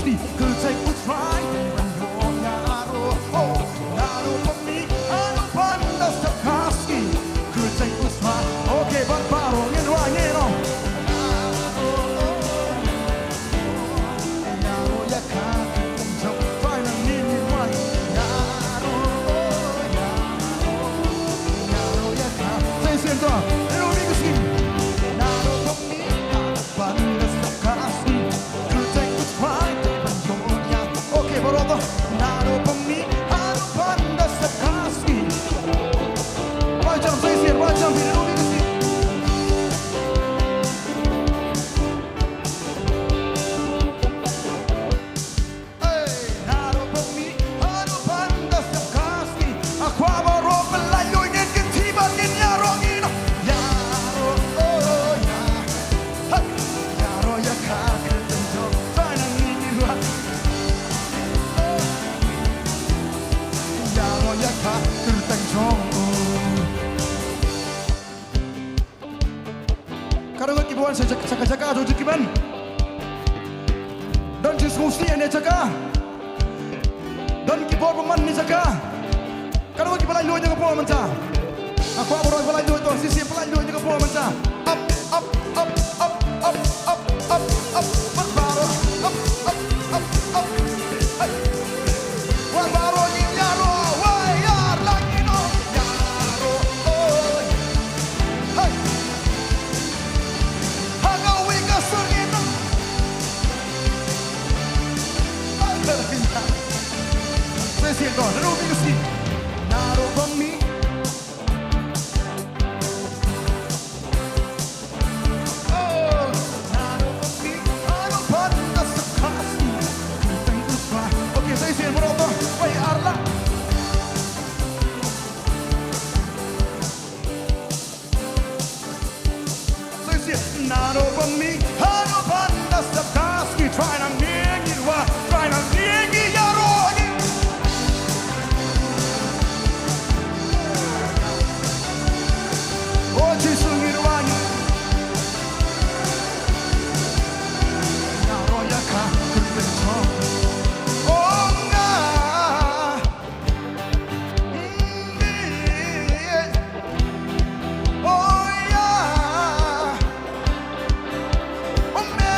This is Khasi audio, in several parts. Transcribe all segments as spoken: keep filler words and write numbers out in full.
Kyrteng U Trai dei ban ïoh ïa ruh. Oh, naduh ba mih haduh ban da step ka sngi. Kyrteng U Trai. Okay, bad baroh ngin rwai, ngin ong. Ïa ruh ïa ka kyrteng jong U Trai nangne ngin rwai. Ïa ruh, ïa ruh, ïa ruh ïa ka. Sa shisien to. Ïa ruh mih ka sngi. Naduh ba mih haduh ban da step ka sngi. Ka dang ki bor ban sa jaka jaka jong ki ban. Don ki sngewsih ne jaka. Don ki bor ban man ne jaka. Ka dang ki ba la lut ne ka por mynta. Nga kwah baroh ba la lut to, shisien ba la lut ne ka por mynta. Up, up, up, up, up, up, up, up, up, baroh. Up, up, up, up. Hey. Wa baroh ngin ïaroh, wa ïar lang ngin ong ïaroh, oh. Hey. Ha kawei ka sur ngin ong. Hey, sa shisien to, naduh mih ka sngi. Naduh ba mih. Naduh ba mih haduh ban da step ka sngi, Trai nangne ngin rwai, Trai nangne ngin ïaroh. O Jisu ngin rwai. Ïaroh ïa ka kyrteng jong. O nga. Oh yeah. Oh me.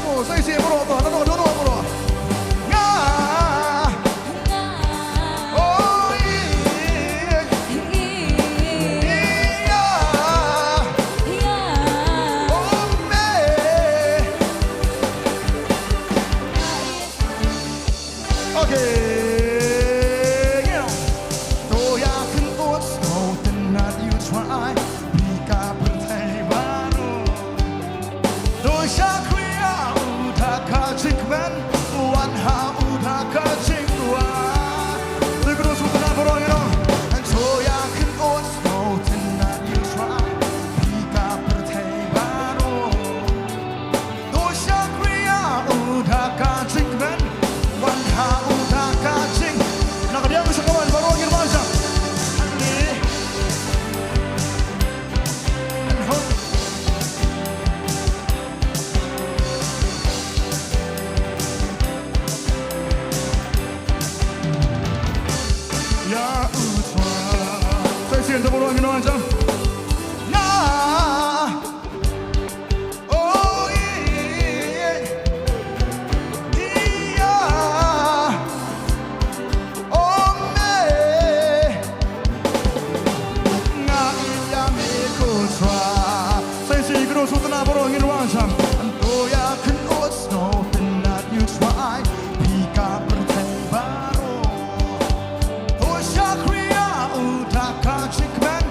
Oh, sa shisien baroh to, naduh, naduh baroh. Nga. Oh yeah. Yeah. Oh me. Okay. To ïa kynnoh sngewtynnat ïa U Trai, phi ka pyrthei baroh. To shakri ïa u da ka jingkmen, wan ha u da ka jingduwai. To ïa kynnoh sngewtynnat baroh, you know. To ïa kynnoh sngewtynnat ïa U Trai, phi ka pyrthei baroh. To shakri ïa u da ka jingkmen, wan ha u da ka jing. Na ka diang sa ka wan baroh ngin wan sa. Ani. An ho. Ïa u Trai. Sa shisien to baroh ngin wan sa. Nga. Oh, yeah, yeah. Oh, me. Nga ïa me ko Trai. Sa shisien kynnoh sngewtynnat baroh ngin wan sa. To ïa kynnoh sngewtynnat ïa U Trai, phi ka pyrthei baroh. To shakri ïa u da ka jingkmen,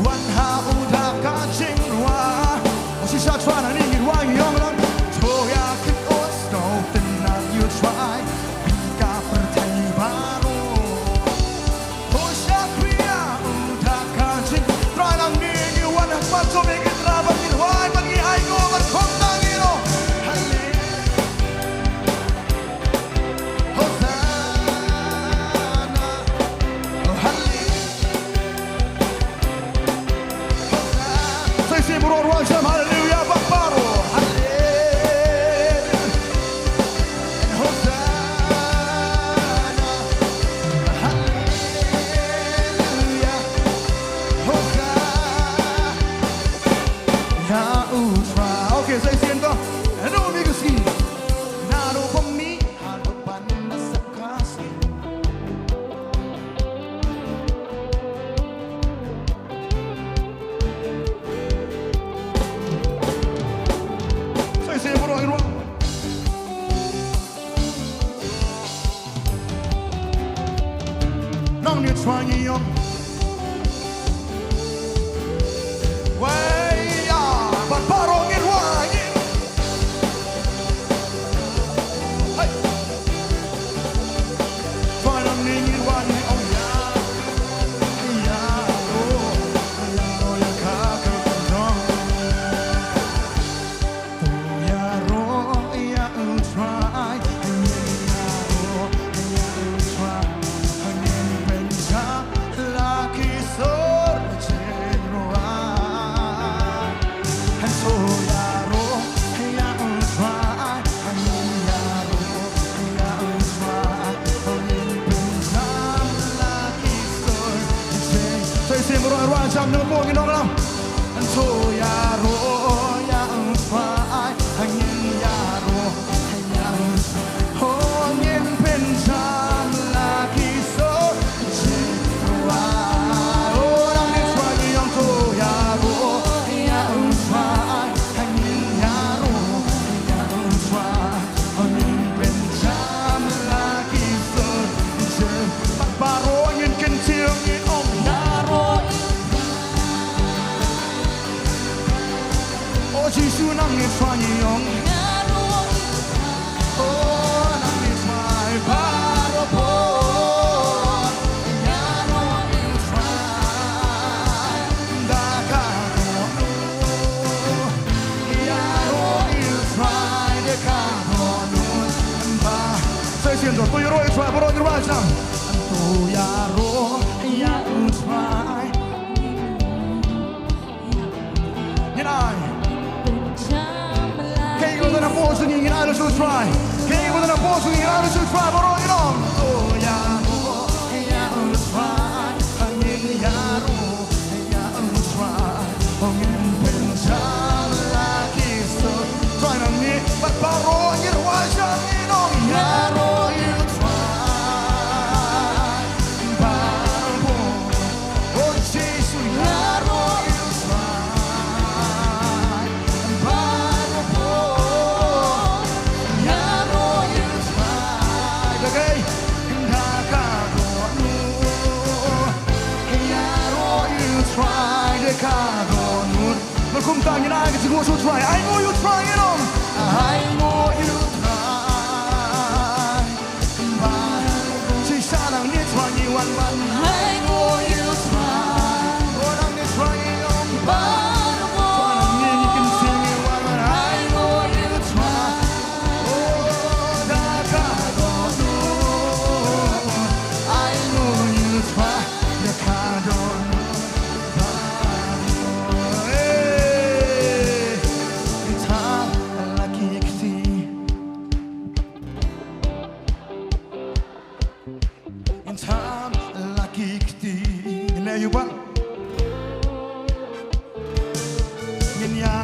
wan ha u da ka jingduwai. Shisha Trai nangne ngin rwai ngi ong lang. To ïa kynnoh sngewtynnat ïa U Trai, phi ka pyrthei baroh. To shakri ïa u da ka jing. Trai nangne ngi wan ha khmat jong me, ngi trai bad ngi rwai bad ngi ai nguh bad kumta ngi ong. Haleluya. Hosanna. Oh, haleluya. Hosanna. Sa Sim, baroh rwai jam haleluya bad baroh. Haleluya. Hosanna. Haleluya. Hosanna. Ya U Trai. Okay, sa shisien to. Hanu mi ka sngi. Naduh ba mih haduh ban da sep ka sngi. Sa shisien baroh ngi rwai. Nangne Trai ngi ong. Wei ya, bad baroh ngi rwai. Hey. Trai nangne ngi rwai, oh ya. Ya, oh, ya, oh, ya, ka, ka, ka, no. To ïaroh ïa U Trai, ngin ïaroh ïa U Trai, ngin pynjam la ki sur jingïaroh. To ïaroh ïa U Trai, ngin ïaroh ïa U Trai, ngin pynjam la ki sur jing. Sa shisien baroh rwai jam nongpong ngi nonglam. To ïaroh ïa U Trai, ngin ïaroh ïa U Trai. Oh, ngin pynjam la ki sur jingïaroh. Oh, nangne Trai ngi ong to ïaroh ïa U Trai, ngin ïaroh ïa U Trai. Oh, ngin pynjam la ki sur jing. Bad baroh ngin kyntiew ngi ong ïaroh. O Jisu nangne Trai ngi ong. O nangne Trai baroh por. Ïaroh ïa U Trai da ka dohnud. Ïaroh ïa U Trai da ka dohnud. Ba. Sa shisien to, to ïaroh ïa U Trai, baroh ngi rwai jam. To ïaroh ïa U Trai. Ngin ai. Kaei kaba don hapoh jong ngi ngin ai lem sha U Trai. Kaei kaba don hapoh jong ngi ngin ai lem sha U Trai baroh, ngin ong. To ïaroh ïa U Trai, ngin ïaroh ïa U Trai. Ngin pynjam la ki sur. Trai nangne bad baroh ngi rwai jam, ngin ong ïaroh ïa U Trai. Baroh por. O Jisu ïaroh ïa U Trai. Baroh por. Ïaroh ïa U Trai. Da kaei? Da ka dohnud. Ïaroh ïa U Trai da ka dohnud. Bad kumta ngin ai ka jingkhuslai sha U Trai. Ainguh ïa U Trai, ngin ong. Ainguh ïa U Trai. Shisha nangne Trai ngi wan ban. Ainguh ïa U Trai. O nangne Trai ngi ong. Trai nangne ngi kyntiew ngi wan ban. Ainguh ïa U Trai. O da ka dohnud. Ainguh ïa U Trai da ka dohnud. Hey. Ngin thap la ki kti. Ngin thap la ki kti. Ngin leh ïa u ban. Ngin ïa.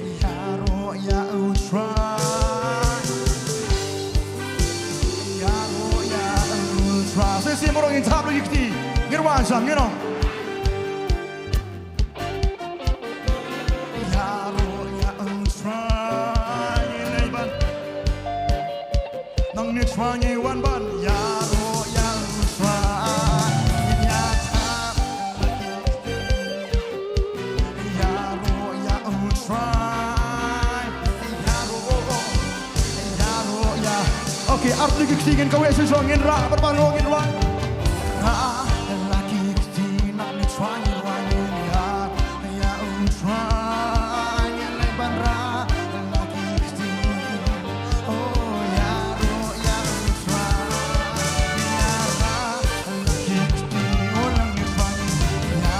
Ïaroh ïa U Trai. Ïaroh ïa U Trai. Sa shisien baroh ngin thap la ki kti. Ngin wan sam, ngin ong. Ïaroh ïa U Trai, ngin leit ban. Nangne Trai ngi wan ban. Ïaroh ïa U Trai. Ïa thap. Ïaroh ïa U Trai. Ïaroh. Ïaroh ïa. Okay, ar tylli ki kti ngin kawei shuh shuh, ngin rah, bad baroh ngin rah. Rah la ki kti, nangne Trai ngi rwai, ngin ïa, ïa U Trai, ngin leit ban rah la ki kti. Oh, ïaroh ïa U Trai, ïa rah la ki kti, oh, nangne Trai ngi ïa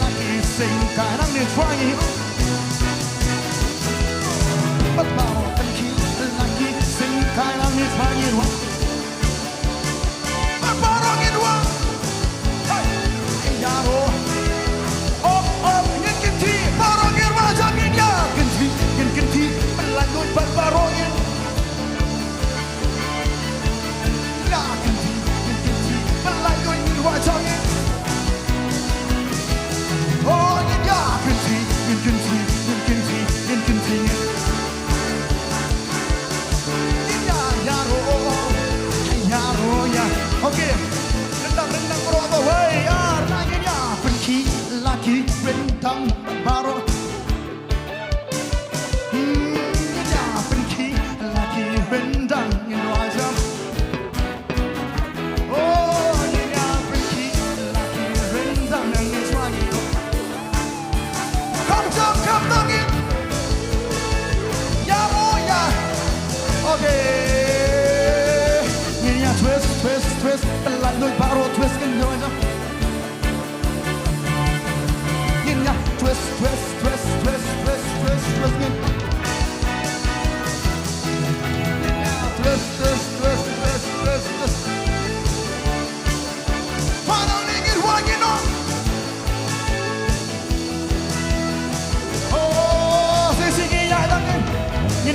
la ki seng kai nang ni twa ngi. Pat baroh kan khih la ki seng kai nang ni twa ngi ruh. Pat baroh ngin ruh. Hey! Ïa ruh. Op, op, ngin kynti, baroh ngin ruh, jong ngin ïa kynti, ngin kynti, Blei Lait Luid pat baroh ngin. Ïa kynti, ngin kynti, Blei Lait Luid ngin ruh jong ngin. Oh, ngin ïa kynti, ngin kynti, ngin kynti, ngin kynti.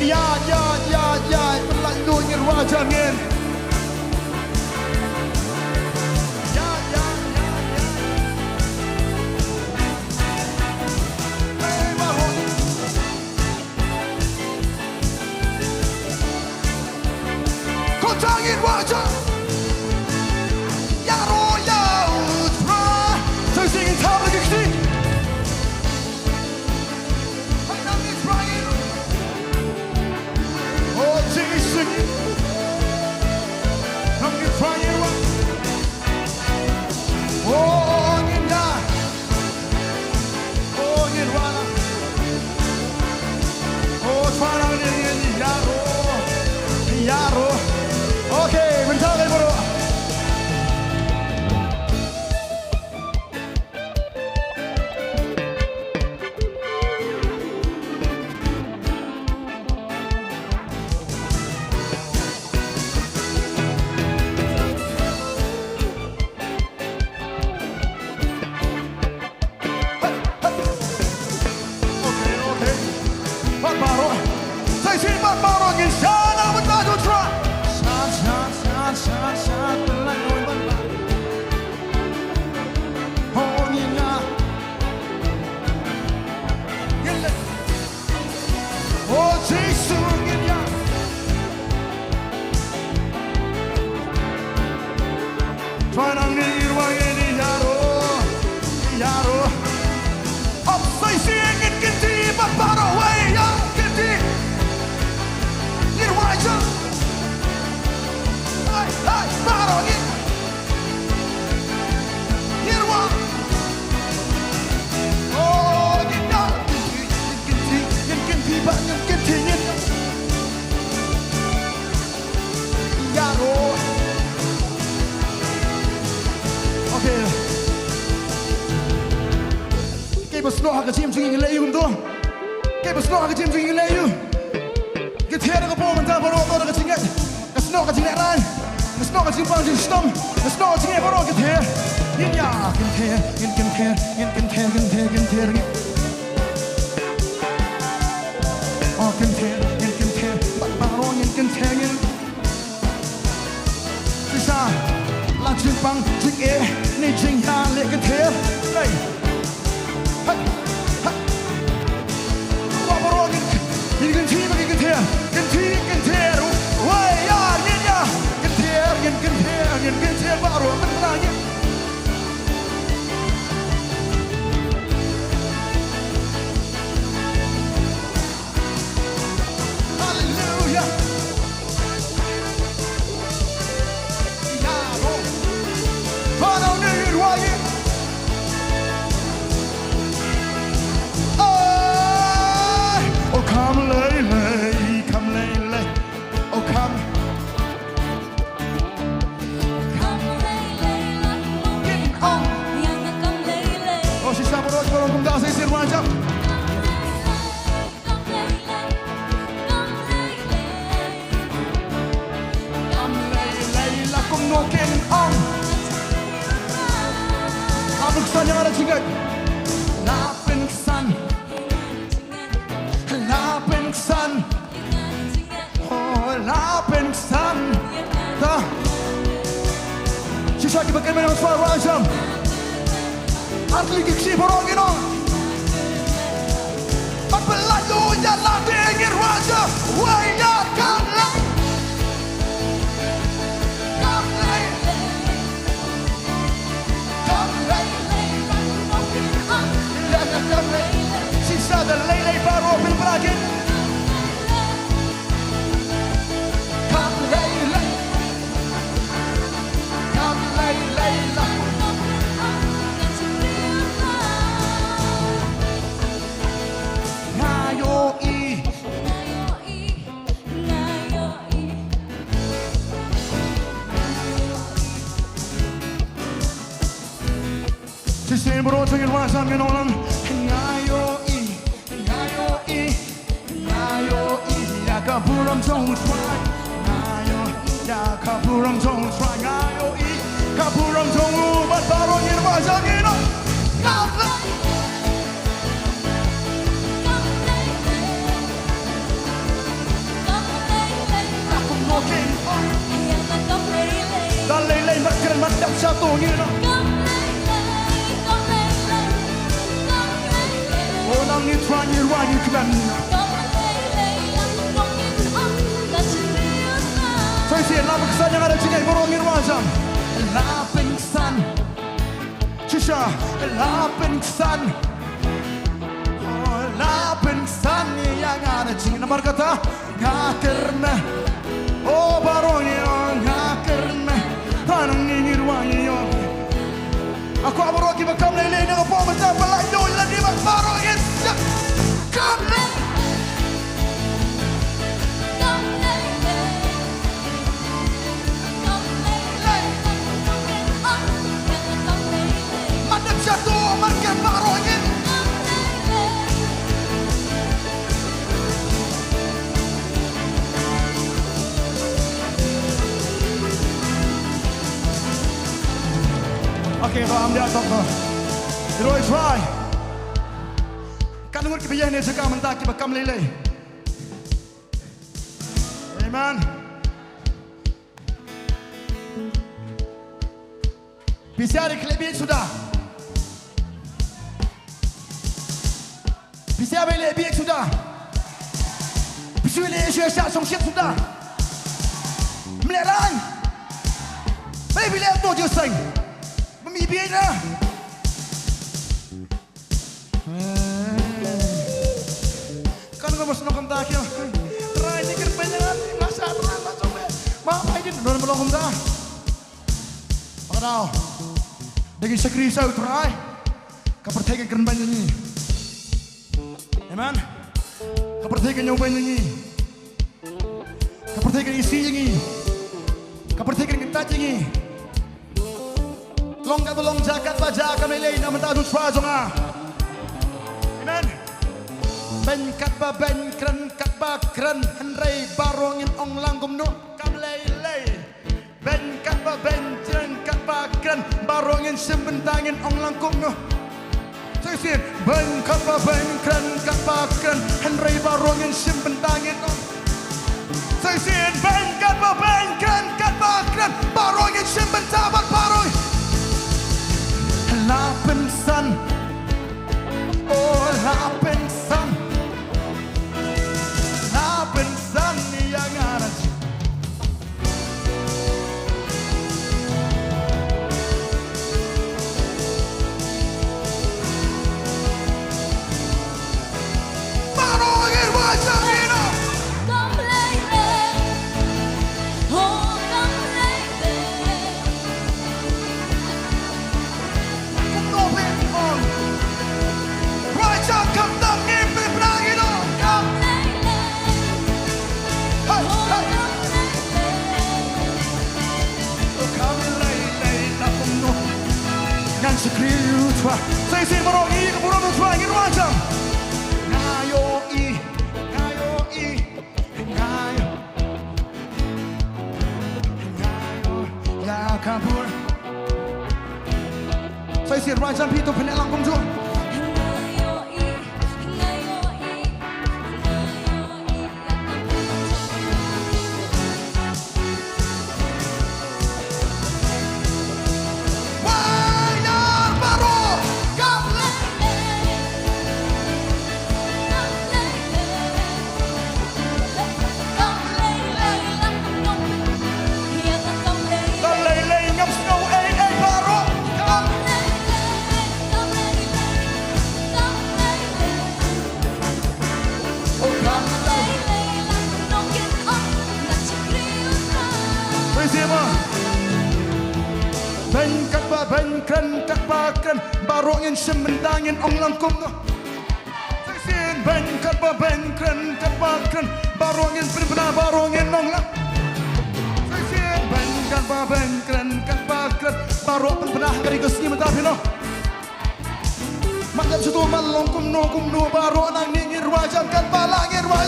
Ïa, ïa, ïa, ïa, pynlait lut ngin rwai jam ngin. Ïa, ïa, ïa, ïa. Hey, baroh. Ko tang ngin rwai jam. Ïaroh ïa u Trai. Sa shisien ngin thap la ki kti. Okay, bynta ka baroh. Okay, okay. Pat baroh. Sa shisien pat baroh ngin shah na bynta jong u Trai. Shah, shah, shah, shah, shah, pynlait lut bynta. Oh, ngin ïa. Ngin leh. Oh, Jisu ngin ïa. Trai nang ngin ïa rwai ngin ïaroh, ïaroh. Hap sa shisien ngin kynti bad baroh wei ïa kynti. Ngin rwai jam. Hai, hai, baroh ngin. Ngin rwai. Oh, ngin ïa. Ngin kynti, ngin kynti, ngin kynti, ngin ïaroh. Okay. Kaei ba snoh ha ka jingim jong ngi, ngi leh aïu kumto? Kaei ba snoh ha ka jingim jong ngi, ngi leh aïu? Ngi thied da ka bor mynta baroh, to da ka jingngeit. Nga snoh ka jinglehrain. Nga snoh ka jingpang jingshitom. Nga snoh ka jingngeit baroh, kynthei. Ngin ïa, kynthei, ngin kynthei, ngin kynthei, kynthei, kynthei, ngin. Oh, kynthei, ngin kynthei, bad baroh ngin kynthei, ngin. Shisha, la jingpang, jingeh, ne jingïaleh kynthei. Hey. Hei, hei. Baroh ngin, ngin kynthei, ngin kynthei, kynthei, kynthei. Wei, ïa, ngin ïa. Kynthei, ngin kynthei, ngin kynthei, baroh ngin kynthei. Hallelujah. Oh, come lei lei, come lei lei. Oh, come. Come lei lei, la kumno kin ong. Oh, shisha baroh, baroh kumta sa shisien rwai jam. Kam lei lei la kumno kin ong. La pynksan ïa nga da jingngeit. La pynksan. La pynksan. Oh, la pynksan. Ta. Shisha kiba kynmaw ïa u Trai rwai jam. Ar tylli ki kti baroh ngin ong. Bad pynlait lut ïa lade ngin rwai jam. Wei ïa kam lei. Kam lei. Kam lei. Kam lei. Shisha da lei lei baroh pynbna kin. Kam lei lei. Kam lei lei la. Nga ïohi. Shisien baroh to ngin rwai jam ngin ong lang. Nga ïohi, nga ïohi, nga ïohi ïa ka burom jong u Trai. Nga ïohi ïa ka burom jong u Trai. Nga ïohi ka burom jong u, bad baroh ngin rwai jam ngin ong. Nga ïohi. Sha to ngi na. Oh, nang ngi try ngi rwai ngi kmen. Sa shisien la pynksan ïa nga da jingngeit baroh ngi rwai jam. La pynksan. Shisha, la pynksan. Oh, la pynksan ïa nga da jingngeit namar kata. Nga kyrmen. Oh, baroh ngi ong nga kyrmen. Tang ngi ngi rwai ngi ong. Nga kwah baroh kiba kam lei lei na ka por mynta ba la ïoh lade ba baroh ngi. Kam lei. Kam lei lei. Kam lei lei. Kam lei lei. Madam Chato, market baroh ngi. Okay, to am dia to. Roi try. Kan ngut kiba ïa ne jaka mynta kiba kam lei lei. Amen. Pisa ri khleh bieit suda. Pisa bai leh bieit suda. Pisa bai leh shu sha song shit suda. Mleh rang. Bai bai leh to jingseng. Mami bieit na. Kan ko mas no kam ta kyo. Trai ni ker banyak ngan masa trai masuk be. Ma ai din don belum kam ta. Pakadau. Dagi sakri sau trai. Ka pyrthei kan kren ban ngi. Amen. Ka pyrthei kan ñiew ban ngi. Ka pyrthei kan isi ngi. Ka pyrthei kan kyntait ngi. Long katba long, ja katba ja, kam lei lei na mynta u trai jong nga. Amen. Beiñ katba beiñ, kren katba kren, hynrei baroh ngin ong lang kumno, kam lei lei. Beiñ katba beiñ, kren katba kren, baroh ngin shim bynta ngin ong lang kumno. Sa shisien, beiñ katba beiñ, kren katba kren, hynrei baroh ngin shim bynta ngin ong. Sa shisien, beiñ katba beiñ, kren katba kren, baroh ngin shim bynta bad baroh. La pynsan. Oh, la pynsan. La pynsan ïa nga. Ngan shakri u trai. Sa shisien baroh ngi ka burom u trai ngi rwai jam. Nga ïohi, nga ïohi, nga ïohi. Nga ïohi ïa ka burom. Sa shisien rwai jam phi to pynleh lang kumjuh. Kam lei lei ngam sngew ei ei baroh. Kam lei lei, kam lei lei, kam lei lei. Oh, kam lei lei. Praise him, ah. Beiñ katba beiñ, kren katba kren, baroh ngin shim bynta ngin ong lang kumno. Sa shisien beiñ katba beiñ, kren katba kren, baroh ngin pynbna, baroh ngin ong lang. Sa shisien beiñ katba beiñ, kren katba kren, baroh pynbna ha ka ri ka sngi mynta phi noh. Mat lem shuh to, mat long kumno kumno, baroh nangne ngin rwai jam katba lah ngin rwai.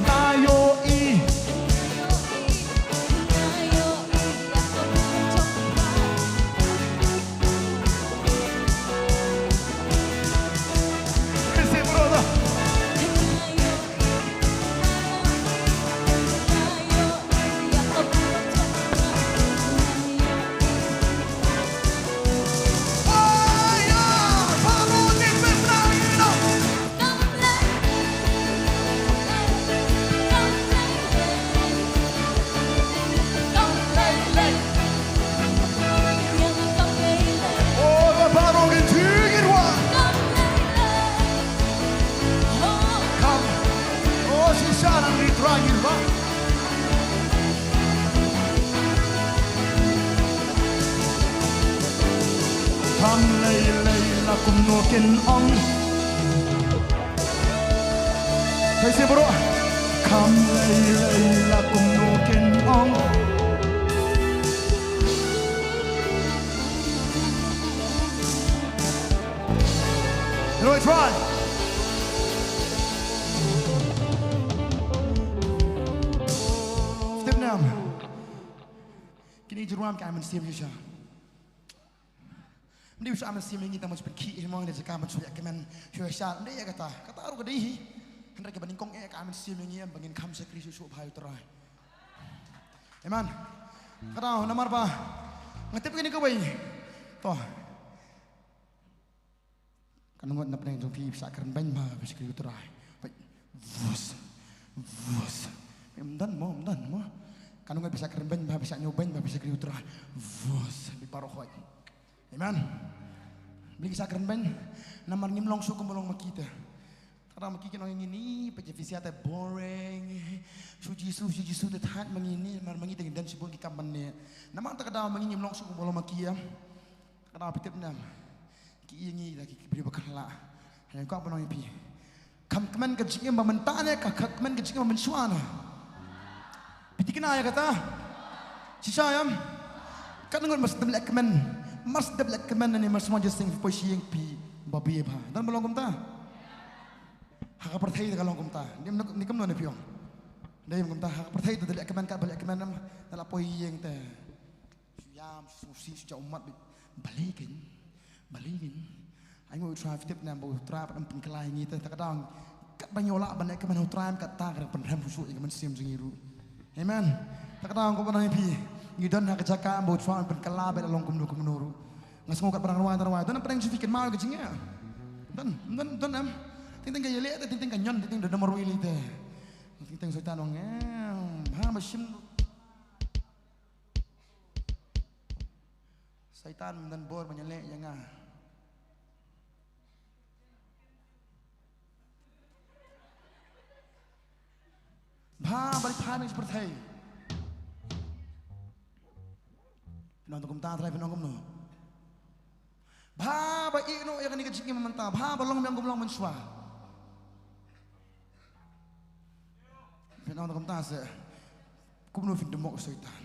Nga ïohi. Kumno kin ong. Hei, siem baroh. Kham lei lei la kumno kin ong. Right, right. Step nam. Kine ki jingrwai ka ai mynsiem shisha. Ym dei shu ai mynsiem ïa ngi tang ban shu pynkhih hi mo, ïa ka jaka ban shu leh kmen shu ïa sha, ym dei ïa kata. Kata ruh ka dei hi. Hynrei kaba nyngkong eh ka ai mynsiem ïa ngi ba ngin kham shakri shuh shuh bha ïa U Trai. Amen. Kata namar ba nga tip kane kawei. To. Kan ngut na pdeng jong phi, phi sa kren beiñ bha, phi shakri U Trai. Peit. Vus. Vus. Ym don mo, ym don mo. Kan ngut phi sa kren beiñ bha, phi sa ñiew beiñ bha, phi shakri U Trai. Vus. Phi baroh khoit. Amen. Balei ki sa kren beiñ? Namar ngim long shuh kumba long ma ki te. Te lada ma ki kin ong ïa ngi ni, peit ïa phi sha te boring. Shu Jisu, shu Jisu te thait ma ngi ni, namar ma ngi te ngi don shibun ki kam ban leh. Namar te ka daw ma ngi ngim long shuh kumba long ma ki ïa. Te ka daw phi tip ne em. Ki ïa ngi da ki briew ba kylla. Hynrei nga kwah ban ong ïa phi. Kham kmen ka jingim ba mynta ne, ka kham kmen ka jingim ba mynshuwa ne. Phi thikna ïa kata? Shisha ïa. Kan ngut mar sdang leh kmen. Mar sdang leh kmen ne, mar sdang jingïaseng phi poi sha ïing phi babe bha. Don ba long kumta? Ha ka pyrthei te ka long kumta. Ni, ni kumno ne phi ong? Dei kumta ha ka pyrthei te leh kmen, katba leh kmen em, te la poi ïing te. Shu ïam, shu sngewsih, shu jaw ummat beit. Balei kein? Balei kein? Ai nguh ïa U Trai, phi tip ne em ba U Trai pat um pynkylla ïa ngi te, te ka daw katba ngi lah ban leh kmen ha U Trai, kata ka dang pynrem shuh shuh ïa ka mynsiem jong ngi ruh. Amen. Te ka daw nga kwah ban ong ïa phi, ngi don ha ka jaka ba U Trai um pynkylla beit la long kumno kumno ruh. Nga sngew katba dang rwai, dang rwai, don na pdeng jong phi kynmaw ïa ka jingeh. Don, don, don em. Teng teng ka ïaleh te, teng teng ka ñion, teng teng da marwei lei te. Teng teng Soitan u ong em, ha ba shim. Soitan, ym don bor ban ïaleh ïa nga. Bha ba leit phai na ka pyrthei. Phin ong kumta, Trai, phin ong kumno? Bha ba ïeh noh ïa kane ka jingim mynta, bha ba long biang kumba long mynshuwa. Phin ong kumta se, kumno phin dum mo Soitan?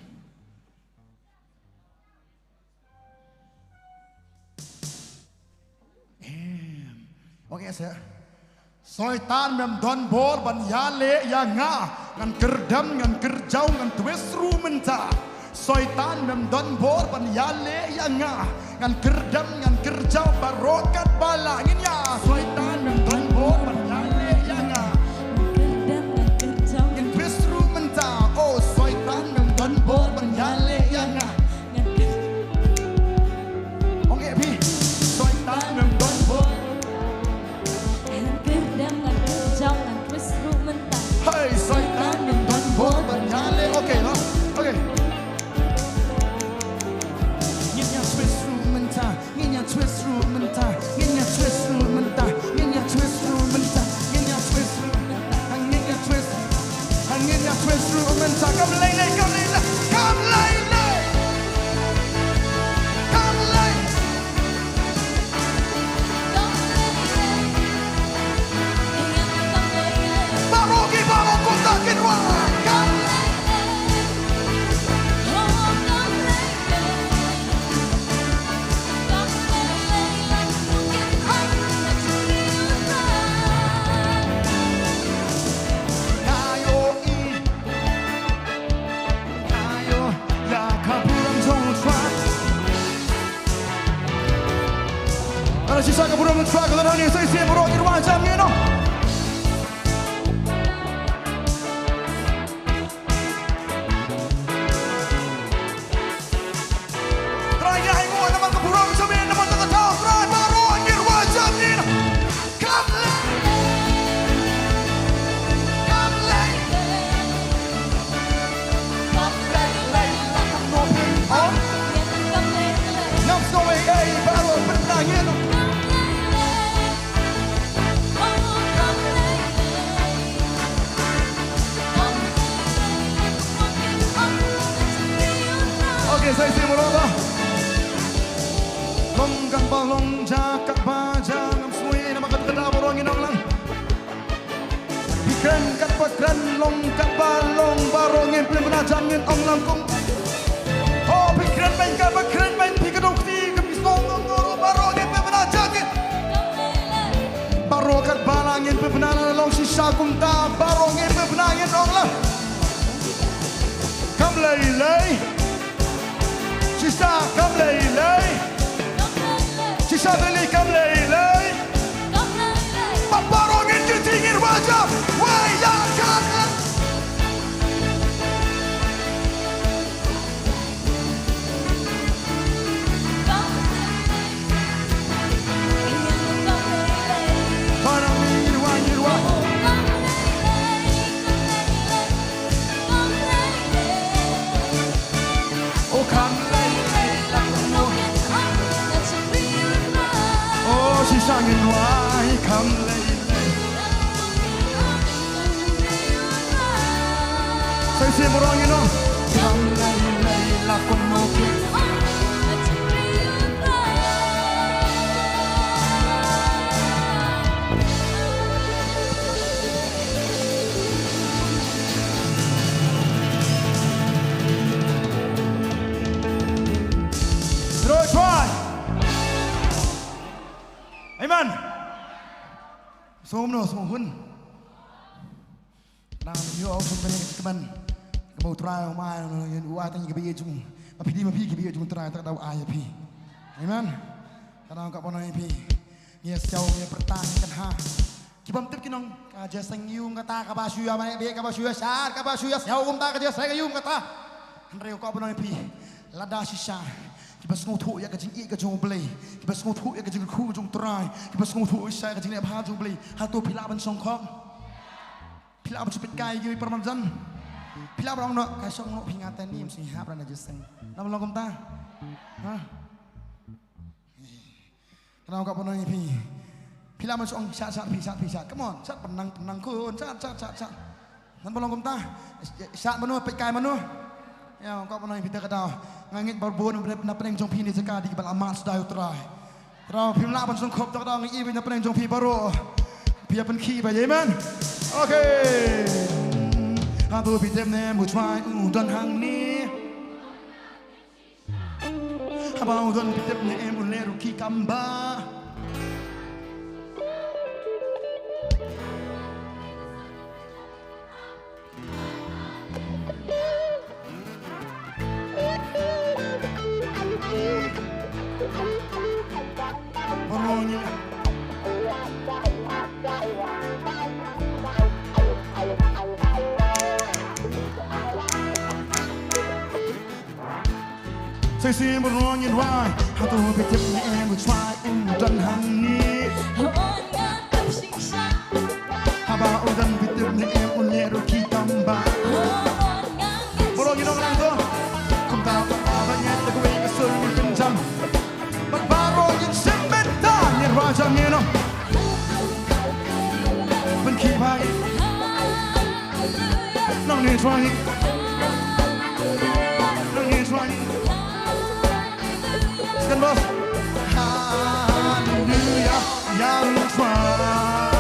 Em. Ong eh se. Soitan, mem don bor ban ïaleh ïa nga. Ngan kyrdem, ngan kyrjaw, ngan twist ruh mynta. Soitan, mem don bor ban ïaleh ïa nga. Ngan kyrdem, ngan kyrjaw baroh katba lah. Ngin ïa. Soitan, mem don bor ban ïaleh ïa nga. Ngan kyrdem, ngan kyrjaw. Ngan twist ruh mynta. Oh, Soitan, mem don bor ban ïaleh ïa nga. Ngan kyrdem. Ong eh phi. Soitan, mem don bor. Ngan kyrdem, ngan kyrjaw, ngan twist ruh mynta. Hey, Soitan, mem don bor ban ïaleh. Okay, no? Okay. Ngin ïa twist ruh mynta, ngin ïa twist ruh mynta, ngin ïa twist ruh mynta, ngin ïa twist ruh mynta, ngin ïa twist ruh mynta, ngin ïa twist, ngin ïa twist ruh mynta. Kam lei lei, kam lei lei, kam lei lei. Kam lei. Baroh ki baroh kumta kin rwai. Kam lei. Nga ïohi. Nga ïohi ïa ka burom jong U Trai. Lada shisha ka burom jong U Trai ka don hangne, sa ïashem baroh, ngi rwai jam ngi noh. Trai, ngi ainguh namar ka burom jong me, namar ka thaw Trai baroh, ngi rwai jam ngi noh. Kam lei. Kam lei. Kam lei lei la kumno phin ong. Ngam sngew ei ei baroh pynbna ngi noh. Katba kren long, katba long, baroh ngin pynbna jam, ngin ong lang kum. Oh, phi kren beiñ, katba kren beiñ, phi ka dong kti, ka phi song, ong, ong, baroh ngin pynbna jam, ngin. Baroh katba la ngin pynbna la long shisha kumta, baroh ngin pynbna, ngin ong la. Kam lei lei. Shisha kam lei lei. Shisha te lei kam lei lei. Ba baroh ngin kynti ngin wajam. Wei ya kan. Parang ngin wa ngin wa. Oh, kam lei lei la kumno. Oh, shisha ngin wai kam lei lei. Sa shisien baroh ngin ong. Kam lei lei la kumno. Trai, trai. Amen. Sngewbha, sngewbha hun. Nang ïoh sngewbha ka ban. Ka bau Trai, oh my, ïoh ai tang ka baieit jong. Ma phi di ma phi ka baieit jong Trai, ta ka dau ai ïa phi. Amen. Ka dau ka pynai ïa phi. Ngi ïa sngewbha, ngi ïa pyrta, ngi kynha. Ki bym tip ki nong, ka jingïaseng ïa um kata, kaba shu ïa mane beh, kaba shu ïa shad, kaba shu ïa sngewbha kumta, ka jingïaseng ïa um kata. Hynrei ka pynai ïa phi. Lada shisha kiba sngewthuh ïa ka jingïeit ka jong U Blei, kiba sngewthuh ïa ka jingkyrkhu jong U Trai, kiba sngewthuh shisha ïa ka jingleh bha jong U Blei, hato phi lah ban shongkhop? Phi lah ban shu peit kai ïa ki para marjan? Phi lah ban ong noh, ka shong noh phi, nga te ym shym hap ra na jingïaseng. Lah ban long kumta? Ha? Kane ka pynai ïa phi. Phi lah ban shu ong shad, shad phi, shad phi, shad. Come on, shad, pynang, pynang khun, shad, shad, shad, shad. Ngan ba long kumta. Shad mano, peit kai mano. Ïa, ka pynai ïa phi ta ka daw. Nga ngeit ba bun na pdeng jong phi ne jaka dei ba la mad shuh da U Trai. Trai, phim lah ban shongkhop ta ka daw, nga ïohi na pdeng jong phi baroh. Phi ïa pynkhih ba, amen. Okay. Hato phi tip ne em u Trai u don hangne? Haba u don phi tip ne em u leh ruh ki kam ba. Baroh ngi Sa shisien baroh ngin wai. Hato phi tip ne em u Trai u don hangne? Haba u don phi tip ne em u leh ruh ki kam ba. Baroh ngin ong lang to. Kumta ba ngeit da kawei ka sur ngin pynjam. Bad baroh ngin sngewbha ngin wai jam ngin ong. Pynkhih bha. Nangne Trai. Nangne Trai. Second verse. Hallelujah. Ïa u Trai.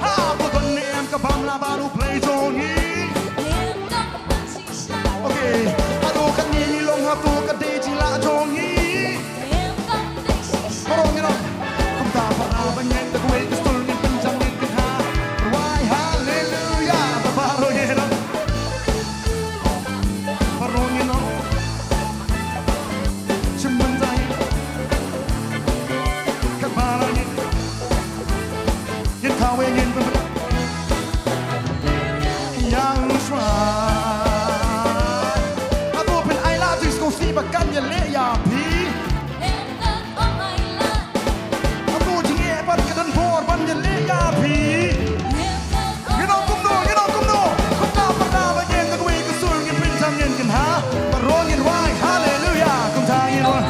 Hato don ne em ka bym lah bad U Blei jong ngi? Okay. Hato kane ngi long, hato ka dei jinglah jong ngi? Baroh ngin ong. Kumta para bangeit da kawei ka sur ngin pynjam ngin kynha. Wai haleluya. Baroh ngin ong. Baroh ngin ong. Shim bynta. Katba la ngin. Ngin kawei ngin pynjam. Ïa u Trai. Hato phin ai lad jingsngewsih ba kan ïaleh ïa phi? Hato jingeh bad ka donbor ban ïaleh ïa phi? Ngin ong kumno, ngin ong kumno. Kumta para bangeit da kawei ka sur ngin pynjam ngin kynha. Baroh ngin wai haleluya. Kumta ngin wai.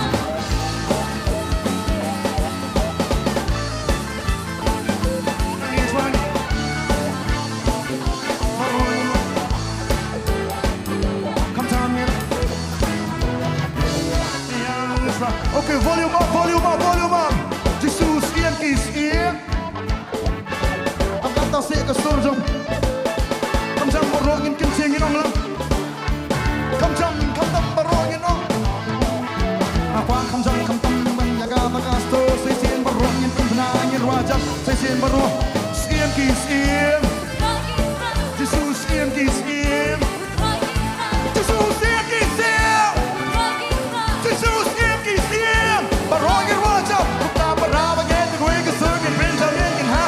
Kham jam baroh ngin kyntiew ngin ong lang. Kham jam, kham tam baroh ngin ong. Nga kwah kham jam kham tam ban ïa ka ba ka store. Sa shisien baroh ngin pynbna ngin rwai jam. Sa shisien baroh. Syiem ki syiem. Jisu syiem ki syiem. Jisu syiem ki syiem. Jisu syiem ki syiem. Baroh ngin rwai jam. Kumta para ba ngeit, kawei ka sur ngin pynjah ngin ha.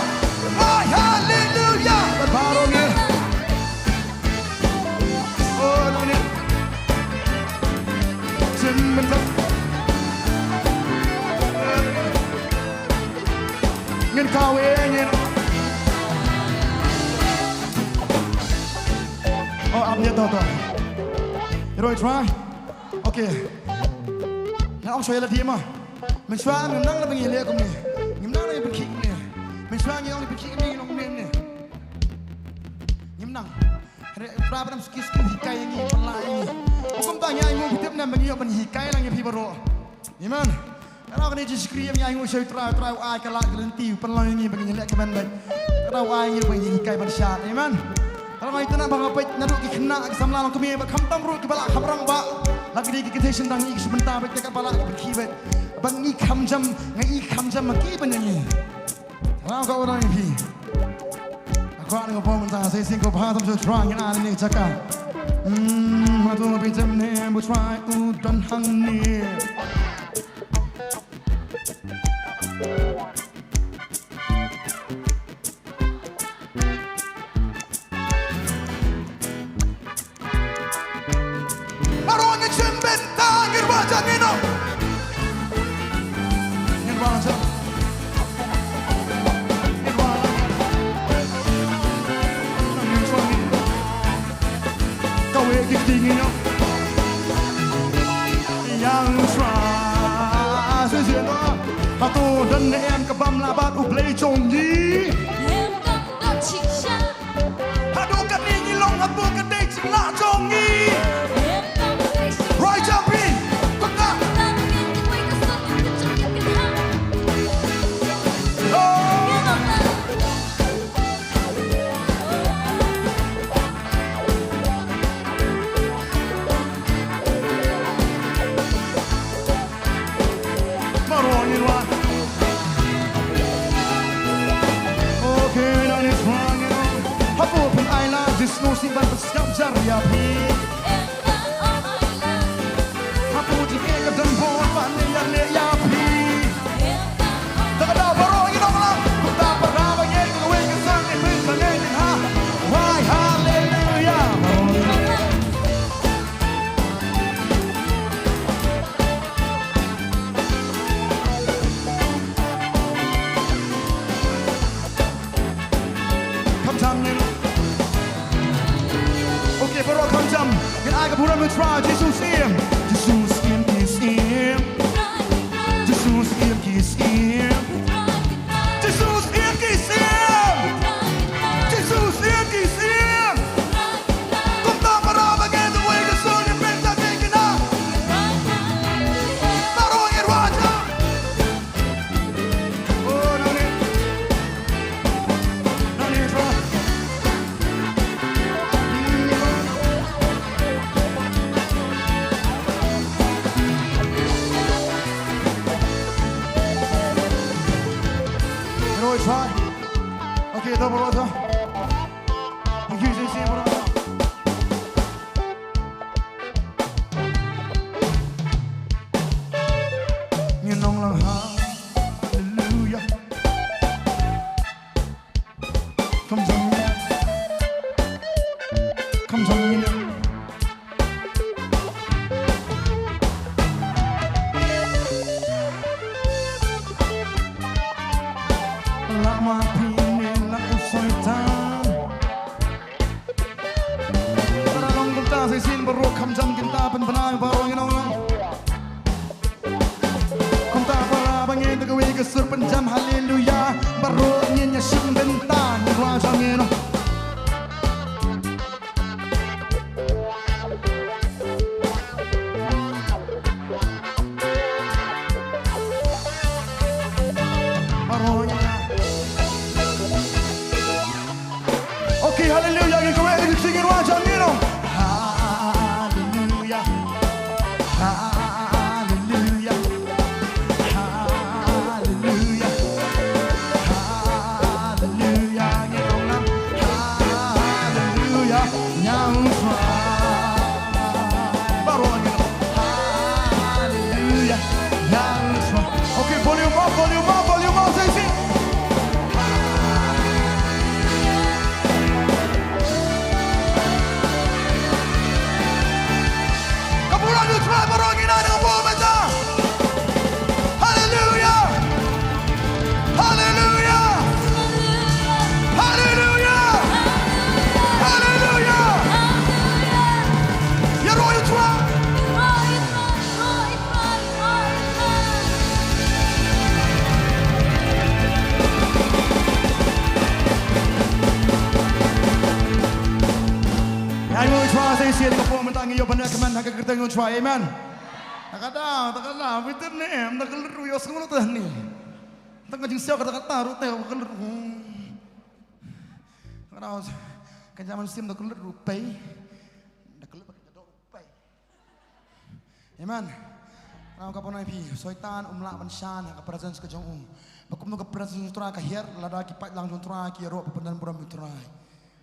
Wai haleluya. Bad baroh ngin. Oh, no, ni. Jin mynta. Ngin kawei ngin. Oh, ap ïa to to. Ïa roi try. Okay. Nga ong shuwa ïa lade ma. Mynshuwa ngim nang lada ngi leh kumne. Ngim nang lada ngi pynkhih kumne. Mynshuwa ngi ong ngi pynkhih kumne, ngi ong kumne, kumne. Ngim nang. Hynrei Trai ba dang suki suki hikai ïa ngi, pynlah ïa ngi. Kumta ngi ainguh, phi tip ne em, ba ngi ïoh ban hikai lang ïa phi baroh. Amen. Ka daw kane jingshakri ngi ainguh sha u Trai, u Trai u ai ka lad ka lynti, u pynlong ïa ngi ba ngin leh kmen beit. Ka daw u ai ngi ruh ba ngin hikai ban shad. Amen. Ka daw ngi tang ba nga peit naduh ki khynnah ki samla long kmie ba khamtam ruh kiba lah kham rangbah. La ki dei ki kynthei shynrang ngi ki shu bynta beit, katba lah ki pynkhih beit. Ba ngi kham jam, nga i kham jam ma ki ban ïa ngi. Ka daw ka u dang ïa phi. Ka kwah ngi pom mynta sa shisien ko bha tam shu Trai ngin ai ne jaka. Hmm, ma tu ma phi jem ne, u Trai u don hangne. Baroh ngi shim bynta, ngin wad jam ngin ong. Ngin wad jam. Ngin wad. Ngin wad. Kawei ki kti ngin ong. Ïa u Trai. Sa shisien. Hato don ne em ka bym lah bad U Blei jong ngi? Em kam don shisha. Haduh katne ngi long hapoh ka dei jinglah jong ngi. Roi jam phi. Kumta. Oh. Baroh ngi rwai. Okay, nang ïa rwai ngi rwai. Hapoh phin ai lad, Jisu sngewsih ban pynskhem jar ïa phi. Hapoh jingeh ka don bor ban ïaleh ïa phi. Da ka daw baroh ngi ong lang. Kumta para ba ngeit, kawei ka sur ngin pynbna ngin ha. Wai haleluya. Kham jam ngin. Okay, baroh kham jam. Ngin ai ka burom u Trai, Jisu syiem. Jisu syiem ki syiem. Jisu syiem ki syiem. Jisu syiem ki syiem. Jisu syiem ki syiem. Kumta para ba ngeit, kawei ka sur ngin pynjah ngin ha. Baroh ngi rwai jam. Oh, nang ni. Nang ni, bro. Bro, it's fine. Okay, double water. Thank you, J C, bro. Ngin ong lang haleluya. Kham jam. Kham jam. Lama phi ne la u Soitan. Para long kumta sa shisien baroh kham jam, kin ta pynbna baroh ngin ong lang. Kumta para ba ngeit da kawei ka sur pynjam haleluya, baroh ngin ïa shim bynta ngin rwai jam ngin ong. Baroh ngin ïa Hallelujah. Okay, volume up, volume up, volume up, say, say. Ka burom ïa u Trai baroh, ngi nang ïa u burom mynta. Haleluya. Haleluya. Haleluya. Haleluya. Ïaroh ïa u Trai. Ai nguh ïa u Trai, sa shisien ka por mynta ngi ïoh ban ïa kmen ha ka kyrteng u Trai. Amen. Ta ka daw, ta ka daw, bitar ne em, ta ka lynru ïoh sngew ta ni. Ta ka jingsiaw ka ta ka ta ruh te ka lynru. Ta ka daw, ka jaman sim ta ka lynru pei. Ta ka lynru pei. Amen. Raw ka pynai phi, Soitan um lah ban shah ha ka presence ka jong u. Ba kumno ka presence u Trai ka hiar, lada ki paidlang jong u Trai ki ïaroh bad pyndonkam burom u Trai.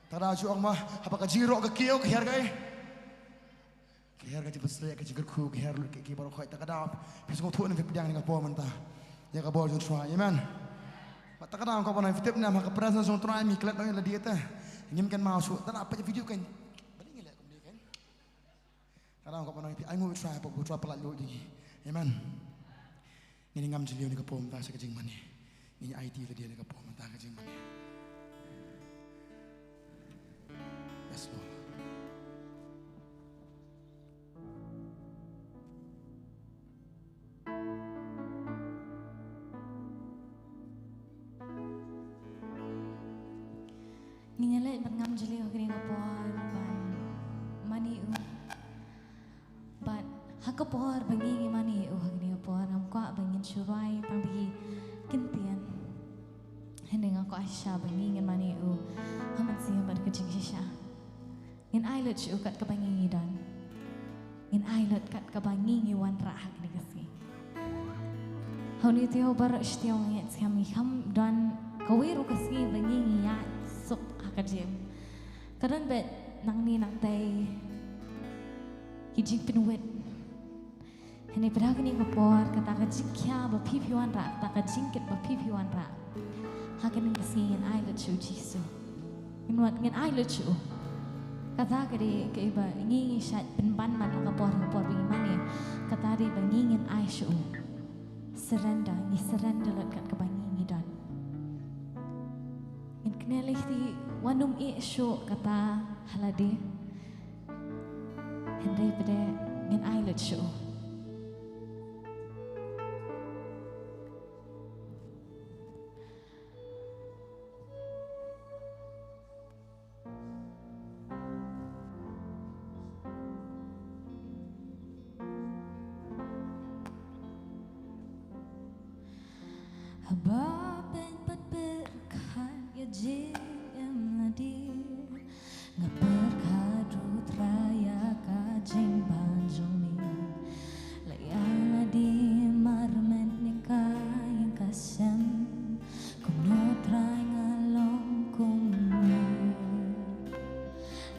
Ta ka daw ju ong ma, haba ka jingïaroh ka kiew ka hiar kaei? Ka hiar ka jingpynshlur, ka jingkyrkhu, ka hiar lut ka ki baroh khoit. Ta ka daw, phi sngewthuh ne phi pdiang ne ka por mynta. Ïa ka bor jong u Trai. Amen. Bad ta ka daw ka pynai phi tip ne em ha ka presence jong u Trai mi klet noh ïa lade te. Ngim kynmaw shuh, ta daw peit video kan. Balei ngi leh kumne kan? Ka daw ka pynai phi ai nguh ïa u Trai, pok u Trai palat lut ïa ngi. Amen. Ngin ïa ngam jylliew ne ka por mynta sha ka jingmane. Ngin ïa aiti lade ne ka por mynta ka jingmane. Yes, Lord. Ngin ïa leit ban ngam jylliew ha kane ka por ban mane ïa u. Bad ha ka por ba ngi ngi mane ïa u ha kane ka por, ngam kwah ba ngin shu rwai tang da ki kyntien. Hynrei nga kwah shisha ba ngi ngin mane ïa u ha mynsiem bad ka jingshisha. Ngin ai lut sha u kat kaba ngi ngi don. Ngin ai lut kat kaba ngi ngi wanrah ha kane ka sngi. Ha une u taïew baroh shi taïew nga ngeit skhem ngi kham don kawei ruh ka sngi ba ngi ngi ïaid suk ha ka gym. Ka don beit nangne nangtai ki jingpynwit. Hynrei pat ha kane ka por, kata ka jingkhia ba phi phi wanrah, kata ka jingkit ba phi phi wanrah ha kane ka sngi, ngin ai lut sha u Jisu. Ngin wad, ngin ai lut sha u. Kata ka dei kaei ba ngi ngi shait pynban man la ka por ha ka por ba ngi mane. Kata dei ba ngi ngin ai sha u. Surrender, ngi surrender lut kat kaba ngi ngi don. Ngin kynmaw lehse wat nym ïeh shuh kata ha lade. Hynrei pat ngin ai lut sha u. Haba pynpait pyrkhat ïa jingim lade, nga pyrkhat ruh Trai ïa ka jingbha jong me. La ïa lade marmar ne ka ïing ka sem, kumno Trai nga long kumne.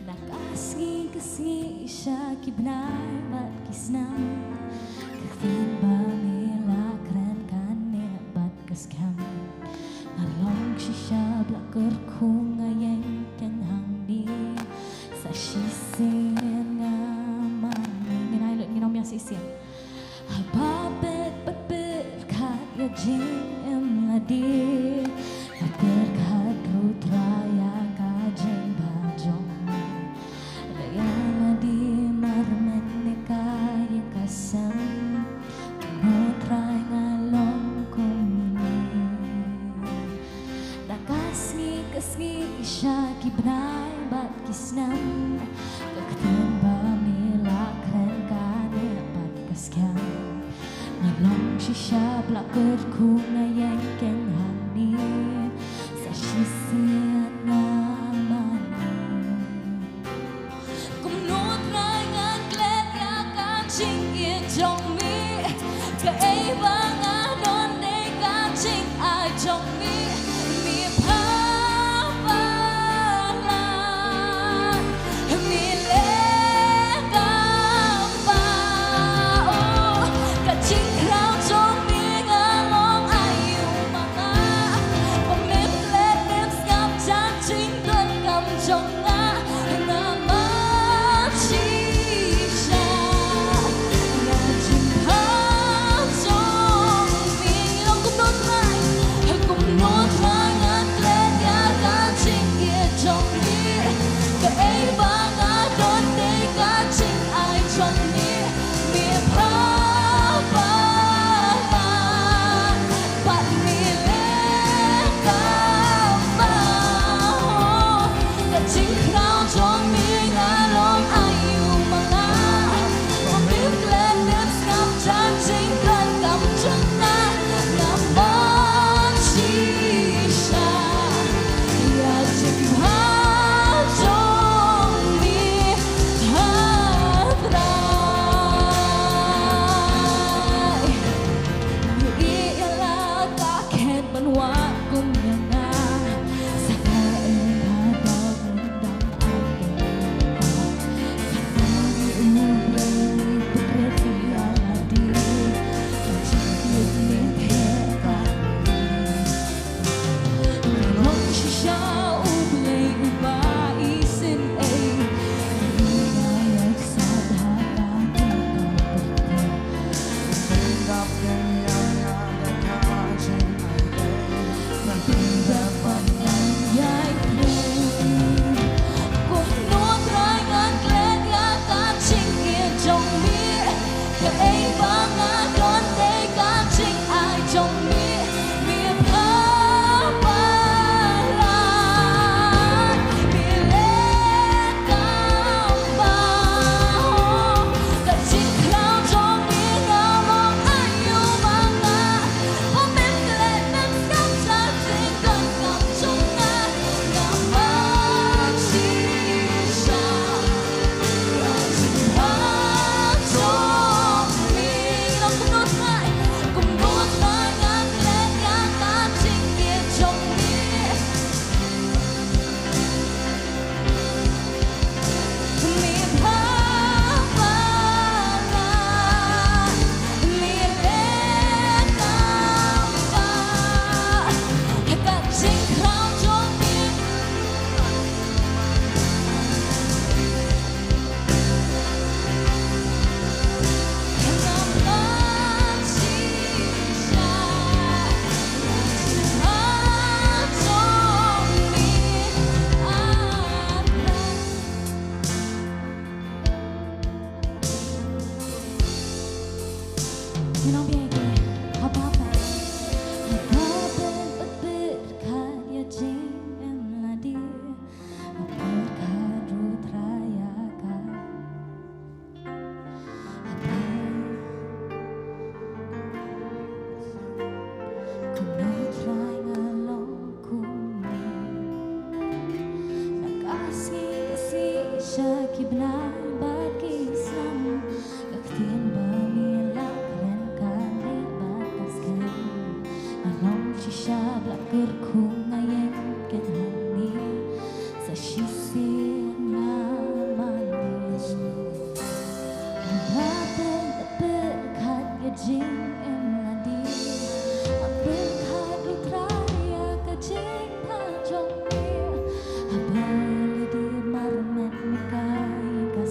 Na ka sngi ka sngi sha ki bnai bad ki snem, ka ktien ba me la kren kane bad ka skhem. Nga long shisha ba la kyrkhu, nga ïeng keiñ hangne sa shisien nga mane. Ngin ai lut, ngin ong biang shisien. Haba pynpait pyrkhat ïa jingim lade, nga pyrkhat ruh Trai ïa ka jingbha jong me. La ïa lade marmar ne ka ïing ka sem, kumno Trai nga long kumne. Na ka sngi ka sngi sha ki bnai bad ki snem, ka ktien ba me la kren kane bad ka skhem. Nga long shisha ba la kyrkhu, nga ïeng keiñ hangne sa shisien nga mane. Kumno Trai ngan klet ïa ka jingïeit jong me. Kaei ba nga don dei ka jingai jong me. Me palat, me Khraw jong me nga long aïu ma nga. Ym klet ym sngap jan jingkhlaiñ kam jong nga. Nga mon shisha ïa jingbha jong me, ha Trai. Ngi ïa la ka khet ban wad kum ïa nga. Sa ka ïa la ka bun dang ai. Sa ka ngi u Blei ngi pynrit ïa la di. Ka jingïeit ngi phet ka. Long shisha U Blei uba isynei. Ïa sa da ka Kumno Trai nga long kum me. Na ka sngi ka sngi sha ki bnai bad ki snem. Ka ktien ba me la kren kane bad ka skhem. Nga long shisha ba la kyrkhu nga ïeng kynhun me. Sa shisien nga mane. Haba pyrkhat ïa jingim lade, pyrkhat U Trai ïa ka jingpang jong me. Haba lade marmet me kai ka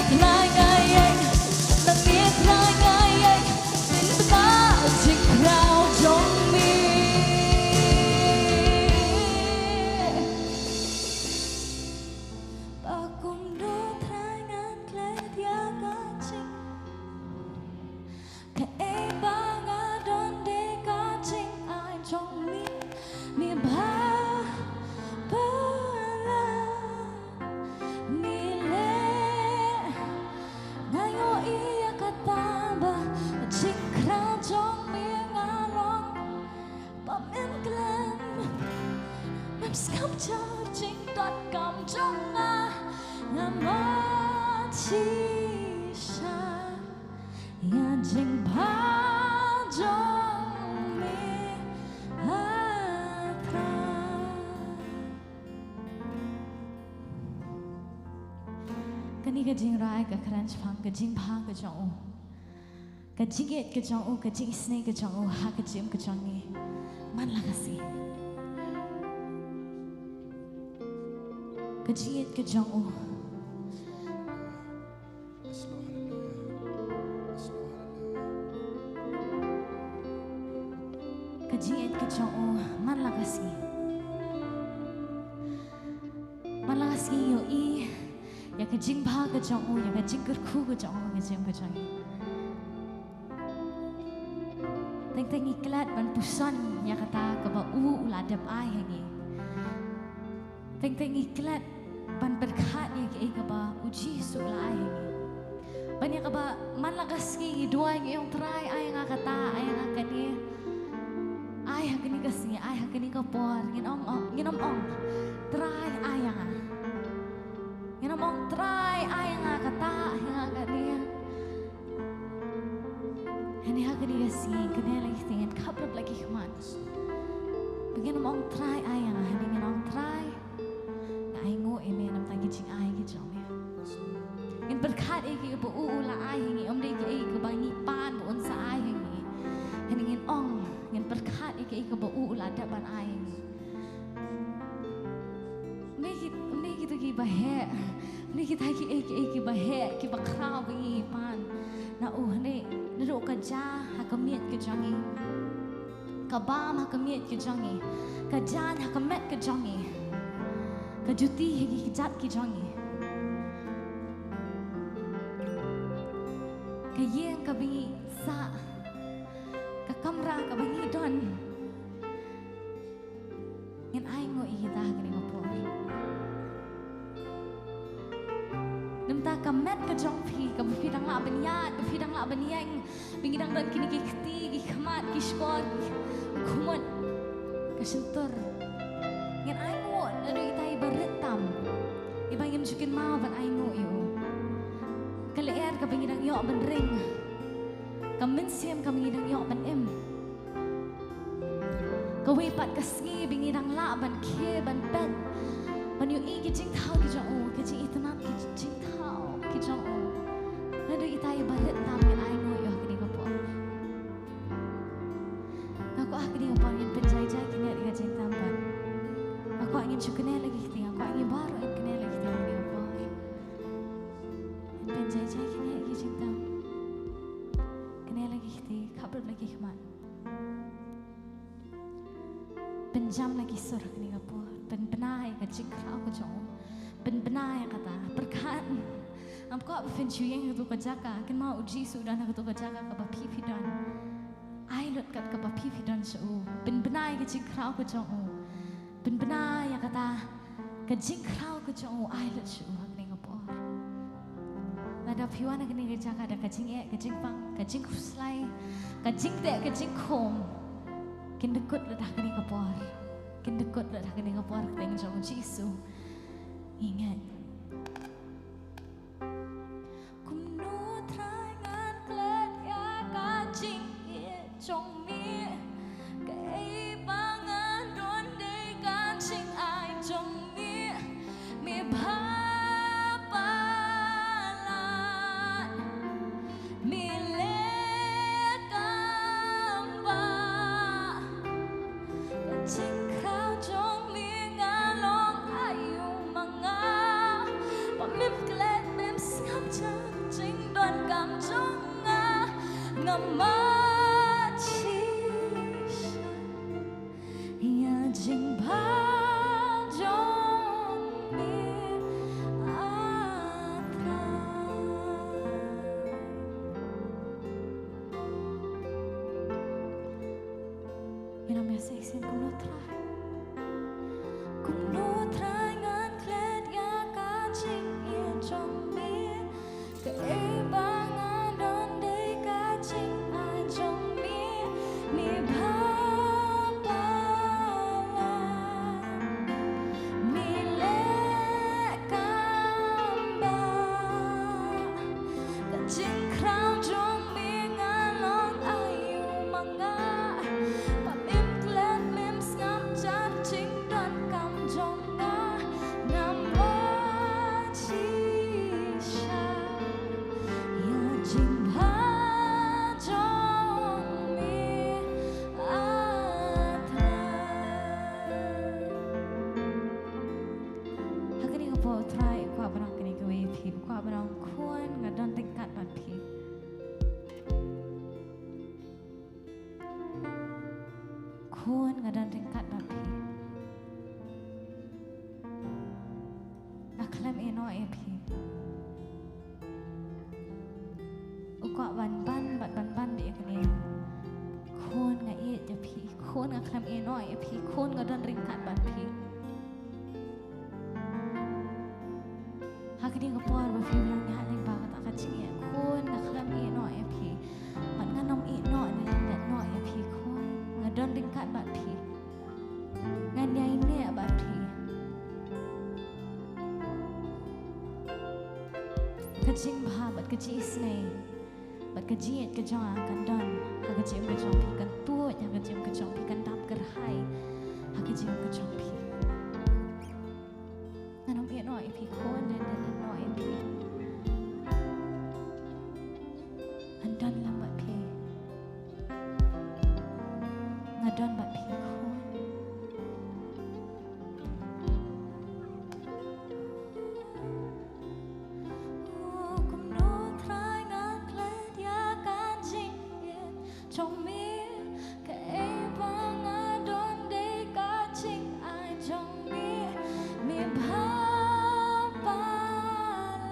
Trai nga ïeng, na me trai nga ïeng, pynbna jingkhraw jong me. Ba kumno trai ngan klet ïa ka jing Kaei ba nga don dei ka jingai jong me, me ba palat, me leh. Nga ïohi ïa kata ba jingkhraw jong me nga long ba mem khlem, mem skhem jar jingdonkam jong nga, nga mad shisha. Ïa jingbha jong me, ah, Trai. Kane ka jingrwai ka kren shaphang ka jingbha ka jong u, ka jingïeit ka jong u, ka jingisynei ka jong u ha ka jingim ka jong ngi man la ka sngi. Ka jingïeit ka jong u. Ka jingïeit ka jong u man la ka sngi. Man la ka sngi ïohi ïa ka jingbha ka jong u, ïa ka jingkyrkhu ka jong u, ka jingim ka jong ngi. Teng teng ngi klet ban puson ïa kata kaba u u la dep ai ha ngi. Teng teng ngi klet ban pyrkhat ïa kaei kaba u Jisu u la ai ha ngi. Ban ïa kaba man la ka sngi ngi duwai ngi ong Trai ai nga kata, ai nga kane. Ai ha kane ka sngi, ai ha kane ka por, ngin ong, ong, ngin ong, ong Trai ai nga. Ngin ong, ong Trai ai nga kata, ai nga kane. Hynrei ha kane ka sngi, kane la ki sngi, khap rup la ki khmat. Ba ngin ym ong Trai ai nga, hynrei ngin ong Trai, nga ainguh ïa me namar ki jingai ki jong me. Ngin pyrkhat ïa kiei kiei ba u u la ai ha ngi, ym dei kiei kiei ba ngi pan ba un sa ai ha ngi. Hynrei ngin ong, ngin pyrkhat ïa kiei kiei ba u u la dep ban ai ha ngi. Ym dei ki, ym dei kito ki ba heh. Ym dei kita kiei kiei ki ba heh, ki ba khraw ba ngi pan na u, hynrei naduh ka ja ha ka miej ka jong ngi, ka bam ha ka miej ka jong ngi, ka jan ha ka met ka jong ngi, ka juti ha ki kjat ki jong ngi, ka ïing kaba ngi sah, ka kamra kaba ngi don. Ngin ainguh ïa kita ha kane ka por. Namar ka met ka jong phi, kaba phi dang lah ban ïaid, ba phi dang lah ban ïeng, ba ngi dang don kine ki kti, ki khmat, ki shkor, ki khmut, ka shyntur. Ngin ainguh naduh itai ba rit tam, iba ngim ju kynmaw ban ainguh ïa u. Ka lyer kaba ngi dang ïoh ban ring, ka mynsiem kaba ngi dang ïoh ban im. Kawei pat ka sngi ba ngi dang lah ban khie ban peit, ban ïohi ki jingthaw ki jong u, ki jingitynnad ki jingthaw ki jong u. Naduh itai ba rit tam ngin ainguh ïa u ha kane ka por. Nga kwah ha kane ka por ngin pynjai jai kine ki jingthaw pat. Nga kwah ngin shu kane la ki kti, nga kwah ngi baroh ngin kane la ki kti ha kane ka por. Ngin pynjai jai kine ki jingthaw. Kane la ki kti, khap rup la ki khmat. Pynjam la ki sur ha kane ka por. Pynbna ïa ka jingkhraw ka jong u. Pynbna ïa kata. Pyrkhat. Ngam kwah ba phin shu ïeng ha kato ka jaka. Kynmaw u Jisu u don ha kato ka jaka kaba phi phi don. Ai lut kat kaba phi phi don sha u. Pynbna ïa ka jingkhraw ka jong u. Pynbna ïa kata. Ka jingkhraw ka jong u ai lut sha u ha kane ka por. Lada phi wan ha kane ka jaka da ka jingeh, ka jingpang, ka jingkhuslai, ka jingteh, ka jingkhum, kin da kut lut ha kane ka por. Kin da kut lut ha kane ka por, ka kyrteng jong u Jisu. Ngi ngeit. Kumno Trai ngan klet ïa ka jingïeit jong me? Kaei ba nga don dei ka jingai jong me, me bha palat, me leh kam bah. Ka jingkhraw jong me nga long aïu ma nga. Mad shisha ïa jingbha jong me, ah Trai. Ngi ïa section kumno Trai. Kumno Trai ngan klet ïa ka jingïeit jong me. Kaei ba nga don dei ka jingai jong me. Me bha palat, me leh kam bah. Ka jingkhraw jong me nga long aïu ma nga. Ba mem klet mem sngap jar jingdonkam jong nga. Nga mad shisha ïa jingbha jong me, ah Trai. Ha kane ka por Trai, u kwah ban ong kane kawei ïa phi, u kwah ban ong Khun nga don ryngkat bad phi. Khun nga don ryngkat bad phi. Nga khlem ïeh noh ïa phi. U kwah ban ban bad ban ban bad ïa kane. Khun nga ïeit ïa phi. Khun nga khlem ïeh noh ïa phi. Khun nga don ryngkat bad phi. Ha kane ka por ba phi biang ïa leng ba kata ka jingïeit Khun nga khlem ïeh noh ïa phi. Bad ngan ym ïeh noh ne lyndet noh ïa phi Khun. Nga don ryngkat bad phi. Ngan ïaineh bad phi. Ka jingbha bad ka jingisynei bad ka jingïeit ka jong nga kan don ha ka jingim ka jong phi, kan tuid ha ka jingim ka jong phi, kan dap kyrhai ha ka jingim ka jong phi. Ngan ym ïeh noh ïa phi Khun, ngan ym ïeh noh ïa phi. Ngan don lang bad phi. Nga don bad phi Khun. Oh, kumno Trai ngan klet ïa ka jingïeit jong me. Kaei ba nga don dei ka jingai jong me. Me bha palat,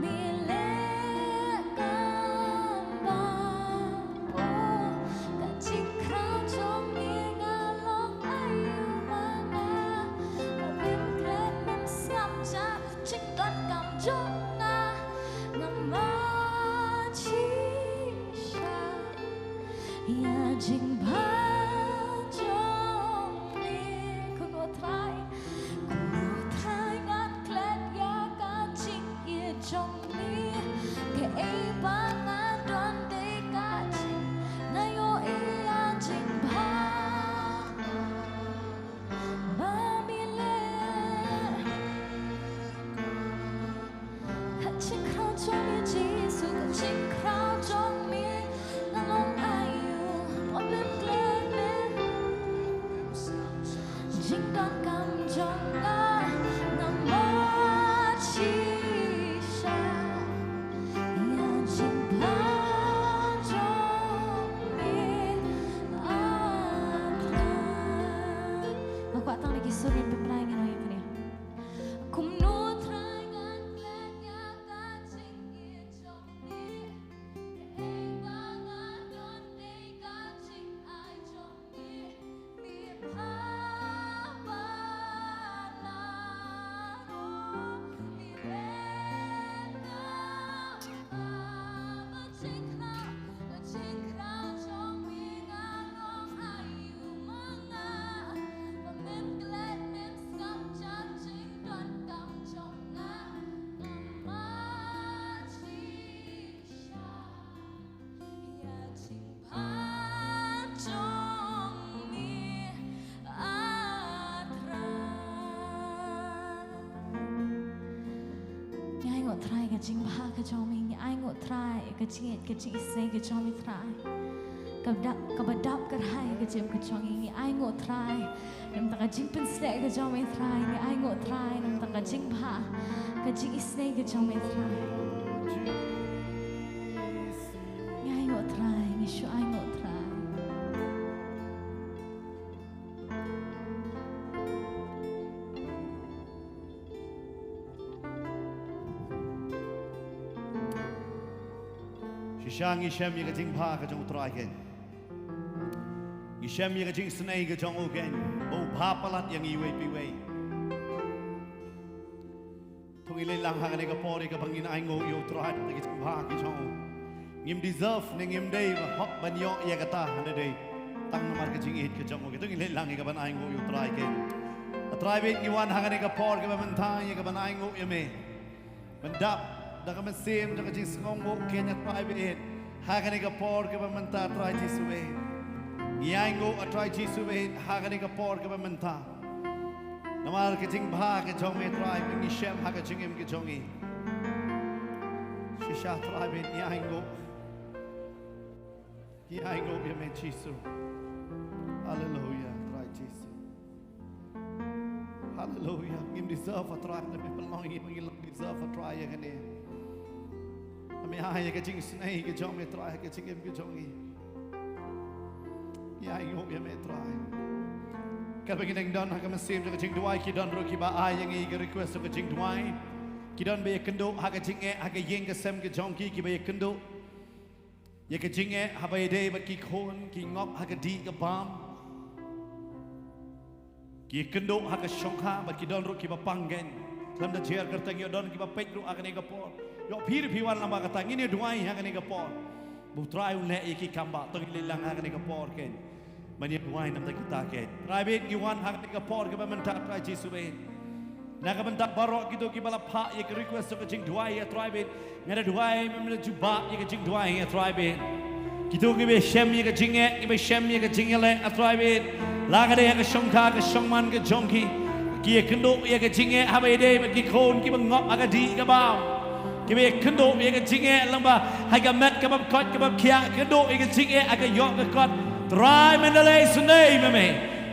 me leh kam bah. Oh, ka jingkhraw jong me nga long aïu ma nga. Ba mem klet mem sngap jar jingdonkam jong nga. Nga mad shisha ïa jingbha jong me. Kumno Trai, kumno Trai ngan klet ïa ka jingïeit jong me. Kaei ba nga don dei ka jing, nga ïohi ïa jingbha ba me leh. Ka jingkhraw jong me Jisu, ka jingkhraw jong me. Nga long aïu, ym leh klet leh. Jingdonkam jong nga, nga mad shisha ïa jingbha jong me, ah Trai. Nga kwah tang da ki sur ïa phi Trai ngan ong ïa kane. Kumno Trai ngan klet ïa ka jingïeit jong me. Kaei ba nga don dei ka jingai jong me. Me bha palat, oh, me leh kam bah. Ka jingkhraw, ka jingkhraw jong me nga long aïu ma nga. Ba mem klet mem sngap jar jingdonkam jong nga. Nga mad shisha ïa jingbha jong me, ah Trai. Ngi ainguh Trai ka jingbha ka jong me, ngi ainguh Trai ka jingïeit ka jingisynei ka jong me Trai. Kaba dap, kaba dap kyrhai ka jingim ka jong ngi, ngi ainguh Trai. Namar ka jingpynshlur ka jong me Trai, ngi ainguh Trai, namar ka jingbha, ka jingisynei ka jong me Trai. Shu ainguh Trai. Shisha ngi shem ïa ka jingbha ka jong u Trai keiñ. Ngi shem ïa ka jingsnei ka jong u keiñ. Ba u bha palat ïa ngi iwei pa iwei. To ngi leit lang ha kane ka por ïa kaba ngin ainguh ïa u Trai da ki jingbha ki jong u. Ngim deserve ne ngim dei ba hok ban ïoh ïa kata, hynrei dei tang namar ka jingïeit ka jong u. To ngi leit lang ïa kaban ainguh ïa u Trai keiñ. A Trai bad ngi wan ha kane ka por kaba mynta ïa kaban ainguh ïa me. Ban dap da ka mynsiem da ka jingsngewnguh keiñ a Trai bad. Ha kane ka por kaba mynta a Trai Jisu bad. Ngi ainguh a Trai Jisu bad ha kane ka por kaba mynta. Namar ka jingbha ka jong me Trai, ngi shem ha ka jingim ka jong ngi. Shisha Trai bad ngi ainguh. Ngi ainguh ïa me Jisu. Haleluia Trai Jisu. Haleluia. Ngim deserve a Trai, ngi pynlong ïa ngi, ngim deserve a Trai ïa kane. Me ai ïa ka jingsnei ka jong me Trai, ka jingim ka jong ngi. Ïa, ainguh ïa me Trai. Katba ngi dang don ha ka mynsiem jong ka jingduwai, ki don ruh kiba ai ïa ngi ka request jong ka jingduwai. Ki don ba ïakynduh ha ka jingeh ha ka ïing ka sem ka jong ki, kiba ïakynduh ïa ka jingeh haba ïadei bad ki khun ki ngop ha ka dih ka bam. Ki kynduh ha ka shongkha bad ki don ruh kiba pang keiñ. Khlem da jer kyrteng, ïoh don kiba peit ruh ha kane ka por. Ïoh phi ruh phi wan lem bad kata, ngin ïa duwai ha kane ka por. Ba u Trai un leh ïa ki kam ba, to ngin leit lang ha kane ka por keiñ. Ban ïa duwai namar kita keiñ. Trai bad ngi wan ha kane ka por kaba mynta Trai Jisu bad. Na ka bynta baroh kito kiba la phah ïa ka request ka jingduwai ïa Trai bad. Nga da duwai me, me da jubab ïa ka jingduwai ïa Trai bad. Kito kiba shem ïa ka jingeh, kiba shem ïa ka jingeh leh a Trai bad. La ka dei ha ka shongkha ka shongman ka jong ki. Ki ïakynduh ïa ka jingeh haba ïadei bad ki khun kiba ngop ha ka dih ka bam. Kiba ïakynduh ïa ka jingeh lyngba ha ka met kaba koit kaba khiah, kynduh ïa ka jingeh ha ka ïoh ka kot. Trai men da leh sngewbha me.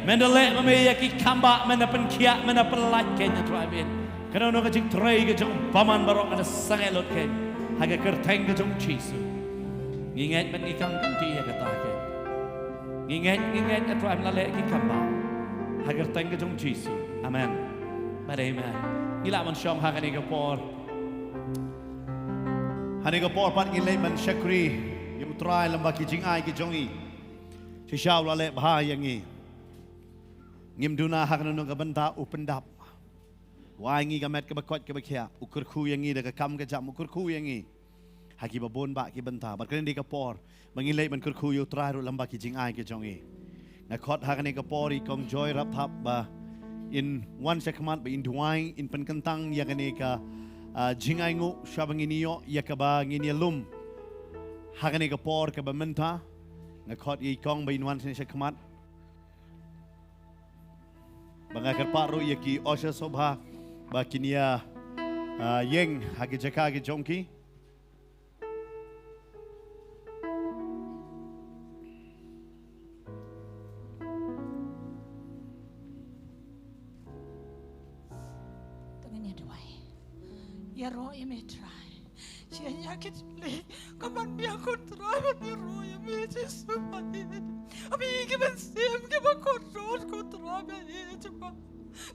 Men da leh ma me ïa ki kam ba, men da pynkhiah, men da pynlait keiñ a Trai bad. Kano kano ka jingtrei ka jong u bymman baroh ka da sangeh lut keiñ. Ha ka kyrteng ka jong u Jisu. Ngi ngeit bad ngi kam kynti ïa kata keiñ. Ngi ngeit, ngi ngeit a Trai men la leh ki kam ba. Ha ka kyrteng ka jong u Jisu. Amen. Bad amen. Ngi lah ban shong ha kane ka por. Ha kane ka por pat ngin leit ban shakri ïa u Trai lyngba ki jingai ki jong ngi. Shisha u la leh bha ïa ngi. Ngim duna ha kano kano ka bynta, u pyndap. U ai ngi ka met kaba koit kaba khiah, u kyrkhu ïa ngi da ka kam ka jam, u kyrkhu ïa ngi ha kiba bun bah ki bynta. Bad kane dei ka por ba ngin leit ban kyrkhu ïa u Trai ruh lyngba ki jingai ki jong ngi. Nga khot ha kane ka por ïa i Kong Joy Rapthap ba in wan sha khmat, ba in duwai, in pynkyntang ïa kane ka, ah, jingainguh sha ba ngin ïoh ïa kaba ngin ïalum ha kane ka por kaba mynta. Nga khot ïa i Kong ba in wan sha khmat. Ba nga kyrpad ruh ïa ki usher sngewbha ba kin ïa, ah, ïeng ha ki jaka ki jong ki. To ngin ïa duwai. Ïaroh ïa me Trai. Shah ïa ki jingeh ka ban biang ko Trai, ban ïaroh ïa me Jisu ba ïeit. Ba me ïeit ki mynsiem kiba kordor ko Trai ba ïeit Jehobah.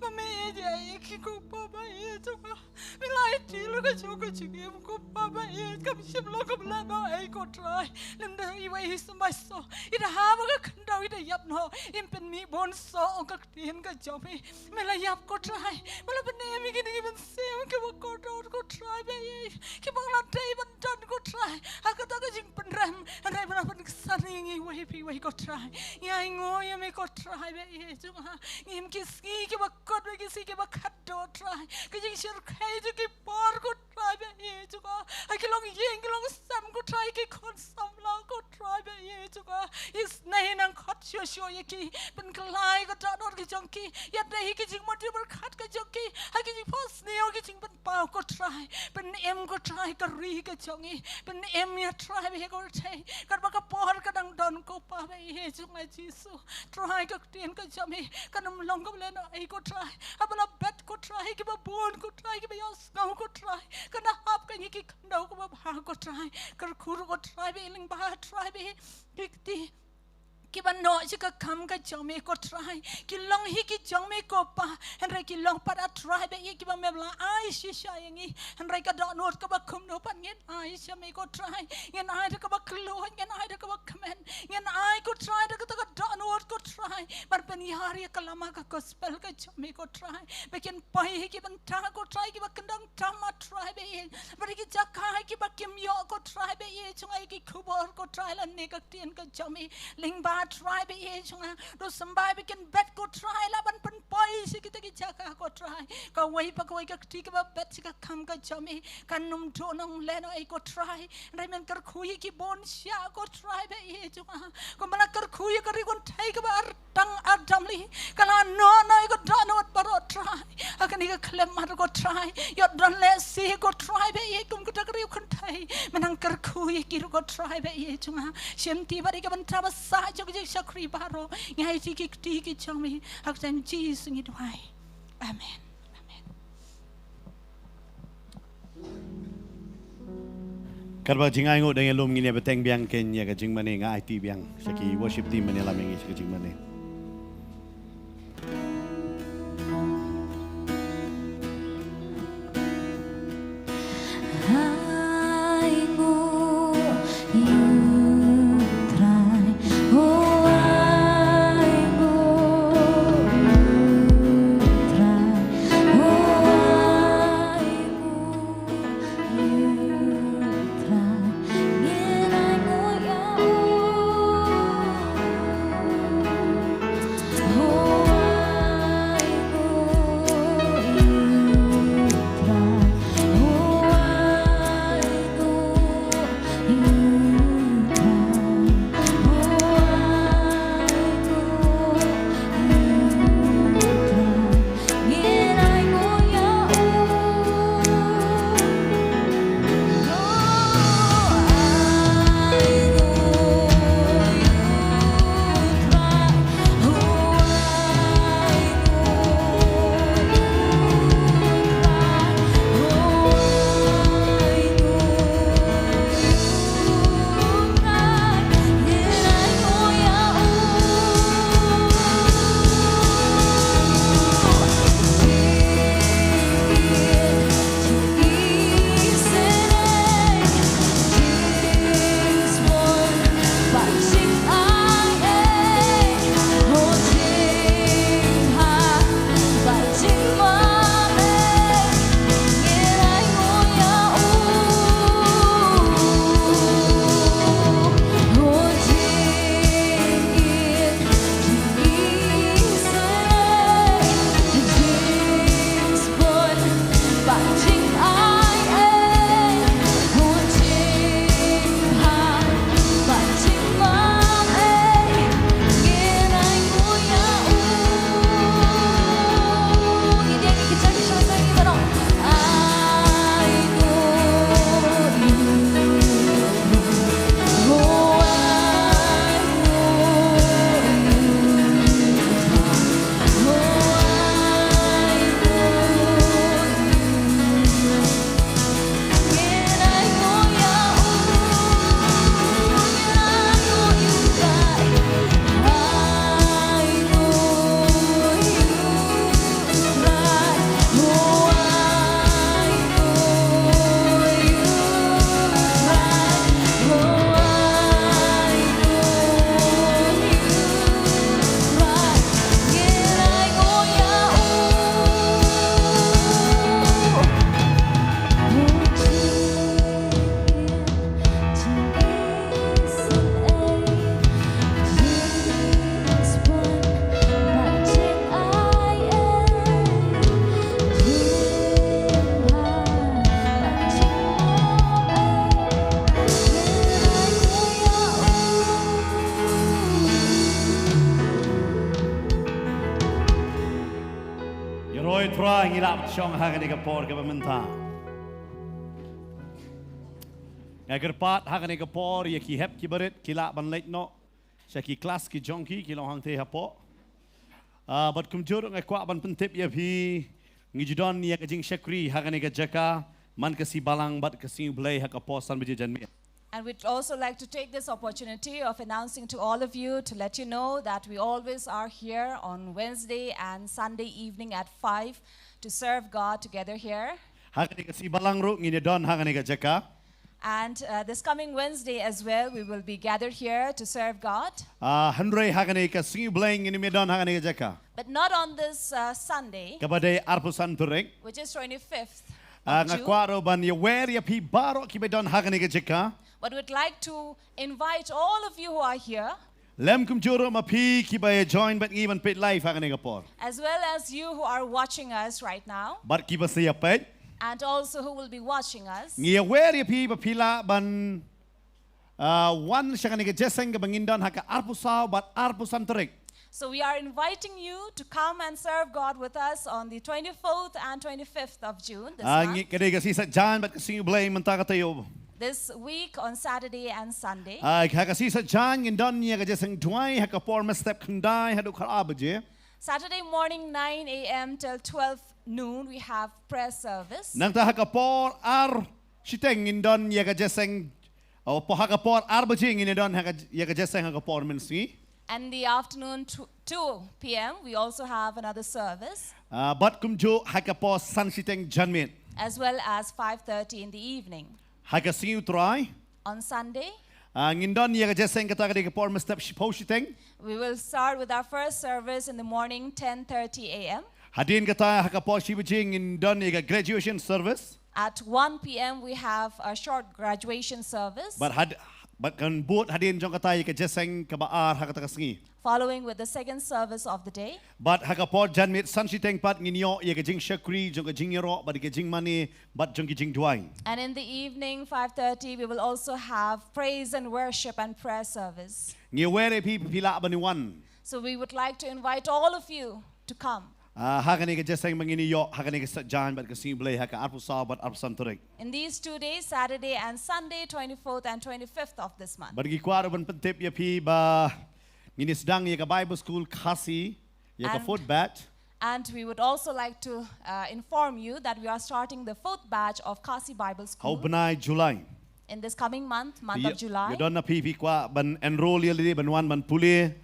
Ba me ïeit ïa ki ko Kpa ba ïeit Jehobah. Me la ïeit ïa ka jong ka jingim ko Kpa ba ïeit, kam shym long kaba la noh ei ko Trai. Lymda iwei i symbai soh, i da hap ha ka khyndew, i da ïap noh, im pynmih bun soh ong ka ktien ka jong me. Me la ïap ko Trai. Me la pynim ïa kine ki mynsiem kiba kordor ko Trai ba ïeit. Kiba la dei ban don ko Trai ha kata ka jingpynrem. Hynrei me la pynksan ïa ngi iwei pa iwei ko Trai. Ngi ainguh ïa me ko Trai ba ïeit jong nga. Ngim ki sngi kiba kut bad ki sngi kiba khatduh Trai. Ka jingshyrkhei jong ki por ko Trai ba ïeit jong nga. Ha ki longïing ki longsem ko Trai, ki khun samla ko Trai ba ïeit jong nga. Isynei nang khot shuh shuh ïa ki. Pynkylla ïa ka dohnud ka jong ki. Ïa dei hi ki jingmut jingpyrkhat ka jong ki. Ha ki jingphohsniew ki jingpynpaw ko Trai. Pynim ko Trai ka ri ka jong ngi. Pynim ïa Trai ba ïeit ko Trai. Katba ka por ka dang don ko Kpa ba ïeit jong nga Jisu. Trai ka ktien ka jong me kan ym long kaba la noh ei ko Trai. Haba la bet ko Trai kiba bun ko Trai kiba ïohsngew ko Trai. Kan da hap ka ngi ki khyndew kiba bha ko Trai. Kyrkhu ruh ko Trai ba ïa lyngba Trai ba ïa ki kti kiba noh sha ka kam ka jong me ko Trai. Ki long hi ki jong me ko Pa. Hynrei ki long pat A Trai ba ïa kiba me la ai shisha ïa ngi. Hynrei ka dohnud kaba kumno pat ngin ai sha me ko Trai. Ngin ai da kaba kylluid, ngin ai da kaba kmen, ngin ai ko Trai da kata ka dohnud ko Trai. Ban pynïar ïa ka lama ka gospel ka jong me ko Trai. Ba kin poi ha ki bynta ko Trai kiba kyndong tam A Trai ba ïa. Ba da ki jaka kiba kim ïoh ko Trai ba ïa jong nga ïa ki khubor ko Trai lane ka ktien ka jong me. Lyngba Trai ba ïa jong nga. To symbai ba kin bet ko Trai la ban pynpoi sha kita ki jaka ko Trai. Kawei pa kawei ka kti kaba bet sha ka kam ka jong me. Kan ym duh nongleh noh ei ko Trai. Hynrei men kyrkhu ïa ki bun sha ko Trai ba ïa jong nga. Kumba la kyrkhu ïa ka ri kynthei kaba ar tang ar damli. Ka la noh noh ïa ka dohnud baroh Trai. Ha kane ka khlem mar ko Trai. Ïoh don lehse ko Trai ba ïa kum kata ka ri kynthei. Men nang kyrkhu ïa ki ruh ko Trai ba ïa jong nga. Shim ti bad ïa ka bynta ba sah jong ka jingshakri baroh. Ngi ai ti ki kti ki jong me. Ha ka kyrteng Jisu ngi duwai. Amen. Amen. Katba jingainguh dang ïalum ngin ïa bteng biang kein ïa ka jingmane nga aiti biang sha ki worship team ban ïalam ïa ngi sha ka jingmane. Ïaroh Trai, ngi la shong ha kane ka por kaba mynta. Nga kyrpad ha kane ka por ïa ki hep ki barit ki lah ban leit noh sha ki klas ki jong ki, ki long hangtei hapoh. Ah, bad kumjuh nga kwah ban pyntip ïa phi, ngi ju don ïa ka jingshakri ha kane ka jaka Man ka sngi Balang bad ka sngi U Blei ha ka por san baje janmiet. And we'd also like to take this opportunity of announcing to all of you to let you know that we always are here on Wednesday and Sunday evening at five to serve God together here. Ha kane ka sngi Balang ruh ngin ïa don ha kane ka jaka. And uh, this coming Wednesday as well, we will be gathered here to serve God. Ah, hynrei ha kane ka sngi U Blei ngin ym ïa don ha kane ka jaka. But not on this uh, Sunday, Kaba dei arphew san tarik. Which is twenty-fifth Ah, of nga June. kwah ruh ban ïawer ïa phi baroh kiba don ha kane ka jaka. But we'd like to invite all of you who are here, Lem kumjuh ruh ma phi kiba ïa join bad ngi ban peit live ha kane ka por. As well as you who are watching us right now, Bad kiba sa ïa peit. And also who will be watching us. Ngi ïawer ïa phi ba phi lah ban ah, wan sha kane ka jingïaseng kaba ngin don ha ka arphew saw bad arphew san tarik. So we are inviting you to come and serve God with us on the twenty-fourth and twenty-fifth of June this Ah, month. Ngi ka dei ka sngi Saitjaiñ bad ka sngi U Blei mynta ka taïew. This week on Saturday and Sunday. Ah, ha ka sngi Saitjaiñ ngin don ïa ka jingïaseng duwai ha ka por mynstep khyndai haduh khatar baje. Saturday morning, nine a.m. till twelve noon, we have prayer service. Nangta ha ka por ar shiteng ngin don ïa ka jingïaseng, oh, ha ka por ar baje ngin don ha ka, ïa ka jingïaseng ha ka por mynsngi. And in the afternoon, two p.m., we also have another service. Ah, bad kumjuh ha ka por san shiteng janmiet. As well as five thirty in the evening. Ha ka sngi U Trai. On Sunday. Ah, ngin don ïa ka jingïaseng kata ka dei ka por mynstep shiphew shiteng. We will start with our first service in the morning, ten thirty a.m. Hadien kata ha ka por shi baje ngin don ïa ka graduation service. At one p.m., we have a short graduation service. Bad had, bad kan bud hadien jong kata ïa ka jingïaseng kaba ar ha kata ka sngi. Following with the second service of the day. Bad ha ka por janmiet san shiteng pat ngin ïoh ïa ka jingshakri jong ka jingïaroh bad ka jingmane bad jong ki jingduwai. And in the evening, five thirty, we will also have praise and worship and prayer service. Ngi ïawer ïa phi ba phi lah ban wan. So we would like to invite all of you to come. Ah, ha kane ka jingïaseng ba ngin ïoh ha kane ka Saitjaiñ bad ka sngi U Blei ha ka arphew saw bad arphew san tarik. In these two days, Saturday and Sunday, twenty-fourth and twenty-fifth of this month. Bad ngi kwah ruh ban pyntip ïa phi ba ngin ïa sdang ïa ka Bible School Khasi, ïa ka And- fourth batch. And we would also like to uh, inform you that we are starting the fourth batch of Khasi Bible Ha u School bnai July. In this coming month, month of July. Ïa don na phi phi kwah ban enroll ïa lade ban wan ban pule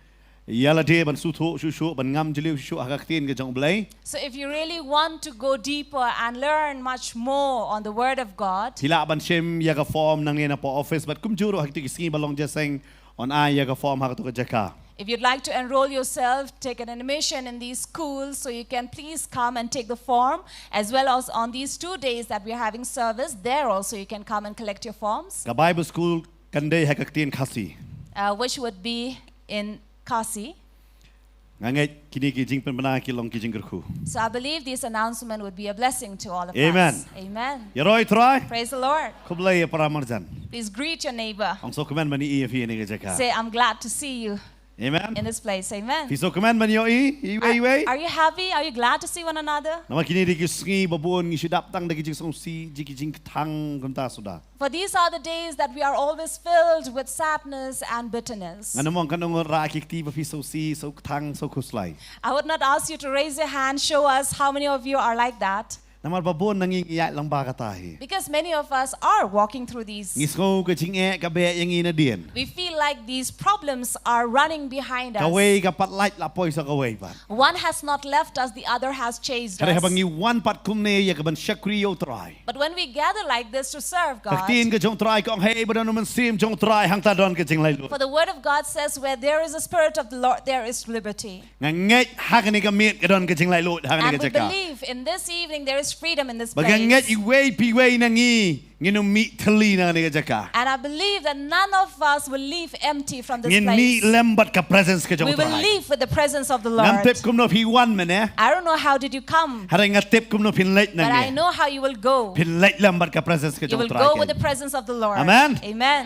ïa lade ban sngewthuh shuh shuh ban ngam jylliew shuh shuh ha ka ktien ka jong U Blei. So if you really want to go deeper and learn much more on the Word of God, Phi lah ban shim ïa ka form nangne na post office bad kumjuh ruh ha kito ki sngi ba long jingïaseng, yn ai ïa ka form ha kato ka jaka. If you'd like to enroll yourself, take an admission in these schools, so you can please come and take the form, as well as on these two days that we're having service, there also you can come and collect your forms, Ka Bible School kan dei ha ka ktien Khasi. Uh, which would be in Khasi. Nga ngeit kine ki jingpynbna ki long ki jingkyrkhu. So I believe this announcement would be a blessing to all of Amen. Us. Amen. Ïaroh ïa U Trai. Praise the Lord. Khublei ïa para marjan. Please greet your neighbor. Ong sngewkmen ban ïohi ïa phi ha kane ka jaka. Say, "I'm glad to see you." Amen. In this place. Amen. Phi sngewkmen ban ïohi iwei iwei. Are you happy? Are you glad to see one another? Namar kine dei ki sngi ba bun ngi shu dap tang da ki jingsngewsih, ki jingkthang kumta suda. For these are the days that we are always filled with sadness and bitterness. Ngan ym ong, kan ong ruh ïa phi ba phi sngewsih, sngewkthang, sngewkhuslai. I would not ask you to raise your hand, show us how many of you are like that. Namar ba bun na ngi ngi ïaid lang bad kata hi. Because many of us are walking through these. Ngi sngew ka jingeh ka beh ïa ngi nadien. We feel like these problems are running behind us. Kawei kam pat lait la poi sha kawei pat. One has not left us, the other has chased us. Hynrei haba ngi wan pat kumne ïa ka ban shakri ïa U Trai. But when we gather like this to serve God, Ka ktien ka jong U Trai ka ong, hei ba don U Mynsiem jong U Trai hangta don ka jinglaitluid. For the word of God says, "Where there is a spirit of the Lord, there is liberty." Nga ngeit ha kane ka miet ka don ka jinglaitluid ha kane ka jaka. And we believe in this evening there is freedom in this place. Ba nga ngeit iwei pa iwei na ngi ngin ym mih thylli na kane ka jaka. And I believe that none of us will leave empty from this place. Ngin mih lem bad ka presence ka jong U Trai. We will leave with the presence of the Lord. Ngam tip kumno phi wan mynne. I don't know how did you come. Hynrei nga tip kumno phin leit nangne. But I know how you will go. Phin leit lem bad ka presence ka jong U Trai. You will go with the presence of the Lord. Amen. Amen.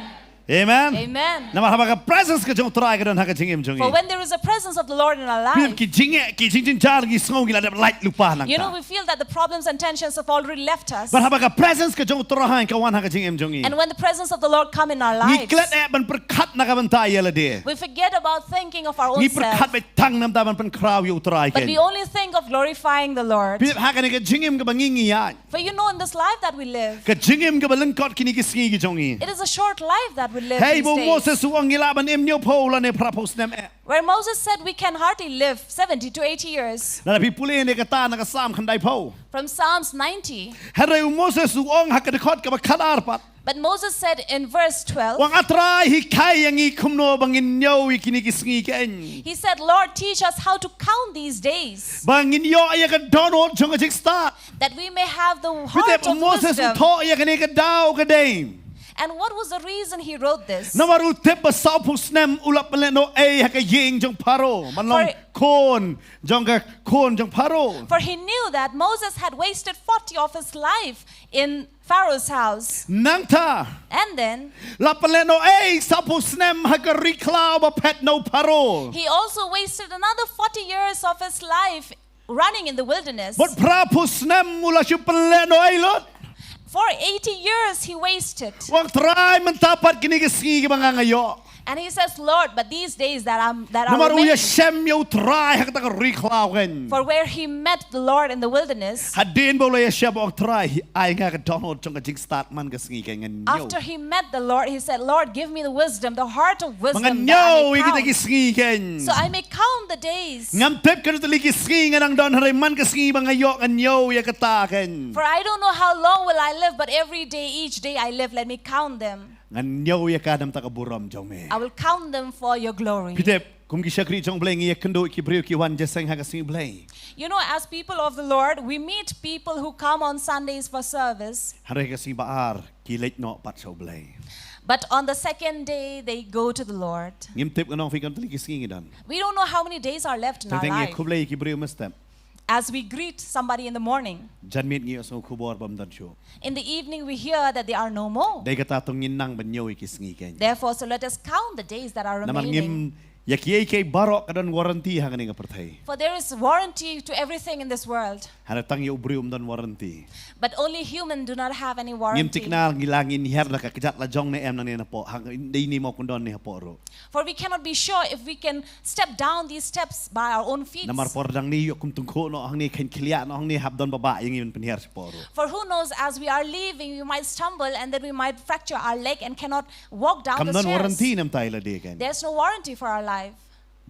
Amen. Amen. Namar haba ka presence ka jong U Trai ka don ha ka jingim jong ngi. For when there is a presence of the Lord in our life, ki jingeh, ki jingjynjar ngi sngew ngi la dep lait lypa nangta. You know, we feel that the problems and tensions have already left us. Bad haba ka presence ka jong U Trai ka wan ha ka jingim jong ngi, and when the presence of the Lord come in our lives, ngi klet eh ban pyrkhat na ka bynta ïa lade. We forget about thinking of our own self. Ngi pyrkhat beit tang namar ban pynkhraw ïa U Trai. But we only think of glorifying the Lord. Phi tip ha kane ka jingim kaba ngi ngi ïaid. For you know, in this life that we live, ka jingim kaba lyngkot kine ki sngi ki jong ngi, it is a short life that we live these days. Hei ba u Moses u ong ngi lah ban im hynñiewphew lane phraphew snem eh. Where Moses said we can hardly live seventy to eighty years. Lada phi pule ne kata na ka Salm khyndaiphew. From Psalms ninety. Hynrei u Moses u ong ha ka dkhot kaba khatar pat. But Moses said in verse twelve, u ong, A Trai, hikai ïa ngi kumno ba ngin ñiew ïa kine ki sngi kein. He said, Lord, teach us how to count these days. Ba ngin ïoh ïa ka dohnud jong ka jingstad. That we may have the heart of wisdom. Phi tip u Moses u thoh ïa kane ka daw ka dei. And what was the reason he wrote this? Namar u tip ba sawphew snem u la pynlehnohei ha ka ïing jong Pharaoh. Ban long khun jong ka khun jong Pharaoh. For he knew that Moses had wasted forty of his life in Pharaoh's house. Nangta. And then, la pynlehnohei sawphew snem ha ka ri khlaw ba phet na u Pharaoh. He also wasted another forty years of his life running in the wilderness. Bad phraphew snem u la shu pynlehnohei lut. For eighty years he wasted. U ong, Trai, mynta pat kine ki sngi kiba nga nga ïoh. And he says, Lord, but these days that I'm that are remaining. Namar u ïashem ïa U Trai ha kata ka ri khlaw kein. For where he met the Lord in the wilderness. Hadien ba u la ïashem, u ong, Trai, ai nga ka dohnud jong ka jingstad man ka sngi kein, ngan ñiew. After he met the Lord, he said, Lord, give me the wisdom, the heart of wisdom, that I may count. Ba ngan ñiew ïa kita ki sngi kein. So I may count the days. Ngam tip katno tylli ki sngi nga dang don, hynrei man ka sngi ba nga ïoh ngan ñiew ïa kata kein. For I don't know how long will I live, but every day, each day I live, let me count them. Ngan ñiew ïa ka namar ka burom jong me. I will count them for your glory. Phi tip, kum ki shakri jong U Blei ngi ïakynduh ïa ki briew ki wan jingïaseng ha ka sngi U Blei. You know, as people of the Lord, we meet people who come on Sundays for service. Hynrei ka sngi ba ar ki leit noh pat sha U Blei. But on the second day, they go to the Lord. Ngim tip, ngan ong ïa phi katno tylli ki sngi ngi don. We don't know how many days are left in our life. Teng teng ngi khublei ïa ki briew mynstep. As we greet somebody in the morning, janmiet ngi ïohsngew khubor ba ym don shuh. In the evening we hear that they are no more. Dei kata to ngin nang ban ñiew ïa ki sngi kein. Therefore, so let us count the days that are remaining. Namar ngim, ïa kiei kiei baroh ka don warranty ha kane ka pyrthei. For there is warranty to everything in this world. Hynrei tang ïa u briew ym don warranty. But only human do not have any warranty. Ngim thikna ngi la ngin hiar da ka kjat la jong ne em nangne napoh, ha dei ne mo kyndon ne hapoh ruh. For we cannot be sure if we can step down these steps by our own feet. Namar por dang ne ïoh kum tyngkhuh noh hangne, khein khlieh noh hangne, hap don ba bah ïa ngi ban pynhiar shapoh ruh. For who knows, as we are leaving, we might stumble and then we might fracture our leg and cannot walk down the stairs. Kam don warranty namar ïa lade kein. There's no warranty for our life.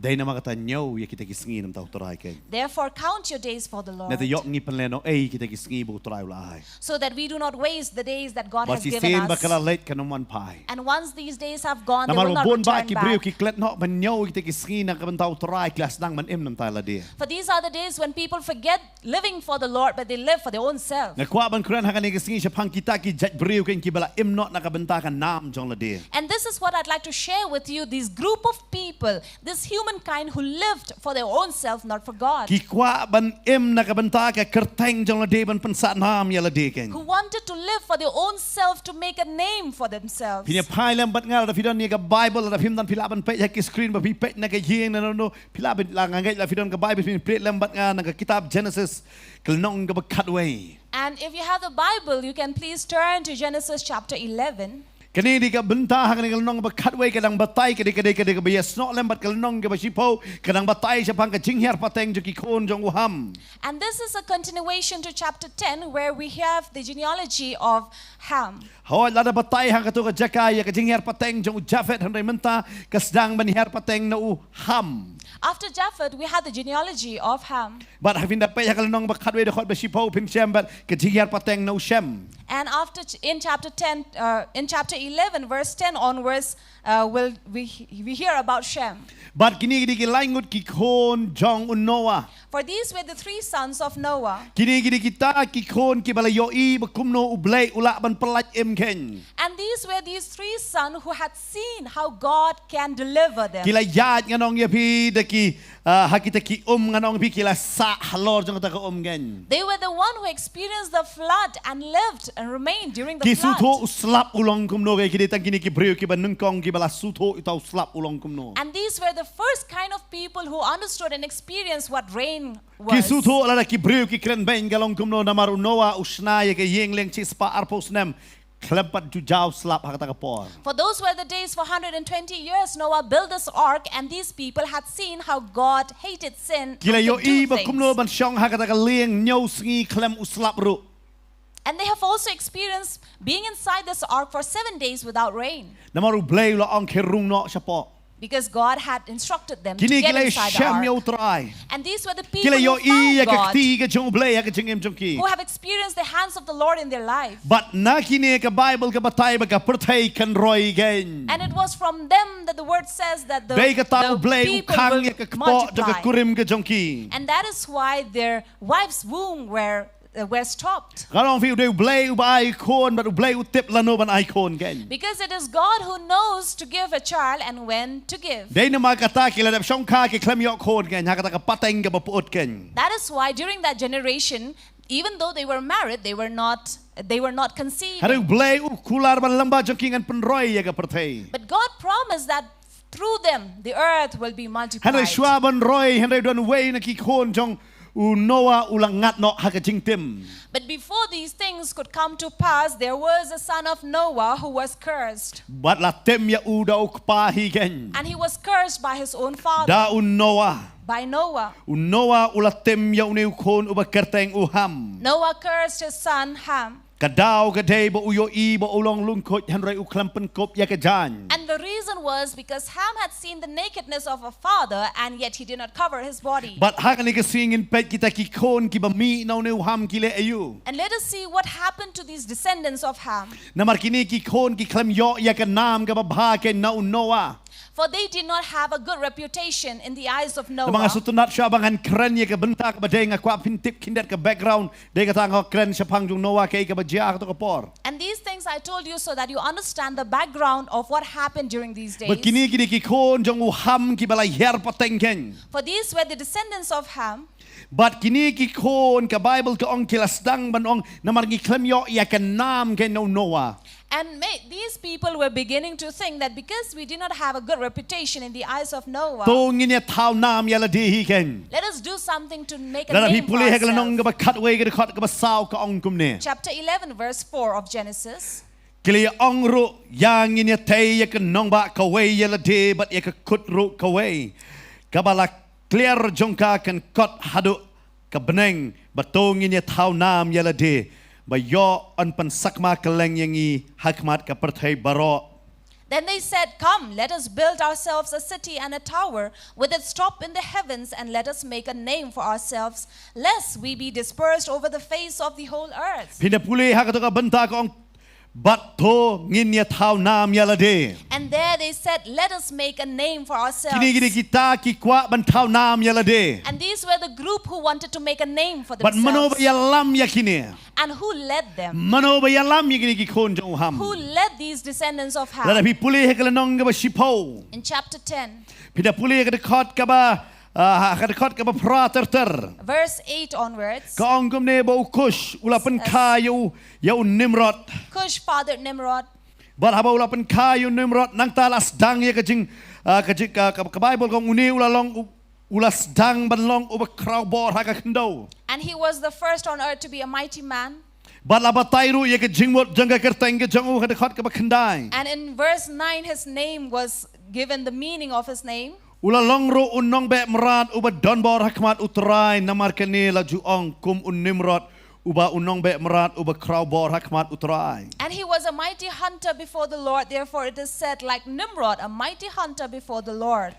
Dei namar kata ñiew ïa kita ki sngi namar U Trai kein. Therefore, count your days for the Lord. Nangta ïoh ngi pynlehnohei kita ki sngi ba U Trai u la ai. So that we do not waste the days that God has given us. Bad shisien ba ka la leit kan ym wan phai. And once these days have gone, they will not return back. Namar ba bun bah ki briew ki klet noh ban ñiew ïa kita ki sngi na ka bynta U Trai, ki la sdang ban im namar ïa lade. For these are the days when people forget living for the Lord, but they live for their own self. Nga kwah ban kren ha kane ka sngi shaphang kita ki jait briew kein kiba la im noh na ka bynta ka nam jong lade. And this is what I'd like to share with you, this group of people, this humankind who lived for their own self, not for God. Ki kwah ban im na ka bynta ka kyrteng jong lade, ban pynsahnahm ïa lade kein. Who wanted to live for their own self, to make a name for themselves. Phin ïa phai lem bad nga, lada phi don ïa ka Bible, lada phim don phi lah ban peit ha ki screen, ba phi peit na ka ïing na no no, phi lah ban, la nga ngeit la phi don ka Bible, phin peit lem bad nga na ka kitab Genesis, ka lynnong kaba khatwei. And if you have the Bible, you can please turn to Genesis chapter eleven. Kane dei ka bynta ha kane ka lynnong ba khatwei ka dang batai, ka dei, ka dei, ka dei kaba ïasnoh lem bad ka lynnong kaba shiphew, ka dang batai shaphang ka jinghiar pateng jong ki khun jong u Ham. And this is a continuation to chapter ten, where we have the genealogy of Ham. Hooid, la da batai ha kato ka jaka ïa ka jinghiar pateng jong u Japhet, hynrei mynta ka sdang ban hiar pateng na u Ham. After Japhet, we have the genealogy of Ham. Bad haba phin da peit ha ka lynnong ba khatwei dkhot ba shiphew phin shem bad ka jinghiar pateng na u Shem. And after ch-, in chapter ten, uh, in chapter eleven, verse ten onwards, uh, we'll, we, we hear about Shem. Bad kine ki dei ki lai ngut ki khun jong u Noah. For these were the three sons of Noah. Kine ki dei kita ki khun kiba la ïohi ba kumno U Blei u lah ban pyllait im kein. And these were these three sons who had seen how God can deliver them. Ki la ïaid, ngan ong ïa phi, da ki, ah, ha kita ki um, ngan ong ïa phi, ki la sah halor jong kata ka um kein. They were the one who experienced the flood and lived and remained during the flood. Ki sngewthuh u slap u long kumno. Okay, ki dei tang kine ki briew kiba nyngkong kiba la sngewthuh ïa uta u slap u long kumno. And these were the first kind of people who understood and experienced what rain was. Ki sngewthuh lada ki briew ki kren beiñ ka long kumno, namar u Noah u shna ïa ka ïing liang shi spah arphew snem khlem pat ju jaw slap ha kata ka por. For those were the days, for hundred and twenty years Noah built this ark, and these people had seen how God hated sin and could do things. Ki la ïohi ba kumno ban shong ha kata ka liang hynñiew sngi khlem u slap ruh. And they have also experienced being inside this ark for seven days without rain. Namar U Blei u la ong khie rung noh shapoh. Because God had instructed them to get inside the ark. Kine ki la shem ïa U Trai. And these were the people who found God. Ki la ïohi ïa ka kti ka jong U Blei ha ka jingim jong ki. Who have experienced the hands of the Lord in their life. Bad na kine ka Baibl ka batai ba ka pyrthei kan roi kein. And it was from them that the word says that the, the people were multiplied. Dei kata U Blei u khang ïa ka kpoh jong ka kurim ka jong ki. And that is why their wife's womb were uh, were stopped. Ka long phi u dei U Blei uba ai khun, bad U Blei u tip lano ban ai khun kein. Because it is God who knows to give a child and when to give. Dei namar kata ki la dep shongkha ki khlem ïoh khun kein, ha kata ka pateng kaba pyut kein. That is why during that generation, even though they were married, they were not they were not conceiving. Hynrei U Blei u kular ba lyngba jong ki ngan pynroi ïa ka pyrthei. But God promised that through them the earth will be multiplied. Hynrei shuwa ban roi, hynrei don uwei na ki khun jong u Noah u la ngat noh ha ka jingtim. But before these things could come to pass, there was a son of Noah who was cursed. Bad la tim ïa u da u kpa hi kein. And he was cursed by his own father. Da u Noah. By Noah. U Noah u la tim ïa une u khun uba kyrteng u Ham. Noah cursed his son Ham. Ka daw ka dei ba u ïohi ba u long lyngkhuit hynrei u khlem pynkup ïa ka jaiñ. And the reason was because Ham had seen the nakedness of a father and yet he did not cover his body. Bad ha kane ka sngi ngin peit kita ki khun kiba mih na une u Ham ki leh aïu. And let us see what happened to these descendants of Ham. Namar kine ki khun ki khlem ïoh ïa ka nam kaba bha kein na u Noah. For they did not have a good reputation in the eyes of Noah. Namar nga sngewtynnat shuwa ba ngan kren ïa ka bynta kaba dei, nga kwah phin tip khyndiat ka background. Dei kata nga kren shaphang jong u Noah kaei kaba jia ha kato ka por. And these things I told you so that you understand the background of what happened during these days. Bad kine kine ki khun jong u Ham kiba la hiar pateng kein. For these were the descendants of Ham. Bad kine ki khun ka Baibl ka ong ki la sdang ban ong namar ngi khlem ïoh ïa ka nam kein na u Noah. And may, these people were beginning to think that because we did not have a good reputation in the eyes of Noah, to ngin ïa thaw nam ïa lade hi kein. Let us do something to make a name for ourselves. Lada phi pule ha ka lynnong kaba khatwei ka dkhot kaba saw ka ong kumne. Chapter eleven verse four of Genesis. Ki la ong ruh, ïa ngin ïa tei ïa ka nongbah kawei ïa lade bad ïa ka kut ruh kawei kaba la kliar jong ka kan kot haduh ka bneng, bad to ngin ïa thaw nam ïa lade ba ïoh yn pynsakma kylleng ïa ngi ha khmat ka pyrthei baroh. Then they said, come, let us build ourselves a city and a tower with its top in the heavens, and let us make a name for ourselves, lest we be dispersed over the face of the whole earth. Phin da pule ha kato ka bynta ka ong, bad to ngin ïa thaw nam ïa lade. And there they said, let us make a name for ourselves. Kine kine kita ki kwah ban thaw nam ïa lade. And these were the group who wanted to make a name for themselves. Bad mano ba ïalam ïa kine? And who led them? Mano ba ïalam ïa kine ki khun jong u Ham? Who led these descendants of Ham? Lada phi pule ha ka lynnong kaba shiphew. In chapter ten. Phi da pule ha ka dkhot kaba, ah, ha ka dkhot kaba phra ter ter. Verse eight onwards. Ka ong kumne ba u Kush u la pynkha ïa u, ïa u Nimrod. Kush fathered Nimrod. Bad haba u la pynkha ïa u Nimrod nangta la sdang ïa ka jing, ah, ka jing, ka, ka, ka Baibl ka ong une u la long u, u la sdang ban long uba khraw bor ha ka khyndew. And he was the first on earth to be a mighty man. Bad la batai ruh ïa ka jingmut jong ka kyrteng ka jong u ha ka dkhot kaba khyndai. And in verse nine his name was given the meaning of his name. U la long ruh u nongbeh mrad uba donbor ha khmat U Trai, namar kane la ju ong kum u Nimrod uba u nongbeh mrad uba khraw bor ha khmat U Trai. And he was a mighty hunter before the Lord, therefore it is said, like Nimrod, a mighty hunter before the Lord.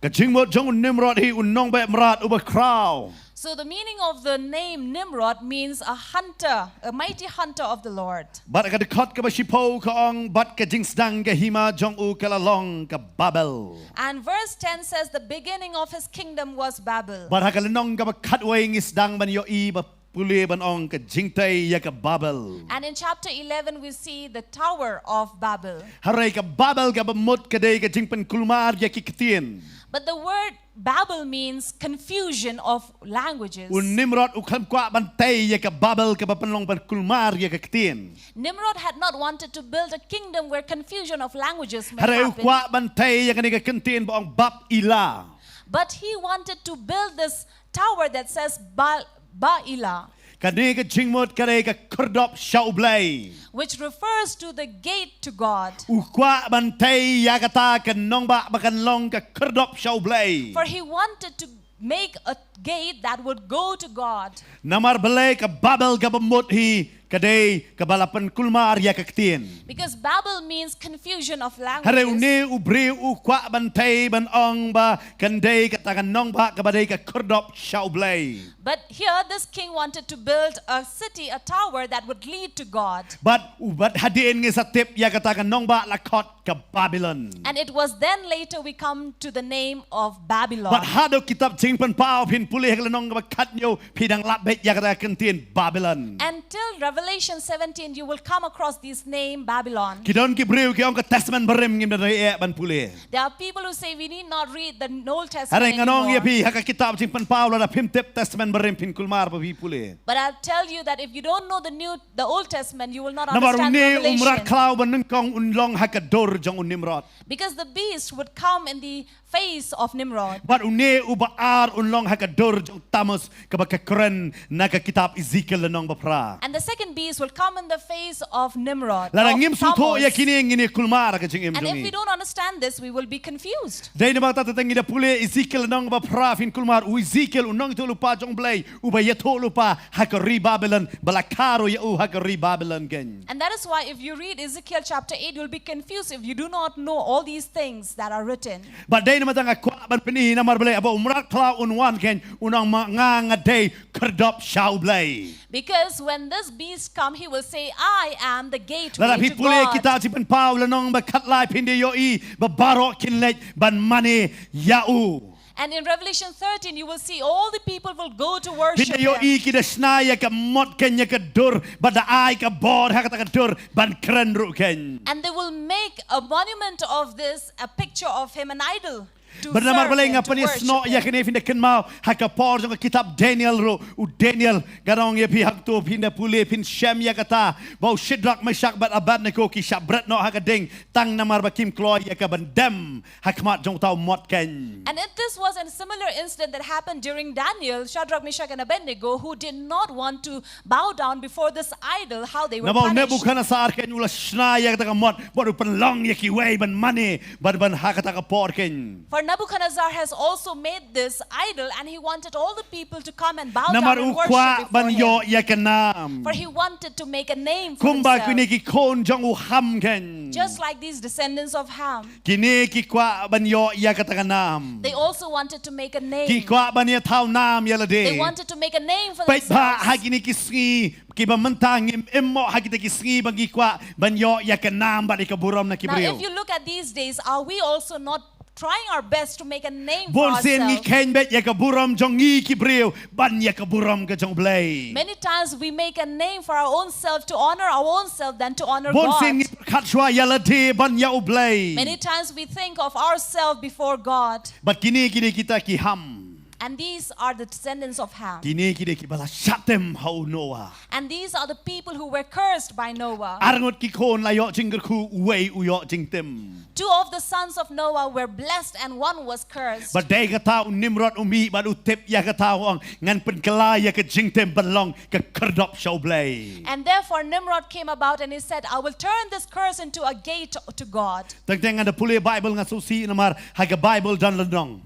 Ka jingmut jong u Nimrod hi u nongbeh mrad uba khraw. So the meaning of the name Nimrod means a hunter, a mighty hunter of the Lord. Bad ka dkhot kaba shiphew ka ong bad ka jingsdang ka hima jong u ka la long ka Babel. And verse ten says the beginning of his kingdom was Babel. Bad ha ka lynnong kaba khatwei ngi sdang ban ïohi ba pule ban ong ka jingtei ïa ka Babel. And in chapter eleven, we see the Tower of Babel. Hynrei ka Babel kaba mut ka dei ka jingpynkulmar ïa ki ktien. But the word Babel means confusion of languages. U Nimrod u khlem kwah ban tei ïa ka Babel kaba pynlong ban kulmar ïa ka ktien. Nimrod had not wanted to build a kingdom where confusion of languages may Hynrei u happen. kwah ban tei ïa kane ka ktien ba ong Bab Ila. But he wanted to build this tower that says Ba- Bailah, Kane ka jingmut ka dei ka khyrdop sha U Blei. which refers to the gate to God. U kwah ban tei ïa kata ka nongbah ba kan long ka khyrdop sha U Blei. For he wanted to make a gate that would go to God. Namar balei ka Babel kaba mut hi ka dei kaba la pynkulmar ïa ka ktien. Because Babel means confusion of Hynrei languages. une u briew u kwah ban tei ban ong ba kan dei kata ka nongbah kaba dei ka khyrdop sha U Blei. But here, this king wanted to build a city, a tower that would lead to God. Bad u bad hadien ngi sa tip ïa kata ka nongbah la khot ka Babylon. And it was then later we come to the name of Babylon. Bad haduh kitab Jingpynpaw phin pule ha ka lynnong kaba khatñiew phi dang lap beit ïa kata ka ktien Babylon. Until Revelation seventeen, you will come across this name Babylon. Ki don ki briew ki ong ka Testament Barim ngim da dei eh ban pule. There are people who say we need not read the Old Testament Hynrei ngan ong ïa anymore. phi ha ka kitab Jingpynpaw lada phim tip Testament Barim phin kulmar ba phi pule. But I'll tell you that if you don't know the new, the Old Testament, you will not Namar understand une u mrad Revelation. khlaw ba nyngkong un long ha ka dur jong u Nimrod. Because the beast would come in the face of Nimrod. Bad une u ba ar un long ha ka dur jong Tammuz kaba ka kren na ka kitab Ezekiel lynnong ba phra. And the second beast will come in the face of Nimrod. Lada Of ngim sngewthuh ïa Tammuz. Kine ngin ïa kulmar ha ka jingim And jong if we ngi. Don't understand this, we will be confused. Dei namar kata tang ngi da pule Ezekiel lynnong ba phra phin kulmar u Ezekiel u nongïathuhlypa jong U Blei u ba ïathuh lypa ha ka ri Babylon ba la kha ruh ïa u ha ka ri Babylon kein. And that is why if you read Ezekiel chapter eight, you'll be confused if you do not know all these things that are written. Bad dei namar kata nga kwah ban pyni namar balei haba u mrad khlaw un wan kein un ong ma nga nga dei khyrdop sha U Blei. Because when this beast come, he will say, "I am the gateway Lada phi to pule God." Kitab Jingpynpaw lynnong ba khatlai phin da ïohi ba baroh kin leit ban mane ïa u. And in Revelation thirteen, you will see all the people will go to Phin worship da ïohi him. Ki da shna ïa ka mot kein ïa ka dur bad da ai ka bor ha kata ka dur ban kren ruh kein. And they will make a monument of this, a picture of him, an idol, to Bad namar serve balei him, nga to pynïasnoh worship ïa him. Kane phin da kynmaw ha ka por jong ka kitab Daniel ruh u Daniel ka ong ïa phi hangto phin da pule phin shem ïa kata ba u Shadrak, Meshak bad Abednego ki shah bret noh ha ka ding tang namar ba kim kloi ïa ka ban dem ha khmat jong uta u mot kein. And it, this was a similar incident that happened during Daniel, Shadrach, Meshach, and Abednego, who did not want to bow down before this idol, how they were Naba u punished. Nebuchadnezzar kein u la shna ïa kata ka mot bad u pynlong ïa kiwei ban mane bad ban ha kata ka por kein. For Nebuchadnezzar has also made this idol, and he wanted all the people to come and bow Namar down and u kwah worship ban before ïoh him. Ïa ka nam. For he wanted to make a name for Kumba himself. Kine ki khun jong u Ham kein. Just like these descendants of Ham, Kine ki kwah ban ïoh ïa kata ka nam. They also wanted to make a name. Ki kwah ban ïa thaw nam ïa lade. They wanted to make a name for Peit bha themselves. Ha kine ki sngi kiba mynta ngim im mo ha kita ki sngi ba ngi kwah ban ïoh ïa ka nam bad ïa ka burom na ki briew. Now, if you look at these days, are we also not trying our best to make a name for ourselves? Bun sien ngi kheiñ beit ïa ka burom jong ngi ki briew ban ïa ka burom ka jong U Blei. Many times we make a name for our own self, to honor our own self than to honor Bun sien God. Ngi pyrkhat shuwa ïa lade ban ïa U Blei. Many times we think of ourselves before God. Bad kine ki dei kita ki Ham. And these are the descendants of Ham. Kine ki dei kiba la shah tim ha u Noah. And these are the people who were cursed by Noah. Ar ngut ki khun la ïoh jingkyrkhu, uwei u ïoh jingtim. Two of the sons of Noah were blessed and one was cursed. Bad dei kata u Nimrod u mih bad u tip ïa kata, u ong ngan pynkylla ïa ka jingtim ban long ka khyrdop sha U Blei. And therefore Nimrod came about and he said, "I will turn this curse into a gate to God." Teng teng nga da pule Bible nga sngewsih namar ha ka Bible don lynnong.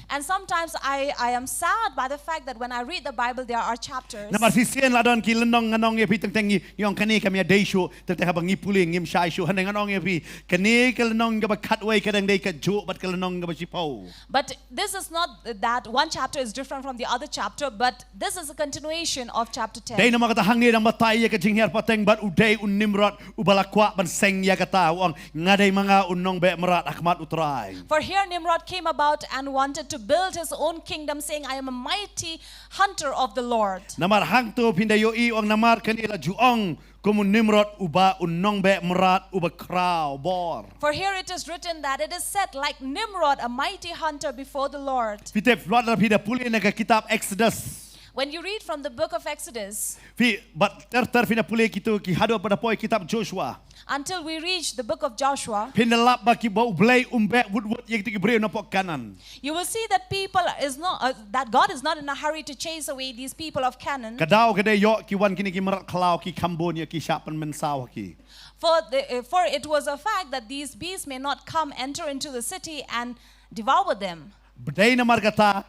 And sometimes I, I am sad by the fact that when I read the Bible, there are chapters. Namar shisien la don ki lynnong ngan ong ïa phi teng teng ngi ong kane kam ïadei shuh, teng teng haba ngi pule ngim shai shuh, hynrei ngan ong ïa phi kane ka lynnong kaba khatwei ka dang dei kajuh bad ka lynnong kaba shiphew. But this is not that one chapter is different from the other chapter, but this is a continuation of chapter ten. Dei namar kata hangne dang batai ïa ka jinghiar pateng bad u dei u Nimrod uba la kwah ban seng ïa kata, u ong nga dei ma nga u nongbeh mrad ha khmat U Trai. For here Nimrod came about and wanted to build his own kingdom, saying, "I am a mighty hunter of the Lord." Namar hangto phin da ïohi u ong namar kane la ju ong kum u Nimrod uba u nongbeh mrad uba khraw bor. For here it is written that it is said, "Like Nimrod, a mighty hunter before the Lord." Phi tip, wat la phi da pule na ka kitab Exodus. When you read from the book of Exodus, Phi, bad ter ter phi da pule kito ki haduh ba da poi kitab Joshua. Until we reach the book of Joshua, Phin da lap ba ki ba U Blei um beh wut wut ïa kito ki briew napoh Kanaan. You will see that people is not uh, that God is not in a hurry to chase away these people of Canaan. Ka daw ka dei ïoh ki wan kine ki mrad khlaw ki kham bun ïa ki, shah pynmynsaw ha ki. For the, uh, for it was a fact that these beasts may not come enter into the city and devour them. Ba dei namar kata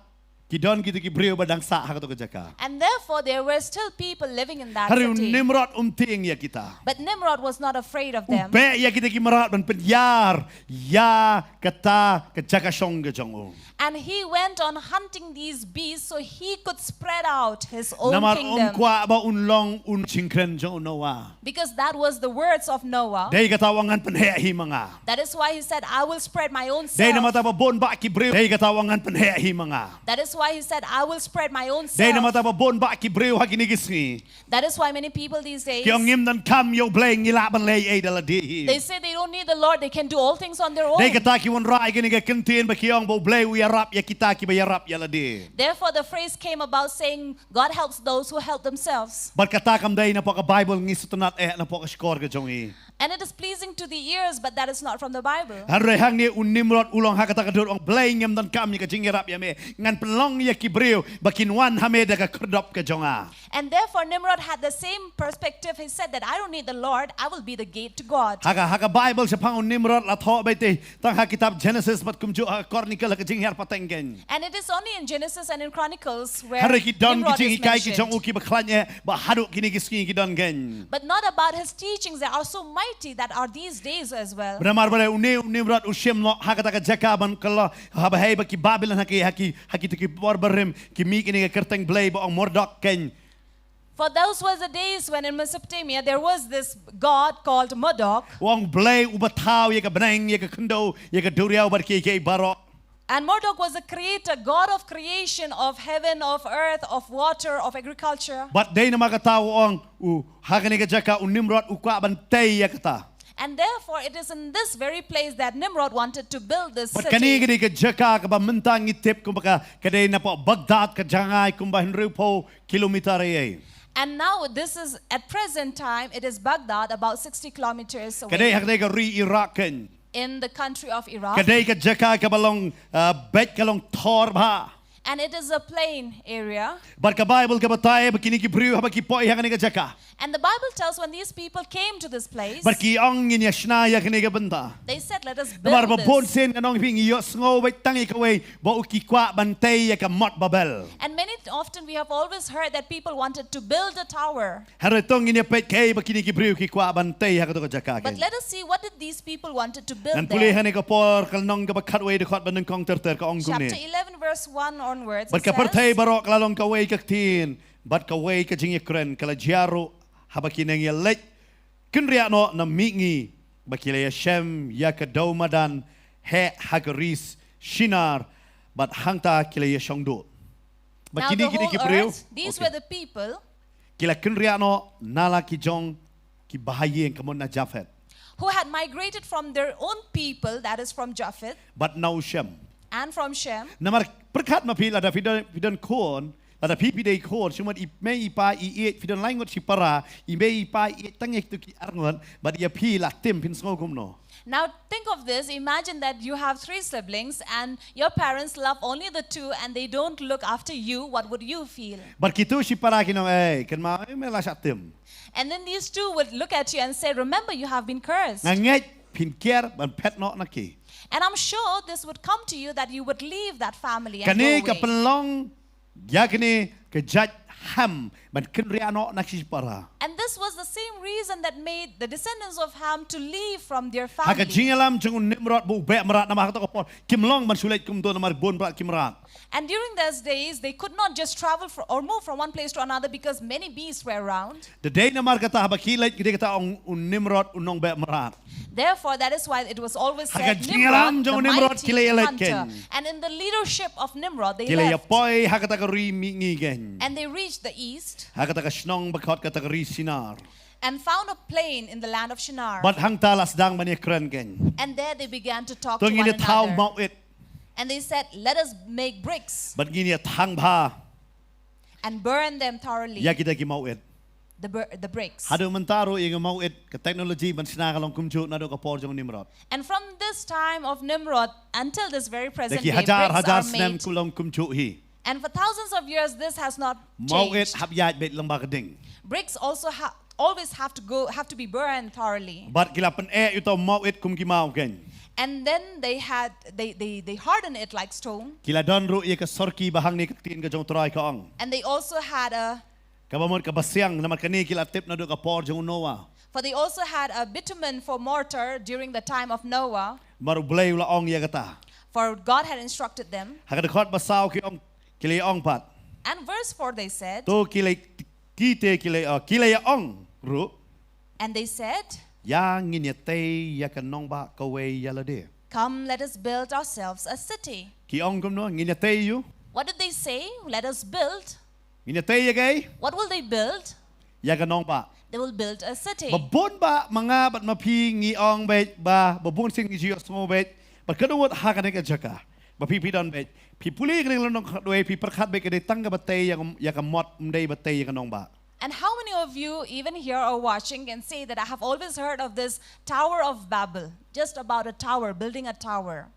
ki don kito ki briew ba dang sah ha kato ka jaka. And therefore there were still people living in that Hynrei u city. Nimrod um tieng ïa kita. But Nimrod was not afraid of U them. beh ïa kito ki mrad ban pynïar ïa kata ka jaka shong ka jong u. And he went on hunting these beasts so he could spread out his own Namar um kingdom. kwah ba un long u jingkren jong u Noah. Because that was the words of Noah. Dei kata u ong ngan pynheh hi ma nga. That is why he said, "I will spread my own Dei namar self." ba bun bah ki briew. Dei kata u ong ngan pynheh hi ma nga. That is why he said, "I will spread my own Dei namar self." ba bun bah ki briew ha kine ki sngi. That is why many people these days, Ki ong ngim donkam ïa U Blei, ngi lah ban leh ei da lade hi. They say they don't need the Lord, they can do all things on their own. Dei kata ki wanrah ïa kine ki kyntien ba ki ong ba U Blei u ïarap ïa kita kiba ïarap ïa lade. Therefore, the phrase came about saying, "God helps those who help themselves." Bad kata kam dei napoh ka Baibl, ngi sngewtynnad eh napoh ka shkor ka jong i. And it is pleasing to the ears, but that is not from the Bible. Hynrei hangne u Nimrod u long ha kata ka dur, u ong Blei ngim donkam ïa ka jingïarap ïa me. Ngan pynlong ïa ki briew ba kin wan ha me da ka khyrdop ka jong nga. And therefore, Nimrod had the same perspective. He said that, "I don't need the Lord, I will be the gate to God." Ha ka, ha ka Baibl shaphang u Nimrod la thoh beit tang ha kitab Genesis bad kumjuh ha Chronicle ha ka Jinghiar pateng kein. And it is only in Genesis and in Chronicles where Hynrei ki don ki Nimrod is jinghikai ki jong u mentioned. Kiba khlaiñ eh ba haduh kine ki sngi ki don kein. But not about his teachings that are so mighty that are these days as well. Namar balei une u Nimrod u shim noh ha kata ka jaka ban kylla haba hei ba ki Babilon ha ki, ha ki, ha kito ki por barim ki mih kine ki kyrteng blei ba ong Marduk kein. For those was the days when in Mesopotamia there was this god called Marduk. U ong Blei uba thaw ïa ka bneng, ïa ka khyndew, ïa ka duriaw bad kiei kiei baroh. And Marduk was a creator, god of creation, of heaven, of earth, of water, of agriculture. Bad dei namar kata u ong u ha kane ka jaka u Nimrod u kwah ban tei ïa kata. And therefore it is in this very place that Nimrod wanted to build this city. Bad kane ka dei ka jaka kaba mynta ngi tip kumba ka, ka dei napoh Baghdad ka jngai kumba hynriewphew kilometer ei ei. And now this is, at present time, it is Baghdad, about sixty kilometers away. Ka dei ha ka dei ka ri Iraq kein. In the country of Iraq. Ka dei ka jaka kaba long, uh, beit ka long thor bha. And it is a plain area. Bad ka Baibl ka batai ba kine ki briew haba ki poi ha kane ka jaka. And the Bible tells when these people came to this place, bad ki ong ngin ïa shna ïa kane ka bynta. They said, "Let us build this." Namar ba bun sien ngan ong phi ngi ïohsngew beit tang ïa kawei ba u ki kwah ban tei ïa ka mot Babel. And many often we have always heard that people wanted to build a tower. Hynrei to ngin ïa peit kaei ba kine ki briew ki kwah ban tei ha kato ka jaka kein. But let us see what did these people wanted to build there. Ngan pule ha kane ka Por ka lynnong kaba khatwei dkhot ba nyngkong ter ter ka ong kumne. Chapter eleven verse one onwards, it says, bad ka pyrthei baroh ka la long kawei ka ktien bad kawei ka jingïakren, ka la jia ruh haba ki neng ïaleit kynriah noh na mihngi ba ki la ïashem ïa ka dew madan heh ha ka ri Shinar bad hangta ki la ïashong duh. Ba kine kine ki briew, these were the people, ki la kynriah noh na la ki jong ki bahaïing ka mut na Japhet, who had migrated from their own people, that is from Japheth, bad na u Shem, and from Shem. Namar pyrkhat ma phi lada phi don, phi don khun, lada phi phi dei khun, shu mut i mei i pa i ïeit, phi don lai ngut shipara, i mei i pa i ïeit tang ïa kito ki arngut bad ïa phi la tim, phin sngew kumno? Now think of this, imagine that you have three siblings and your parents love only the two and they don't look after you, what would you feel? Bad kito shipara kin ong, ei kynmaw, ei me la shah tim. And then these two would look at you and say, "Remember, you have been cursed." Nga ngeit phin kiar ban phet noh na ki. And I'm sure this would come to you that you would leave that family and go away. Kane ka pynlong ïa kane ka jait Ham ban kynriah noh na ki para. And this was the same reason that made the descendants of Ham to leave from their family. Ha ka jingïalam jong u Nimrod ba u beh mrad namar ha kata ka por kim long ban shu leit kumto namar bun bha ki mrad. And during those days, they could not just travel fr- or move from one place to another because many beasts were around. Da dei namar kata haba ki leit ki dei kata ong u Nimrod u nongbeh mrad. Therefore, that is why it was always said Nimrod, the mighty hunter. And in the leadership of Nimrod, they left. Ki la ïapoi ha kata ka ri mihngi keiñ. And they reached the east. Ha kata ka shnong ba khot kata ka ri Shinar. And found a plain in the land of Shinar. Bad hangta la sdang ban ïakren keiñ. And there they began to talk to one another. To ngin ïa thaw mawit. And they said, let us make bricks. Bad ngin ïa thang bha. And burn them thoroughly. Ïa kita ki mawit. The, bur- the bricks. Haduh mynta ruh ïa ki mawit ka technology ban shna ka long kumjuh naduh ka por jong Nimrod. And from this time of Nimrod until this very present day, bricks are made. Da ki hajar hajar snem ka long kumjuh hi. And for thousands of years, this has not changed. Mawit hap ïaid beit lyngba ka ding. Bricks also ha- always have to go have to be burned thoroughly. Bad ki la pyneh ïa uta u mawit kum ki maw keiñ. And then they had they they they hardened it like stone. Ki la don ruh ïa ka sorki ba hangne ka ktien ka jong u Trai ka ong. And they also had a Kaba mut kaba siang namar kane ki la tip naduh ka por jong u Noah. For they also had a bitumen for mortar during the time of Noah. Namar U Blei u la ong ïa kata. For God had instructed them. Ha ka dkhot ba saw ki ong ki la ïa ong pat. And verse four they said. To ki la ki te ki la ïa ki la ïa ong ruh. And they said. Ïa ngin ïa tei ïa ka nongbah kawei ïa lade. Come, let us build ourselves a city. Ki ong kumno ngin ïa tei ïa u. What did they say? Let us build. Ngin ïa tei ïa kaei? What will they build? Ïa ka nongbah. They will build a city. Ba bun bah ma nga bad ma phi ngi ong beit ba ba bun sien ngi ju ïohsngew beit ba ka dei wut ha kane ka jaka ba phi phi don beit phi pule kane ka lynnong khatwei phi pyrkhat beit ka dei tang kaba tei ïa ka mot ym dei ba tei ïa ka nongbah. And how many of you, even here or watching, can say that I have always heard of this Tower of Babel, just about a tower, building a tower?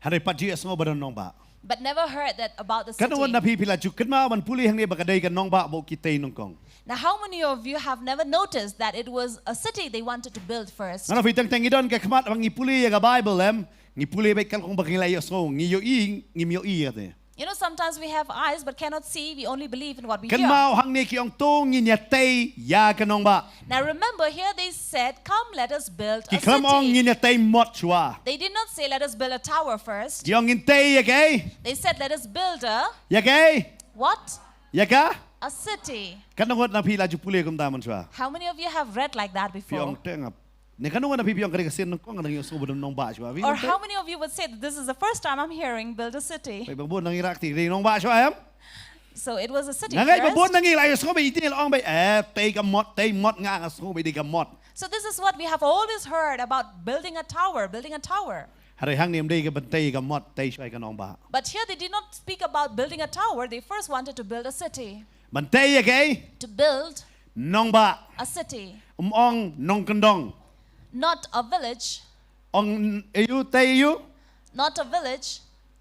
Hynrei pat ju ïohsngew ba don nongbah. But never heard that about the city. Katno ngut na phi phi la ju kynmaw ban pule hangne ba ka dei ka nongbah ba u ki tei nyngkong. Now, how many of you have never noticed that it was a city they wanted to build first? Ngan ong phi teng teng ngi don ka khmat ba ngi pule ïa ka Baibl em, ngi pule beit ka long ba ngi la ïohsngew, ngi ïohi, ngim ïohi ïa kata. You know, sometimes we have eyes but cannot see, we only believe in what we hear. Kynmaw hangne ki ong to ngin ïa tei ïa ka nongbah. Now remember, here they said, come, let us build a city. Ki khlem ong ngin ïa tei mot shuwa. They did not say, let us build a tower first. Ki ong ngin tei ïa kaei? They said, let us build a. Ïa kaei? What? Ïa ka? A city. Katno ngut na phi la ju pule kumta mynshuwa? How many of you have read like that before? Ki ong teng ap. Ne katno ngut na phi phi ong ka dei ka sien nyngkong ka dang ïohsngew ba don nongbah shuwa. Or how many of you would say that this is the first time I'm hearing build a city? Ba bun na ngi rak ti ka dei nongbah shuwa em? So it was a city first. Nga ngai ba bun na ngi la ïohsngew ba iti la ong ba eh tei ka mot tei mot nga nga sngew ba dei ka mot. So this is what we have always heard about building a tower, building a tower. Hynrei hangne ym dei ka ban tei ka mot tei shuwa ïa ka nongbah. But here they did not speak about building a tower, they first wanted to build a city. Ban tei ïa kaei? To build nongbah. A city. Ym ong nongkyndong. Not a village. Ong ïa u tei ïa u. Not a village.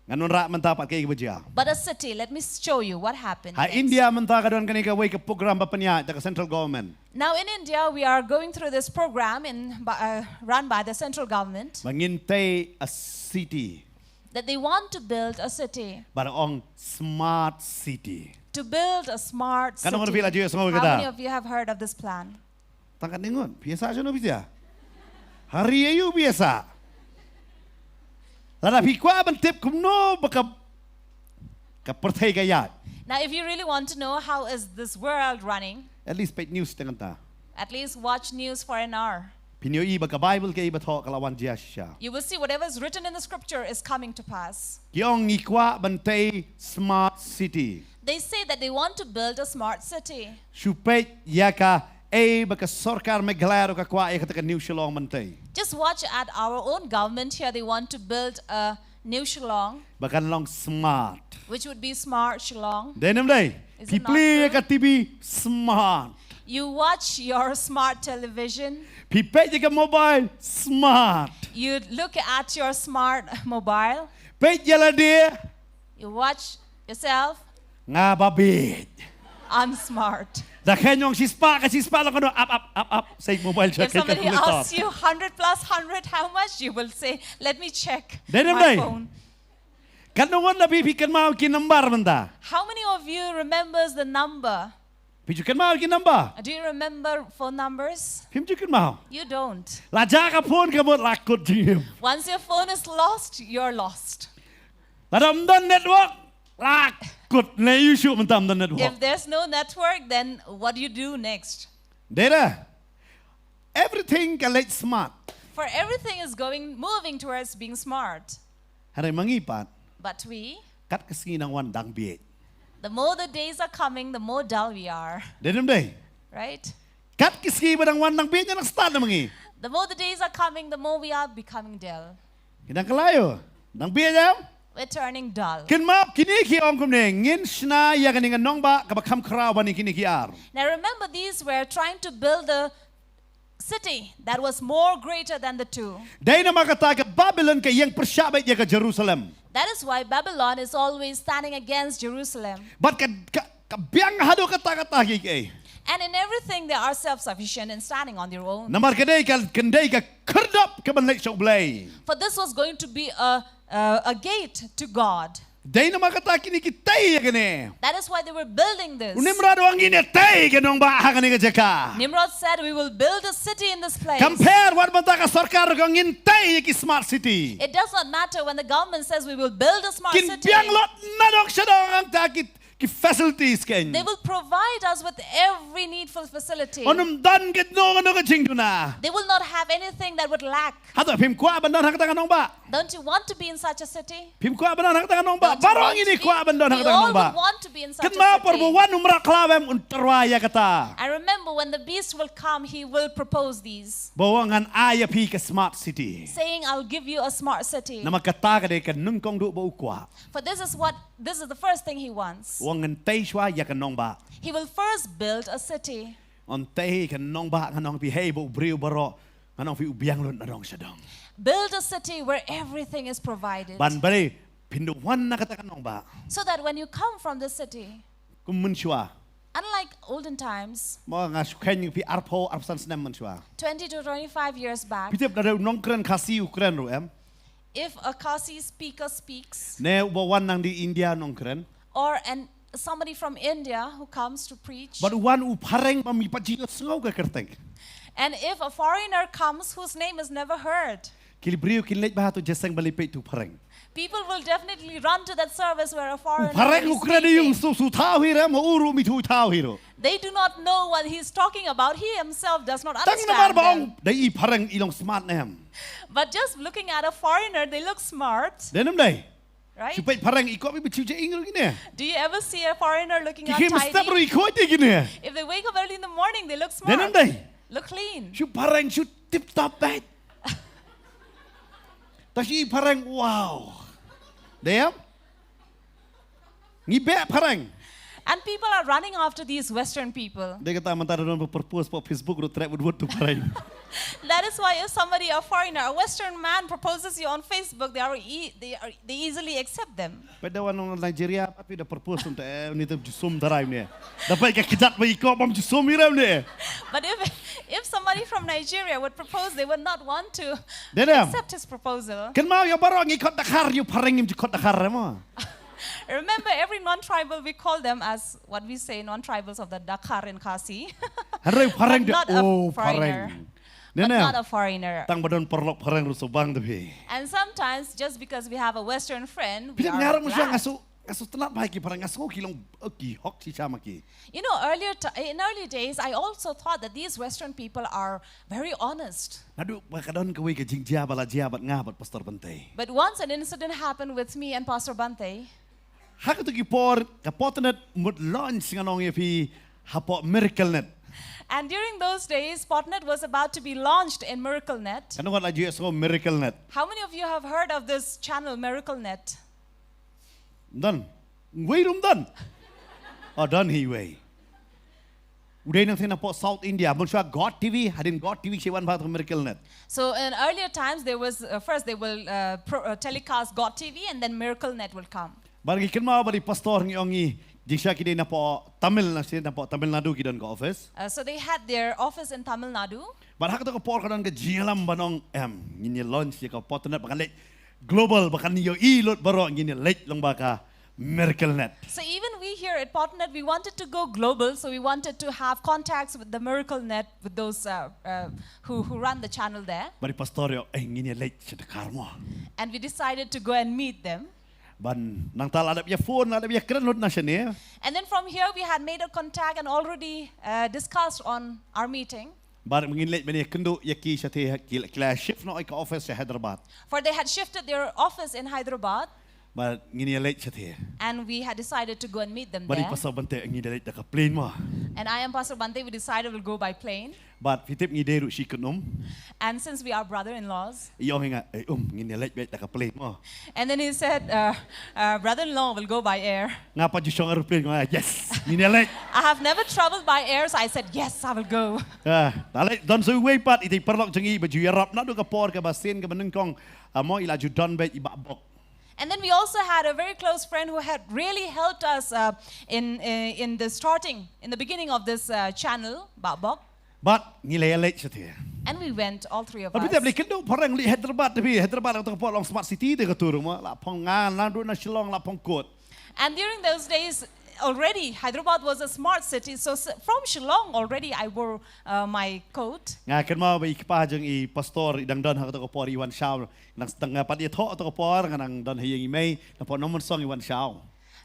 Ngan wanrah mynta pat kaei kaba jia. But a city, let me show you what happened. Ha India mynta ka don kane kawei ka program ba pynïaid da ka central government. Now in India we are going through this program in uh, run by the central government. Ba ngin tei a city. That they want to build a city. Ba ong smart city. To build a smart city. Katno ngut phi la ju ïohsngew ïa kata? How many of you have heard of this plan? Tang katne ngut. Phi ïa sah shano phi sah? Ha ri aïu phi ïa sah? Lada phi kwah ban tip kumno ba ka ka pyrthei ka ïaid. Now, if you really want to know how is this world running, at least peit news teng hangta. At least watch news for an hour. Phin ïohi ba ka Baibl kaei ba thoh ka la wan jia shisha. You will see whatever is written in the scripture is coming to pass. Ki ong ngi kwah ban tei smart city. They say that they want to build a smart city. Shu peit ïa kaei ba ka sorkar Meghalaya ruh ka kwah ïa kata ka New Shillong ban tei. Just watch at our own government here, they want to build a New Shillong. Ba kan long smart. Which would be smart Shillong. Dei ne ym dei? Phi plie ïa ka T V smart. You watch your smart television. Phi peit ïa ka mobile smart. You look at your smart mobile. Peit ïa lade. You watch yourself. Nga ba bieit. I'm smart. Da kheiñ ong shispah ka shispah la kano ap ap ap ap sa ïa ka mobile sha ka calculator. If somebody asks you hundred plus hundred how much, you will say, let me check my phone. Dei ne ym dei? Katno ngut na phi phi kynmaw ki number mynta? How many of you remembers the number? Phi ju kynmaw ki number? Do you remember phone numbers? Phim ju kynmaw. You don't. La jah ka phone ka mut la kut jingim. Once your phone is lost, you're lost. Lada ym don network, la kut, ne ïoh shuh mynta ym don network. If there's no network, then what do you do next? Dei da. Everything ka leit smart. For everything is going, moving towards being smart. Hynrei ma ngi pat. But we, kat ka sngi nang wan dang bieit. The more the days are coming, the more dull we are. Dei ne ym dei? Right? Kat ka sngi ba dang wan dang bieit, nang stad na ma ngi. The more the days are coming, the more we are becoming dull. Ki dang kylla ïoh. Dang bieit ïa. We're turning dull. Kynmaw kine ki ong kumne, ngin shna ïa kane ka nongbah kaba kham khraw ban ïa kine ki ar. Now remember, these were trying to build a city that was more greater than the two. Dei namar kata ka Babylon ka ïeng pyrshah beit ïa ka Jerusalem. That is why Babylon is always standing against Jerusalem. Bad ka, ka, ka biang haduh katta katta kiei kiei. And in everything they are self-sufficient and standing on their own. Namar ka dei ka, kan dei ka khyrdop kaban leit sha U Blei. For this was going to be a, a, a gate to God. Dei namar kata kine ki tei ïa kane. That is why they were building this. U Nimrod u ong ngin ïa tei ka nongbah ha kane ka jaka. Nimrod said, "We will build a city in this place." Compare wat mynta ka sorkar ka ong ngin tei ïa ki smart city. It does not matter when the government says, "We will build a smart city." Kin biang lut nadong shadong hangta ki, ki facilities kein. They will provide us with every needful facility. Ym don kano kano ka jingduna. They will not have anything that would lack. Hato phim kwah ban don ha kata ka nongbah? Don't you want to be in such a city? Phim kwah ban don ha kata ka nongbah? Baroh ngi kwah ban don ha kata ka nongbah. We all would want to be in such a city. Kynmaw por ba wan u mrad khlaw em un tyrwa ïa kata. I remember when the beast will come, he will propose these. Ba u ong ngan ai ïa phi ka smart city. Saying, "I'll give you a smart city." Namar kata ka dei ka nyngkong duh ba u kwah. For this is what, this is the first thing he wants. U ong ngan tei shuwa ïa ka nongbah. He will first build a city. Ngan tei ka nongbah, ngan ong phi, hei ba u briew baroh, ngan ong phi u biang lut nadong shadong. Build a city where everything is provided. Ban balei phin da wan na kata ka nongbah. So that when you come from the city, kum mynshuwa. Unlike olden times, mo nga shu kheiñ phi arphew arphew san snem mynshuwa. Twenty to twenty-five years back. Phi tip lada u nongkren Khasi u kren ruh em. If a Khasi speaker speaks, ne uba wan nangdie India nongkren. Or an, somebody from India who comes to preach. Bad u wan u phareng bym pat ju sngew ka kyrteng. And if a foreigner comes whose name is never heard. Ki briew kin leit bha to jaseng ban leit peit tu phareng. People will definitely run to that service where a foreigner is speaking. U phareng u kren ïa u shu, shu thaw hi re, ma u ruh um ithuh thaw hi ruh. They do not know what he's talking about. He himself does not understand them. Tang namar ba ong da i phareng i long smart ne em. But just looking at a foreigner, they look smart. Dei ne ym dei? Right? Shu peit phareng i kwah beit ba shu ja ing ruh kine. Do you ever see a foreigner looking untidy? Ki khie mynstep ruh i kwah te kine. If they wake up early in the morning, they look smart. Dei ne ym dei? Look clean. Shu phareng shu tip top beit. Te shu i phareng, wow. Dei em? Ngi beh phareng. And people are running after these Western people. Dei kata mynta da don ba propose hapoh Facebook ruh treh wut wut tu phareng. That is why if somebody, a foreigner, a Western man proposes you on Facebook, they are e-, they are, they easily accept them. Peit da wan nong Nigeria, pat phi da propose un te, eh, une te ju sum tharai une. Da peit ka kjat ba i kwah bym ju sum hi re une. But if, if somebody from Nigeria would propose, they would not want to accept his proposal. Dei ne em? Kynmaw ïa baroh ngi khot dkhar, ïa u phareng ngim ju khot dkhar re mo. Remember, every non-tribal, we call them as what we say, non-tribals of the Dkhar in Khasi. Hynrei u phareng de, oh, phareng. But not a foreigner. Dei ne em? But not a foreigner. Tang ba don paralok phareng ruh sngewbang te phi. And sometimes, just because we have a Western friend, we are glad. Phi tip nga ruh mynshuwa nga shu, nga shu tnat bha ïa ki phareng, nga sngew ki long, eh, ki hok shisha ma ki. You know, earlier ti-, in early days, I also thought that these Western people are very honest. Naduh ba ka don kawei ka jingjia ba la jia bad nga bad Pastor Bante. But once an incident happened with me and Pastor Bante. Ha kato ki por, ka Potnet mut launch ngan ong ïa phi hapoh MiracleNet. And during those days, Potnet was about to be launched in MiracleNet. Katno ngut la ju ïohsngew MiracleNet? How many of you have heard of this channel, MiracleNet? Ym don. Wei ruh ym don. Oh, don hi wei. U dei nangtei napoh South India. Mynshuwa God TV, hadien God TV shu wan bha to MiracleNet. So in earlier times, there was, uh, first they will, uh, pro-, uh, telecast God TV and then MiracleNet will come. Bad ngi kynmaw bad i pastor ngi ong ngi, jingshisha ki dei napoh Tamil, na shisha napoh Tamil Nadu ki don ka office. Uh, so they had their office in Tamil Nadu. Bad ha kato ka por ka don ka jingïalam ban ong em, ngin ïa launch ïa ka Potnet ba kan leit global, ba kan ïohi lut baroh, ngin ïa leit lyngba ka MiracleNet. So even we here at Potternet, we wanted to go global, so we wanted to have contacts with the Miracle Net, with those uh, uh, who, who run the channel there. Bad i pastor ïa, eh, ngin ïa leit sha Dakar mo. And we decided to go and meet them. Bad nangta la dep ïa phone, la dep ïa kren lut na shane. And then from here, we had made a contact and already uh, discussed on our meeting. Bad ngin leit ban ïa kynduh ïa ki shatei, ki la, ki la shift noh ïa ka office sha Hyderabad. For they had shifted their office in Hyderabad. Bad ngin ïa leit shatei. And we had decided to go and meet them there. Bad i Pastor Bante, ngin ïa leit da ka plane mo. And I and Pastor Bante, we decided we'll go by plane. Bad phi tip ngi dei ruh shi kynum. And since we are brother-in-laws. I ong ïa nga, eh, um, ngin ïa leit beit da ka plane mo. And then he said, uh, uh, "Brother-in-law will go by air." Nga pat ju shong aeroplane, nga, yes, ngin ïa leit. I have never traveled by air, so I said, "Yes, I will go." Ah, ta leit, don sa uwei pat, ïa i paralok jong ngi, ba ju ïarap naduh ka por kaba sien kaba nyngkong, ah, mo, i la ju don beit i Bah Bok. And then we also had a very close friend who had really helped us uh, in uh, in the starting, in the beginning of this uh, channel, Bah Bok. Bad ngi la ïa leit shatei. And we went, all three of us. Bad phi tip, leit kynduh phareng, leit Hyderabad, phi, Hyderabad, kata ka por long smart city te ka tur mo, la phong, nga naduh na Shillong la phong coat. And during those days, already Hyderabad was a smart city. So s- from Shillong already I wore uh, my coat. Nga kynmaw ba i kpa jong i pastor i dang don ha kata ka por, i wan shaw. Nang sdang nga pat ïathoh kata ka por, nga nang don ha ïing i mei, na pdeng Nongmynsong i wan shaw.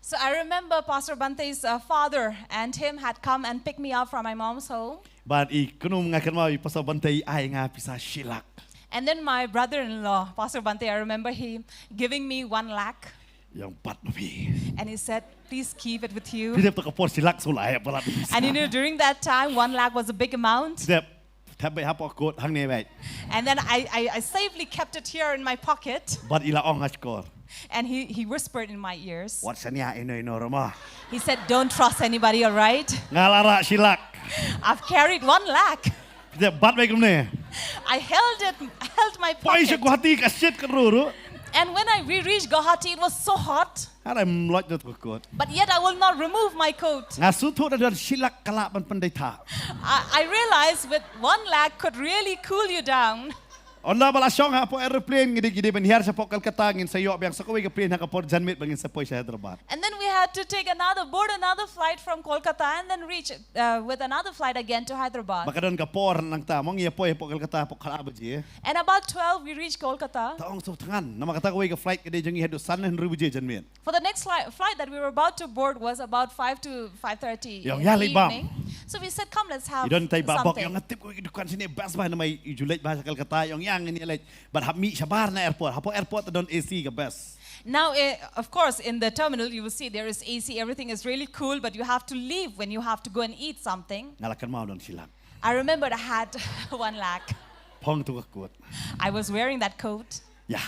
So I remember Pastor Bante's uh, father and him had come and picked me up from my mom's home. Bad i kynum, nga kynmaw i Pastor Bante i ai nga pisa shi lak. And then my brother-in-law, Pastor Bante, I remember him giving me one lakh. Ïa bad ma phi. And he said, "Please keep it with you." Phi tip, kata ka por shi lak shu lah ïa palat. And you know, during that time, one lakh was a big amount. Phi tip, thep beit hapoh coat hangne beit. And then I, I, I safely kept it here in my pocket. Bad i la ong ha shkor. And he, he whispered in my ears. Wat shaniah ino ino ruh mo. He said, "Don't trust anybody, all right?" Nga la rah shi lak. I've carried one lakh. Phi tip, bat beit kumne. I held it, held my pocket. Poi sha Guwahati ka shit ka ruh ruh. And when I re- reached Guwahati, it was so hot. Nga ym loit da ka coat. But yet I will not remove my coat. Nga sngewthuh da don shi lak ka lah ban pyndait. I, I realized with one lakh could really cool you down. Ynda ba la shong hapoh aeroplane, ngi dei, ngi dei ban hiar shapoh Kolkata, ngin sa ïoh biang sa kawei ka plane ha ka por janmiet ba ngin sa poi sha Hyderabad. And then we had to take another, board another flight from Kolkata and then reach uh, with another flight again to Hyderabad. Ba ka don ka por nangta, mo, ngi ïa poi hapoh Kolkata hapoh khatar baje. And about twelve, we reached Kolkata. Ta ong shu thngan, namar kata kawei ka flight ka dei jong ngi haduh san hynriew baje janmiet. For the next flight, flight that we were about to board was about five to five thirty in the evening. Ïa, ïa, leit bam. So we said, "Come, let's have something." I don tai Bah Bok, ïa nga tip kawei ka dukan shane best bha, namar i ju leit bha sha Kolkata, ïa, ïa ngin ïa leit. Bad hap mih shabar na airport. Hapoh airport don A C ka best. Now, eh, of course, in the terminal, you will see there is A C. Everything is really cool, but you have to leave when you have to go and eat something. Nga la kynmaw don shi lak. I remembered I had one lakh. Phong tu ka coat. I was wearing that coat. Ïa.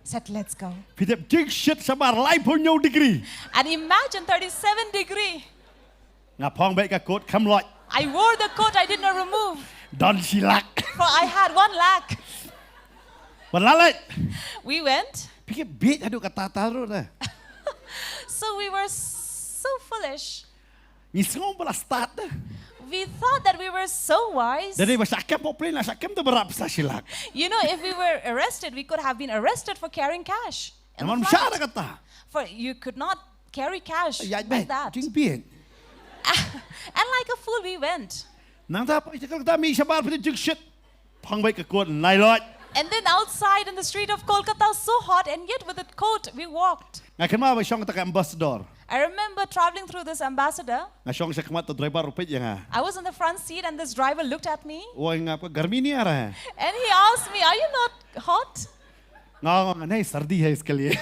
Said, "Let's go." Phi tip, jingshit shabar, laiphew hynñiew degree. And imagine, thirty-seven degree. Nga phong beit ka coat, kam loit. I wore the coat, I did not remove. Don shi lak. For I had one lakh. Bad la leit. We went. Phi ki bieit haduh katta katta ruh te. So we were so foolish. Ngi sngew ba la stad te. We thought that we were so wise. Da dei ba shah kem hapoh plane, la shah kem te ba rah pisa shi lak. You know, if we were arrested, we could have been arrested for carrying cash in the flight. Namar ym shah da kata. For you could not carry cash like that. Ïa beit, jingbieit. And like a fool, we went. Nangta poi sha Kolkata, mih shabar, phi tip, jingshit. Phong beit ka coat, ym loit. And then outside in the street of Kolkata, so hot, and yet with that coat, we walked. Nga kynmaw ba shong kata ka Ambassador. I remember traveling through this Ambassador. Nga shong sha khmat, te driver u peit ïa nga. I was in the front seat, and this driver looked at me. U ong ïa nga, "Garmi nahi aa raha hai?" And he asked me, "Are you not hot?" Nga ong, "Nahi, sardi hai, iske liye."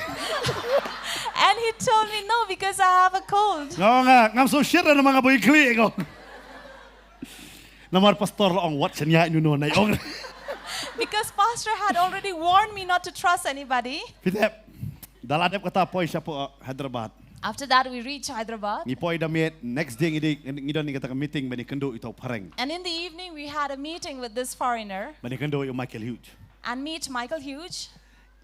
And he told me, "No, because I have a cold." Nga ong, "Ngam sngewsih namar nga boi khlieh," nga ong. Namar pastor la ong, "Wat shaniah ïano ïano," nga ong. Because pastor had already warned me not to trust anybody. Phi tip, da la dep kata poi shapoh Hyderabad. After that, we reached Hyderabad. Ngi poi da miet, next day ngi dei, ngi don ïa kata ka meeting ban ïakynduh ïa uto u phareng. And in the evening, we had a meeting with this foreigner. Ban ïakynduh ïa u Michael Hughes. And meet Michael Hughes.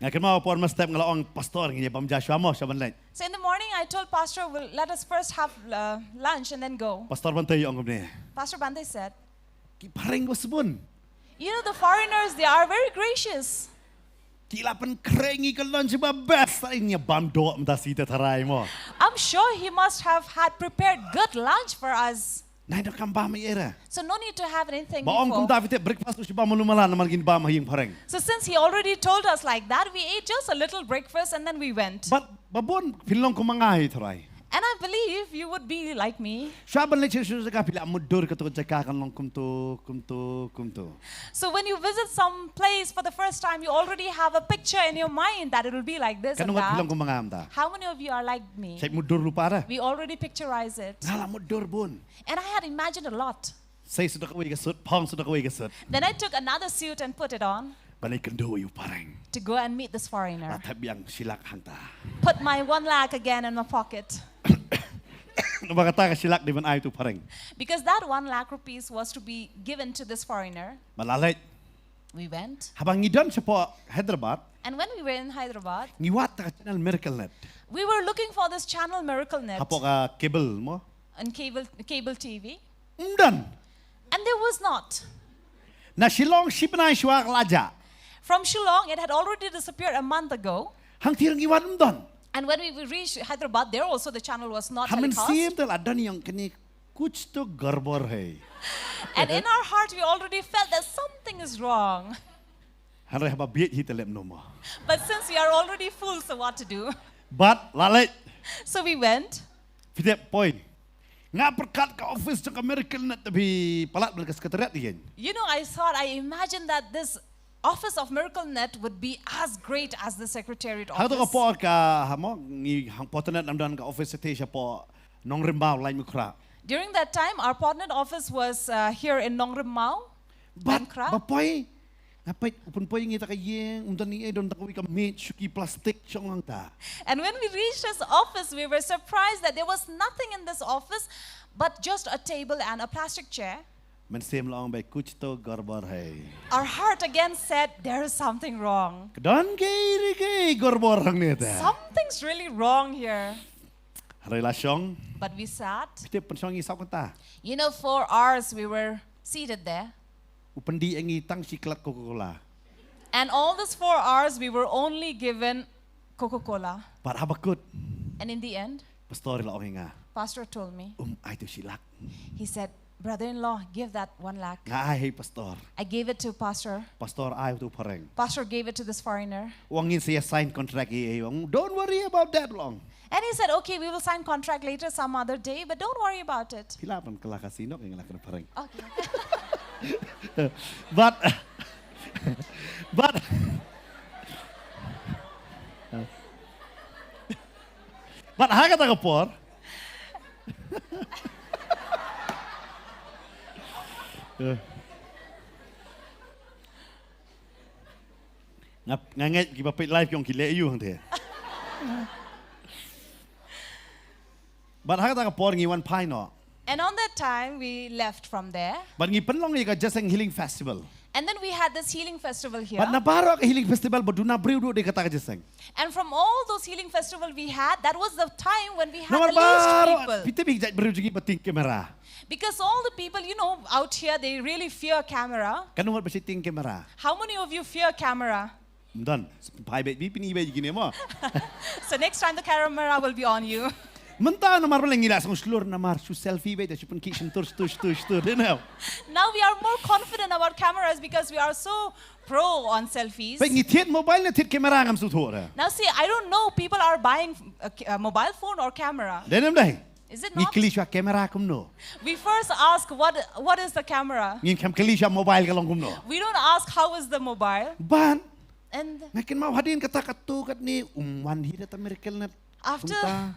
Nga kynmaw por mynstep nga la ong, "Pastor, ngin ïa bam ja shuwa mo, shuwa ban leit." So in the morning, I told Pastor, "Well, let us first have uh, lunch and then go." Pastor Bante u ong kumne. Pastor Bante said, "Ki phareng kiba sbun." You know, the foreigners, they are very gracious. Ki la pynkhreh ïa ngi ka lunch ba best, sa ïa bam doh mynta shi te tharai mo. I'm sure he must have had prepared good lunch for us. Nai doh kam bam ïa era. So no need to have anything Ba ong before. Kumta phi tip breakfast u shi bam malu mala namar ngin bam ha ïing phareng. So since he already told us like that, we ate just a little breakfast and then we went. But ba bun phin long kum ma nga hi tharai. And I believe you would be like me. Sha ban leit sha sha jaka phi la mutdur kato ka jaka kan long kumto, kumto, kumto. So when you visit some place for the first time, you already have a picture in your mind that it will be like this Kan and ngat phi long that. kum ma nga mynta. How many of you are like me? Sa mutdur lypa da. We already picturize it. Nga la mutdur bun. And I had imagined a lot. Sei sut da kawei ka sut, phong sut da kawei ka sut. Then I took another suit and put it on Ban ïakynduh ïa u phareng. To go and meet this foreigner. La thep biang shi lak hangta. Put my one lakh again in my pocket. Namar kata ka shi lak dei ban ai ïa u phareng. Because that one lakh rupees was to be given to this foreigner. Ba la leit. We went. Haba ngi don shapoh Hyderabad, And when we were in Hyderabad, ngi wad ïa ka channel Miracle Net. We were looking for this channel Miracle Net. Hapoh ka cable mo. On cable, cable T V. Ym don. And there was not. Na Shillong shi bnai shuwa ka la jah. From Shillong, it had already disappeared a month ago. Hangtei ruh ngi wad ym don. And when we reached Hyderabad, there also the channel was not Ha telecast. mynsiem te la don ïa kane, kuch to garbad hai. And in our heart, we already felt that something is wrong. Hynrei haba bieit hi te lem no mo. But since we are already full, so what to do? Bad la leit. So we went. Phi tip poi. Nga pyrkhat ka office jong ka Miracle Net te phi palat bad ka secretariat ïa. You know, I thought, I imagined that this office of Miracle Net would be as great as the secretariat Hangto ka office. por ka ha mo ngi hang Port Internet ym don ka office te shapoh Nongrim Mawlai Mukra. During that time, our Port Internet office was uh, here in Nongrim Maw. Bad Mukra. Ba poi. Nga peit u pynpoi ngi ta ka ïing, ym don ei ei, don ta kawei ka miej, shuki plastik shong hangta. And when we reached his office, we were surprised that there was nothing in this office but just a table and a plastic chair. Mynsiem la ong ba kuch to garbad hai. Our heart again said, "There is something wrong. Ka don kaei re kaei garbad hangne te. Something's really wrong here." Hynrei la shong. But we sat. Phi tip pynshong ngi saw kynta. You know, four hours we were seated there. U pyndih ïa ngi tang shi klat Coca-Cola. And all these four hours, we were only given Coca Cola. Bad haba kut. And in the end, Pastor la ong ïa nga. Pastor told me, Um, ai to shi lak. He said, "Brother in law, give that one lakh." Nga ai hi Pastor. I gave it to Pastor. Pastor ai to phareng. Pastor gave it to this foreigner. Ong ngin sa ïa sign contract ïa, ong, don't worry about that long. And he said, "Okay, we will sign contract later some other day, but don't worry about it." Phi lah ban kylla Khasi noh, nga lah kren phareng. Okay. Bad, bad, bad ha kata ka por. Nga, nga ngeit kiba peit live ki ong ki leh aiu hangtei. Bad ha kata ka por ngi wan phai noh. And on that time, we left from there. Bad ngi pynlong ïa ka Jesseng Healing Festival. And then we had this healing festival here. Bad na baroh ka Healing Festival ba duna briew duh dei kata ka Jesseng. And from all those healing festival we had, that was the time when we had Namar the least baroh people. Phi tip hi jait briew jong ngi ba tieng camera. Because all the people, you know, out here, they really fear camera. Katno ngut ba shu tieng camera? How many of you fear camera? Ym don. Phai beit, phin ïohi beit kine mo. So next time the camera will be on you. Mynta namar ba la ngi la song shlur namar shu selfie beit, shu pynkhih shyntur shyntur shyntur shyntur, you know. Now we are more confident about cameras because we are so pro on selfies. Beit ngi thied mobile ne thied camera ngam sngewthuh re. Now see, I don't know people are buying a, ca- a mobile phone or camera. Dei ne ym dei? Is it Ngi not? kylli shuwa camera kumno. We first ask what what is the camera. Ngim kylli shuwa mobile ka long kumno. We don't ask how is the mobile. Bad And nga kynmaw hadien kata katto katne um wan hi da ta Miracle Net. After Kumta.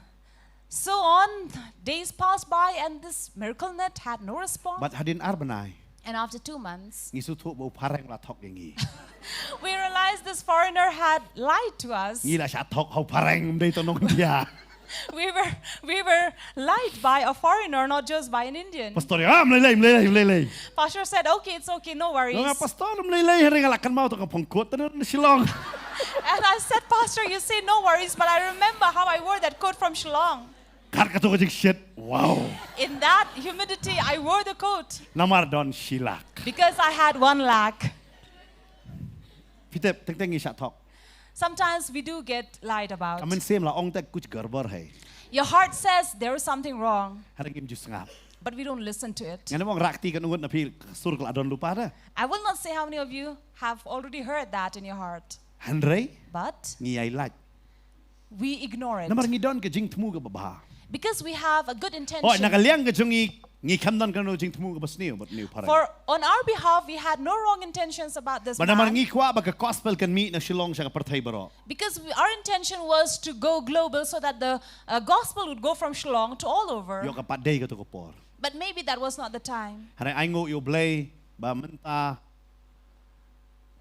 So on, days passed by and this Miracle Net had no response. Bad hadien ar bnai. And after two months, Ngi sngewthuh ba u phareng la thok ïa ngi. We realized this foreigner had lied to us. Ngi la shah thok ha u phareng, ym dei to nong India. We were we were lied by a foreigner, not just by an Indian. Pastor, ah, mlei lei, mlei lei, mlei lei. Pastor said, "Okay, it's okay, no worries." Nga, Pastor, mlei lei, hynrei nga la kynmaw to ka phong coat na Shillong. And I said, "Pastor, you say no worries, but I remember how I wore that coat from Shillong." Kat kato ka jingshit. Wow. In that humidity, I wore the coat. Namar don shi lak. Because I had one lakh. Phi tip, teng teng ngi shah thok. Sometimes we do get lied about. Ka mynsiem la ong te kuch garbar hai. Your heart says there is something wrong, Hynrei ngim ju sngap. but we don't listen to it. Ngan ong rah kti kan ngut na phi sur ka la don lypa da. I will not say how many of you have already heard that in your heart, Hynrei but ngi ai lait. We ignore it. Namar ngi don ka jingthmu kaba bha. Because we have a good Oh, intention. na ka liang ka jong ngi, ngi kham don kano jingthmu kaba sniew bad ngi u phareng. For on our behalf, we had no wrong intentions about this Ba namar man. Ngi kwah ba ka gospel kan mih na Shillong sha ka pyrthei baroh. Because we, our intention was to go global so that the uh, gospel would go from Shillong to all over. Ïoh ka pat dei kato ka por. But maybe that was not the time. Hynrei ai nguh ïa U Blei ba mynta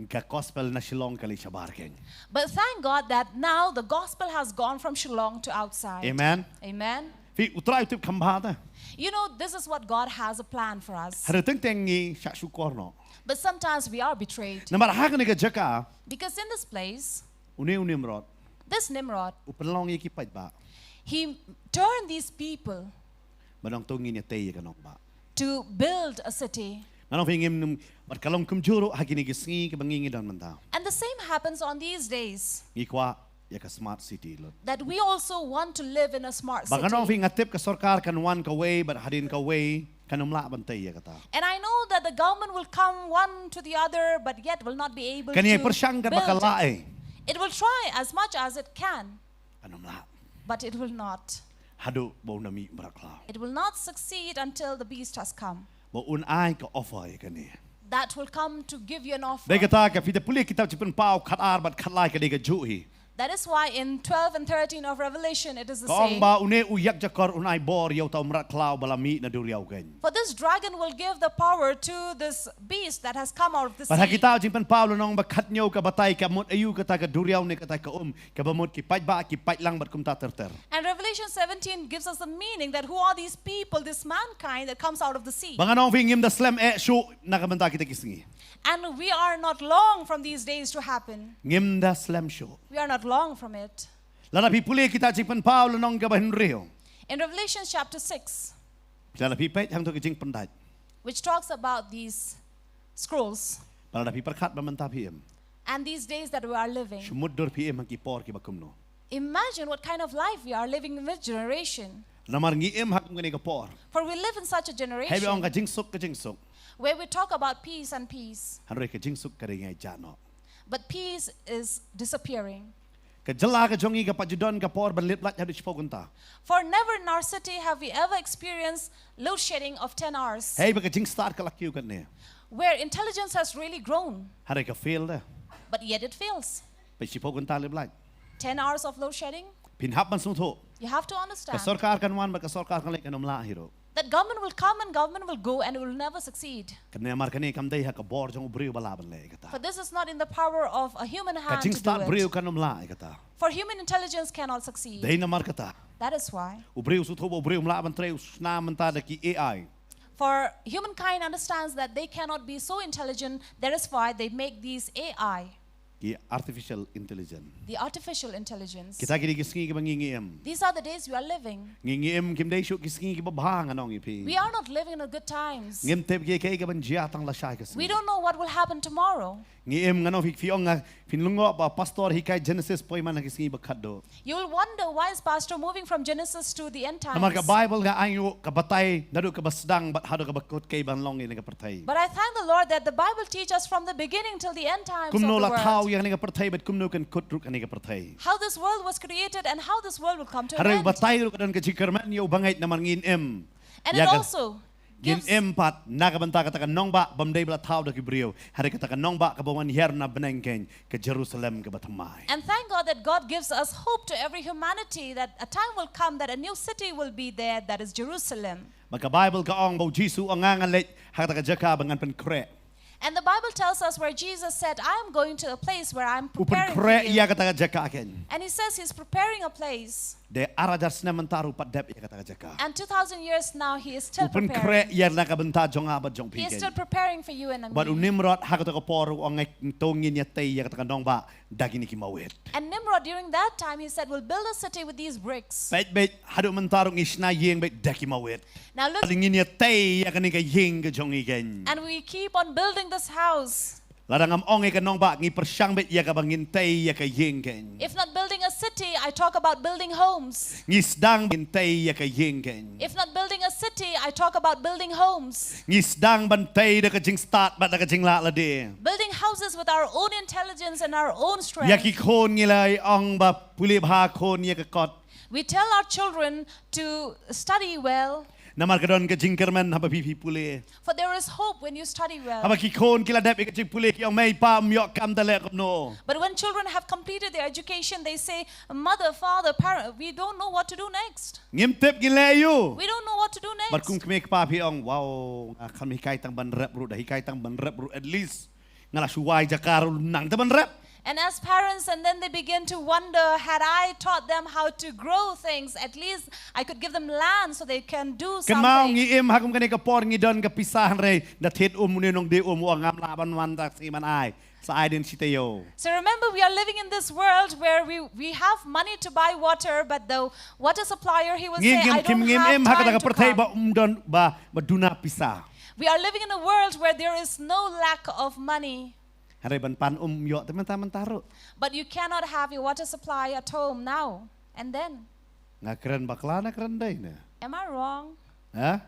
ka gospel na Shillong ka leit shabar keiñ. But thank God that now the gospel has gone from Shillong to outside. Amen. Amen. Phi, U Trai u tip kham bha te. You know, this is what God has a plan for us. Hynrei teng teng ngi shah shukor noh. But sometimes we are betrayed. Namar ha kane ka jaka, Because in this place, une u Nimrod, this Nimrod, u pynlong ïa ki paidbah. He turned these people Ba nangta ngin ïatei ïa ka nongbah. To build a city. Nga ong phi ngim nym, bad ka long kumjuh ruh ha kine ki sngi kiba ngi ngi don mynta. And the same happens on these days. Ngi kwah ïa ka smart city lut. That we also want to live in a smart Ba nga ong phi city. Nga tip ka sorkar kan wan kawei, bad hadien kawei kan ym lah ban tei ïa kata. And I know that the government will come one to the other, but yet will not be able Kan ïa to pyrshang katba ka build lah it. eh. It will try as much as it can, Kan ym lah. But it will not. Haduh ba un mih u mrad khlaw. It will not succeed until the beast has come. Ba un ai ka offer ïa kane. That will come to give you an offer. Dei kata ka phi da pule kitab Jingpynpaw khatar bad khatlai ka dei kajuh hi. That is why in twelve and thirteen of Revelation it is the Ka ong same. Ba une u ïakjakor un ai bor ïa uta u mrad khlaw ba la mih na duriaw keiñ. For this dragon will give the power to this beast that has come out of the sea. Bad ha kitab Jingpynpaw la ong ba khathynñiew ka batai ka mut aïu kata ka duriaw ne kata ka um, kaba mut ki paidbah, ki paidlang bad kumta ter ter. And Revelation seventeen gives us the meaning that who are these people, this mankind that comes out of the sea. Ba nga ong phi ngim da slem eh shuh na ka bynta kita ki sngi. And we are not long from these days to happen. Ngim da slem shuh. We are not long from it. Lada phi pule kitab Jingpynpaw lynnong kaba hynriew. In Revelation chapter six, Lada phi peit hangto ka jingpyndait. Which talks about these scrolls. Lada phi pyrkhat ba mynta phi im. And these days that we are living. Shu mutdur phi im ha ki por kiba kumno. Imagine what kind of life we are living in this generation. Namar ngi im ha kum kane ka por. For we live in such a generation. Hei ba ong ka jingsuk ka jingsuk. Where we talk about peace and peace. Hynrei ka jingsuk ka ring ai jah noh. But peace is disappearing. Ka jylla ka jong ngi ka pat ju don ka por ban lip light haduh shiphew kynta. For never in our city have we ever experienced load shedding of ten hours. Hei ba ka jingstad ka la kiew katne. Where intelligence has really grown. Hynrei ka fail da. But yet it fails. Peit shiphew kynta lip light. Ten hours of load shedding. Phin hap ban sngewthuh. You have to understand. Ka sorkar kan wan bad ka sorkar kan leit kan ym lah hi ruh. That government will come and government will go and it will never succeed. Kane namar kane kam dei ha ka bor jong u briew ba lah ban leh ïa kata. For this is not in the power of a human Ka hand to do jingstad briew it. Kan ym lah ïa kata. For human intelligence cannot succeed. Dei namar kata. That is why. U briew sngewthuh ba u briew um lah ban trei u shna mynta da ki A I. For humankind understands that they cannot be so intelligent, that is why they make these A I. Ki artificial intelligence. The artificial intelligence. Kita ki dei ki sngi kiba ngi ngi im. These are the days we are living. Ngi ngi im kim dei shuh ki sngi kiba bha nga ong ïa phi. We are not living in a good times. Ngim tip kiei kiei kaban jia tang lashai ka sngi. We don't know what will happen tomorrow. Ngi im nga ong phi, phi ong nga phin lyngngoh ba pastor hikai Genesis poi man ha ki sngi ba khatduh. You will wonder why is pastor moving from Genesis to the end times. Namar ka Bible ka ai nguh ka batai naduh kaba sdang bad haduh kaba kut kaei ban long ïa kane ka pyrthei. But I thank the Lord that the Bible teaches from the beginning till the end times of Kumno the la thaw world. Ïa kane ka pyrthei bad kumno kan kut ruh kane ka pyrthei. How this world was created and how this world will come to an Hynrei end. Batai ruh ka don ka jingkyrmen ïa u bangeit namar ngin im. And Ïa it ka- also Ngin gives, im pat na ka bynta kata ka nongbah bym dei ba la thaw da ki briew. Hynrei kata ka nongbah kaba wan hiar na bneng keiñ ka Jerusalem kaba thymmai. And thank God that God gives us hope to every humanity that a time will come that a new city will be there, that is Jerusalem. Ba ka Bible ka ong ba u Jisu u ong nga ngan leit ha kata ka jaka ba ngan pynkhreh. And the Bible tells us where Jesus said, "I am going to a place where I'm U preparing for pynkhreh you." Ïa kata ka jaka keiñ. And he says he's preparing a place. Dei ar hajar snem mynta ruh u pat dep ïa kata ka jaka. And two thousand years now, he is U still pynkhreh preparing. Ïa na ka bynta jong nga bad jong phi He is still keiñ. Preparing for you and Bad u me. Nimrod ha kata ka por u ong nga to ngin ïatei ïa kata ka nongbah da kine ki mawit. And Nimrod, during that time, he said, "We'll build a city with these bricks." Beit beit haduh mynta ruh ngi shna ïing beit da ki mawit. Now look, Bad ngin ïatei ïa kane ka ïing ka jong ngi keiñ. And we keep on building this house. Lada ngam ong ïa ka nongbah, ngi pyrshang beit ïa kaba ngin tei ïa ka ïing kein. If not building a city, I talk about building homes. Ngi sdang ban tei ïa ka ïing kein. If not building a city, I talk about building homes. Ngi sdang ban tei da ka jingstad bad da ka jinglah lade. Building houses with our own intelligence and our own strength. Ïa ki khun ngi la ong ba pule bha khun ïa ka kot. We tell our children to study well. Namar ka don ka jingkyrmen haba phi pule. For there is hope when you study well. Haba ki khun ki la dep ïa ka jingpule ki ong mei pa ym ïoh kam da leh kumno. But when children have completed their education, they say, "Mother, father, parent, we don't know what to do next." Ngim tip ngin leh aïu. We don't know what to do next. Bad kum kmie kpa phi ong, wow, nga khlem hikai tang ban rep ruh, da hikai tang ban rep ruh at least nga la shu wai jaka ruh nang te ban rep. And as parents, and then they begin to wonder, had I taught them how to grow things, at least I could give them land so they can do something. Kynmaw ngi im ha kum kane ka por ngi don ka pisa hynrei da thied um une nongdie um u ong ngam lah ban wan da sngi ban ai. Sa ai dien shi taïew. So remember, we are living in this world where we, we have money to buy water, but the water supplier, he will say, "I don't have time to come." Ngi ngim im ha kata ka pyrthei ba um don ba, ba duna pisa. We are living in a world where there is no lack of money. Hynrei ban pan um ym ïoh te mynta mynta ruh. But you cannot have your water supply at home now and then. Nga kren bakla ne kren dei ne? Am I wrong? Ha?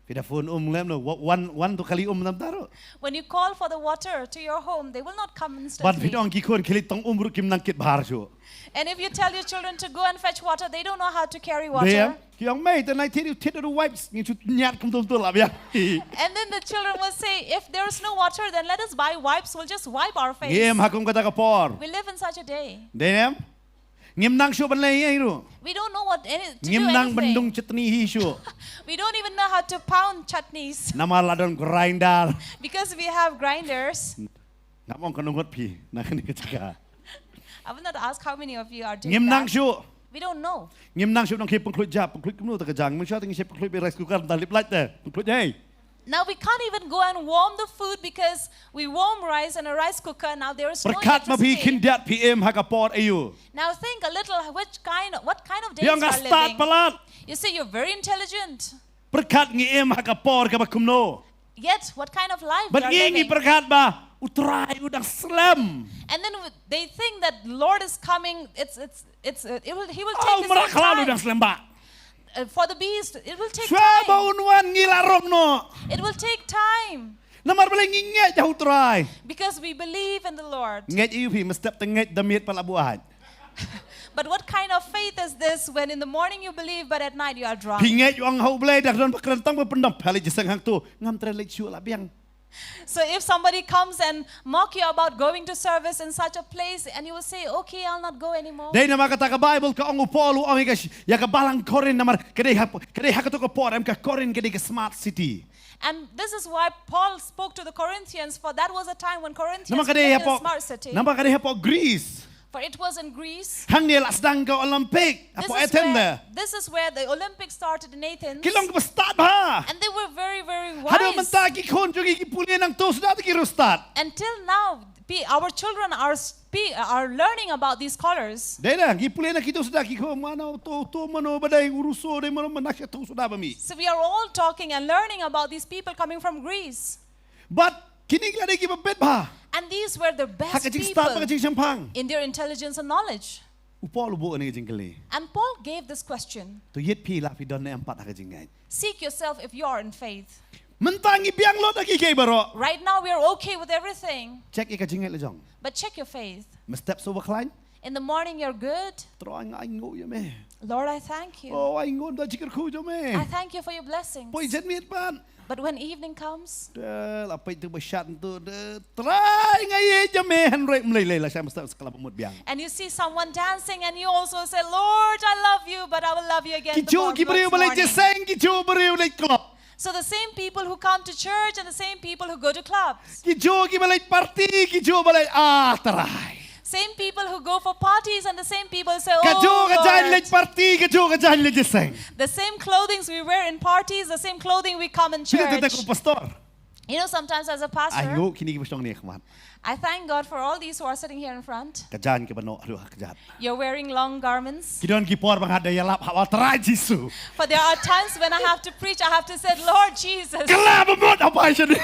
Phi da phone um lem no, wa-, wan, wan tu kali um mynta ruh. When you call for the water to your home, they will not come instantly. Bad phi ong ki khun khie leit tong um ruh kim nang kit bha shuh. And if you tell your children to go and fetch water, they don't know how to carry water. Dei em? Ki ong mei, te nai thied, thied da wipes, ngin shu ñiad kumto kumto lah biang. And then the children will say, "If there is no water, then let us buy wipes, we'll just wipe our face." Ngi im ha kum kata ka por. We live in such a day. Dei em? Ngim nang shuh ban leh ei ei ruh. We don't know what any, to do anything. Ngim nang ban dung chutney hi shuh. We don't even know how to pound chutneys. Namar la don grinder. Because we have grinders. Ngam ong katno ngut phi na kane ka jaka. I will not ask how many of you are doing that. Ngim nang shuh. We don't know. Ngim nang shuh nang khie pynkhluit ja, pynkhluit kumno ta ka jang. Ngim shuh ta ngi shuh pynkhluit bad rice cooker, ta lip light te. Pynkhluit ei. Now we can't even go and warm the food because we warm rice in a rice cooker. Now there is no electricity. Pyrkhat ma phi khyndiat phi im ha ka por aïu. Now think a little, which kind, what kind of days you are living? Phi ong nga stad palat. You say you're very intelligent. Pyrkhat ngi im ha ka por kaba kumno. Yet, what kind of life we are living? Bad ngi ngi pyrkhat ba U Trai u dang slem. And then w-, they think that Lord is coming. It's, it's, it's, uh, it will, he will take his own time. Oh, u mrad khlaw u dang slem bha. Uh, for the beast, it will take time. Shuwa ba un wan ngi la rong noh. It will take time. Namar balei ngi ngeit ha U Trai. Because we believe in the Lord. Ngeit aïu phi, mynstep te ngeit da miet pat la buaid. But what kind of faith is this when in the morning you believe, but at night you are drunk? Phi ngeit ong ha U Blei da ka don ba kren tang ba pyndap pha leit jingïaseng hangto, ngam treh leit shuh lah biang. So if somebody comes and mock you about going to service in such a place, and you will say, "Okay, I'll not go anymore." Dei namar kata ka Bible ka ong u Paul u ong ïa ka sh-, ïa ka balang Korinth namar ka dei ha, ka dei ha kato ka por em ka Korinth ka dei ka smart city. And this is why Paul spoke to the Corinthians, for that was a time when Corinthians lived in a smart city. Namar ka dei hapoh, namar ka dei hapoh Greece. For it was in Greece. Hangne la sdang ka Olympic hapoh Athens te. This is where, this is where the Olympics started in Athens. Ki long kiba stad bha. And they were very, very wise. Haduh mynta ki khun jong ngi ki pule nangto suda te ki ruh stad. Until now, pe-, our children are spe-, are learning about these scholars. Dei na, ngi pule na kito suda ki khun mano to, to mano ba dei u Rousseau dei mano, mynta to suda ba mih. So we are all talking and learning about these people coming from Greece. Bad kine ki la dei kiba bit bha. And these were the best people in their intelligence and knowledge. Ha ka jingstad bad ka jingshemphang. U Paul u buh ïa kane ka jingkylli. And Paul gave this question. To ïeit phi la phi don ne em pat ha ka jingngeit. Seek yourself if you are in faith. Mynta ngi biang lut ha kiei kiei baroh. Right now we are okay with everything. Check ïa ka jingngeit la jong. But check your faith. Mynstep shuwa ba khlaiñ. In the morning you're good. Trai nga ainguh ïa me. Lord, I thank you. Oh, ainguh da jingkyrkhu jong me. I thank you for your blessings. Poi jan miet pat. But when evening comes, te la peit tu ba shat tu, te Trai nga ïeit ïa me, hynrei ym lei lei la shah mynstep sa ka la mut biang. And you see someone dancing and you also say, "Lord, I love you, but I will love you again the next morning." Ki juh ki briew ba leit jingïaseng, ki juh briew leit club. So the same people who come to church and the same people who go to clubs. Ki juh kiba leit party, ki juh ba leit, ah, Trai. Same people who go for parties and the same people say, "Oh, Lord." Ka juh ka jaiñ leit party, ka juh ka jaiñ leit jingïaseng. The same clothings we wear in parties, the same clothing we come in church. Phi tip te kum pastor. You know, sometimes as a pastor, ainguh kine kiba shong ne khmat. I thank God for all these who are sitting here in front. Ka jaiñ kaba noh haduh ha kjat. You're wearing long garments. Ki don ki por ba nga da ïalap ha u Trai Jisu. For there are times when I have to preach, I have to say, "Lord Jesus." Kylla ba mut ha pai shane.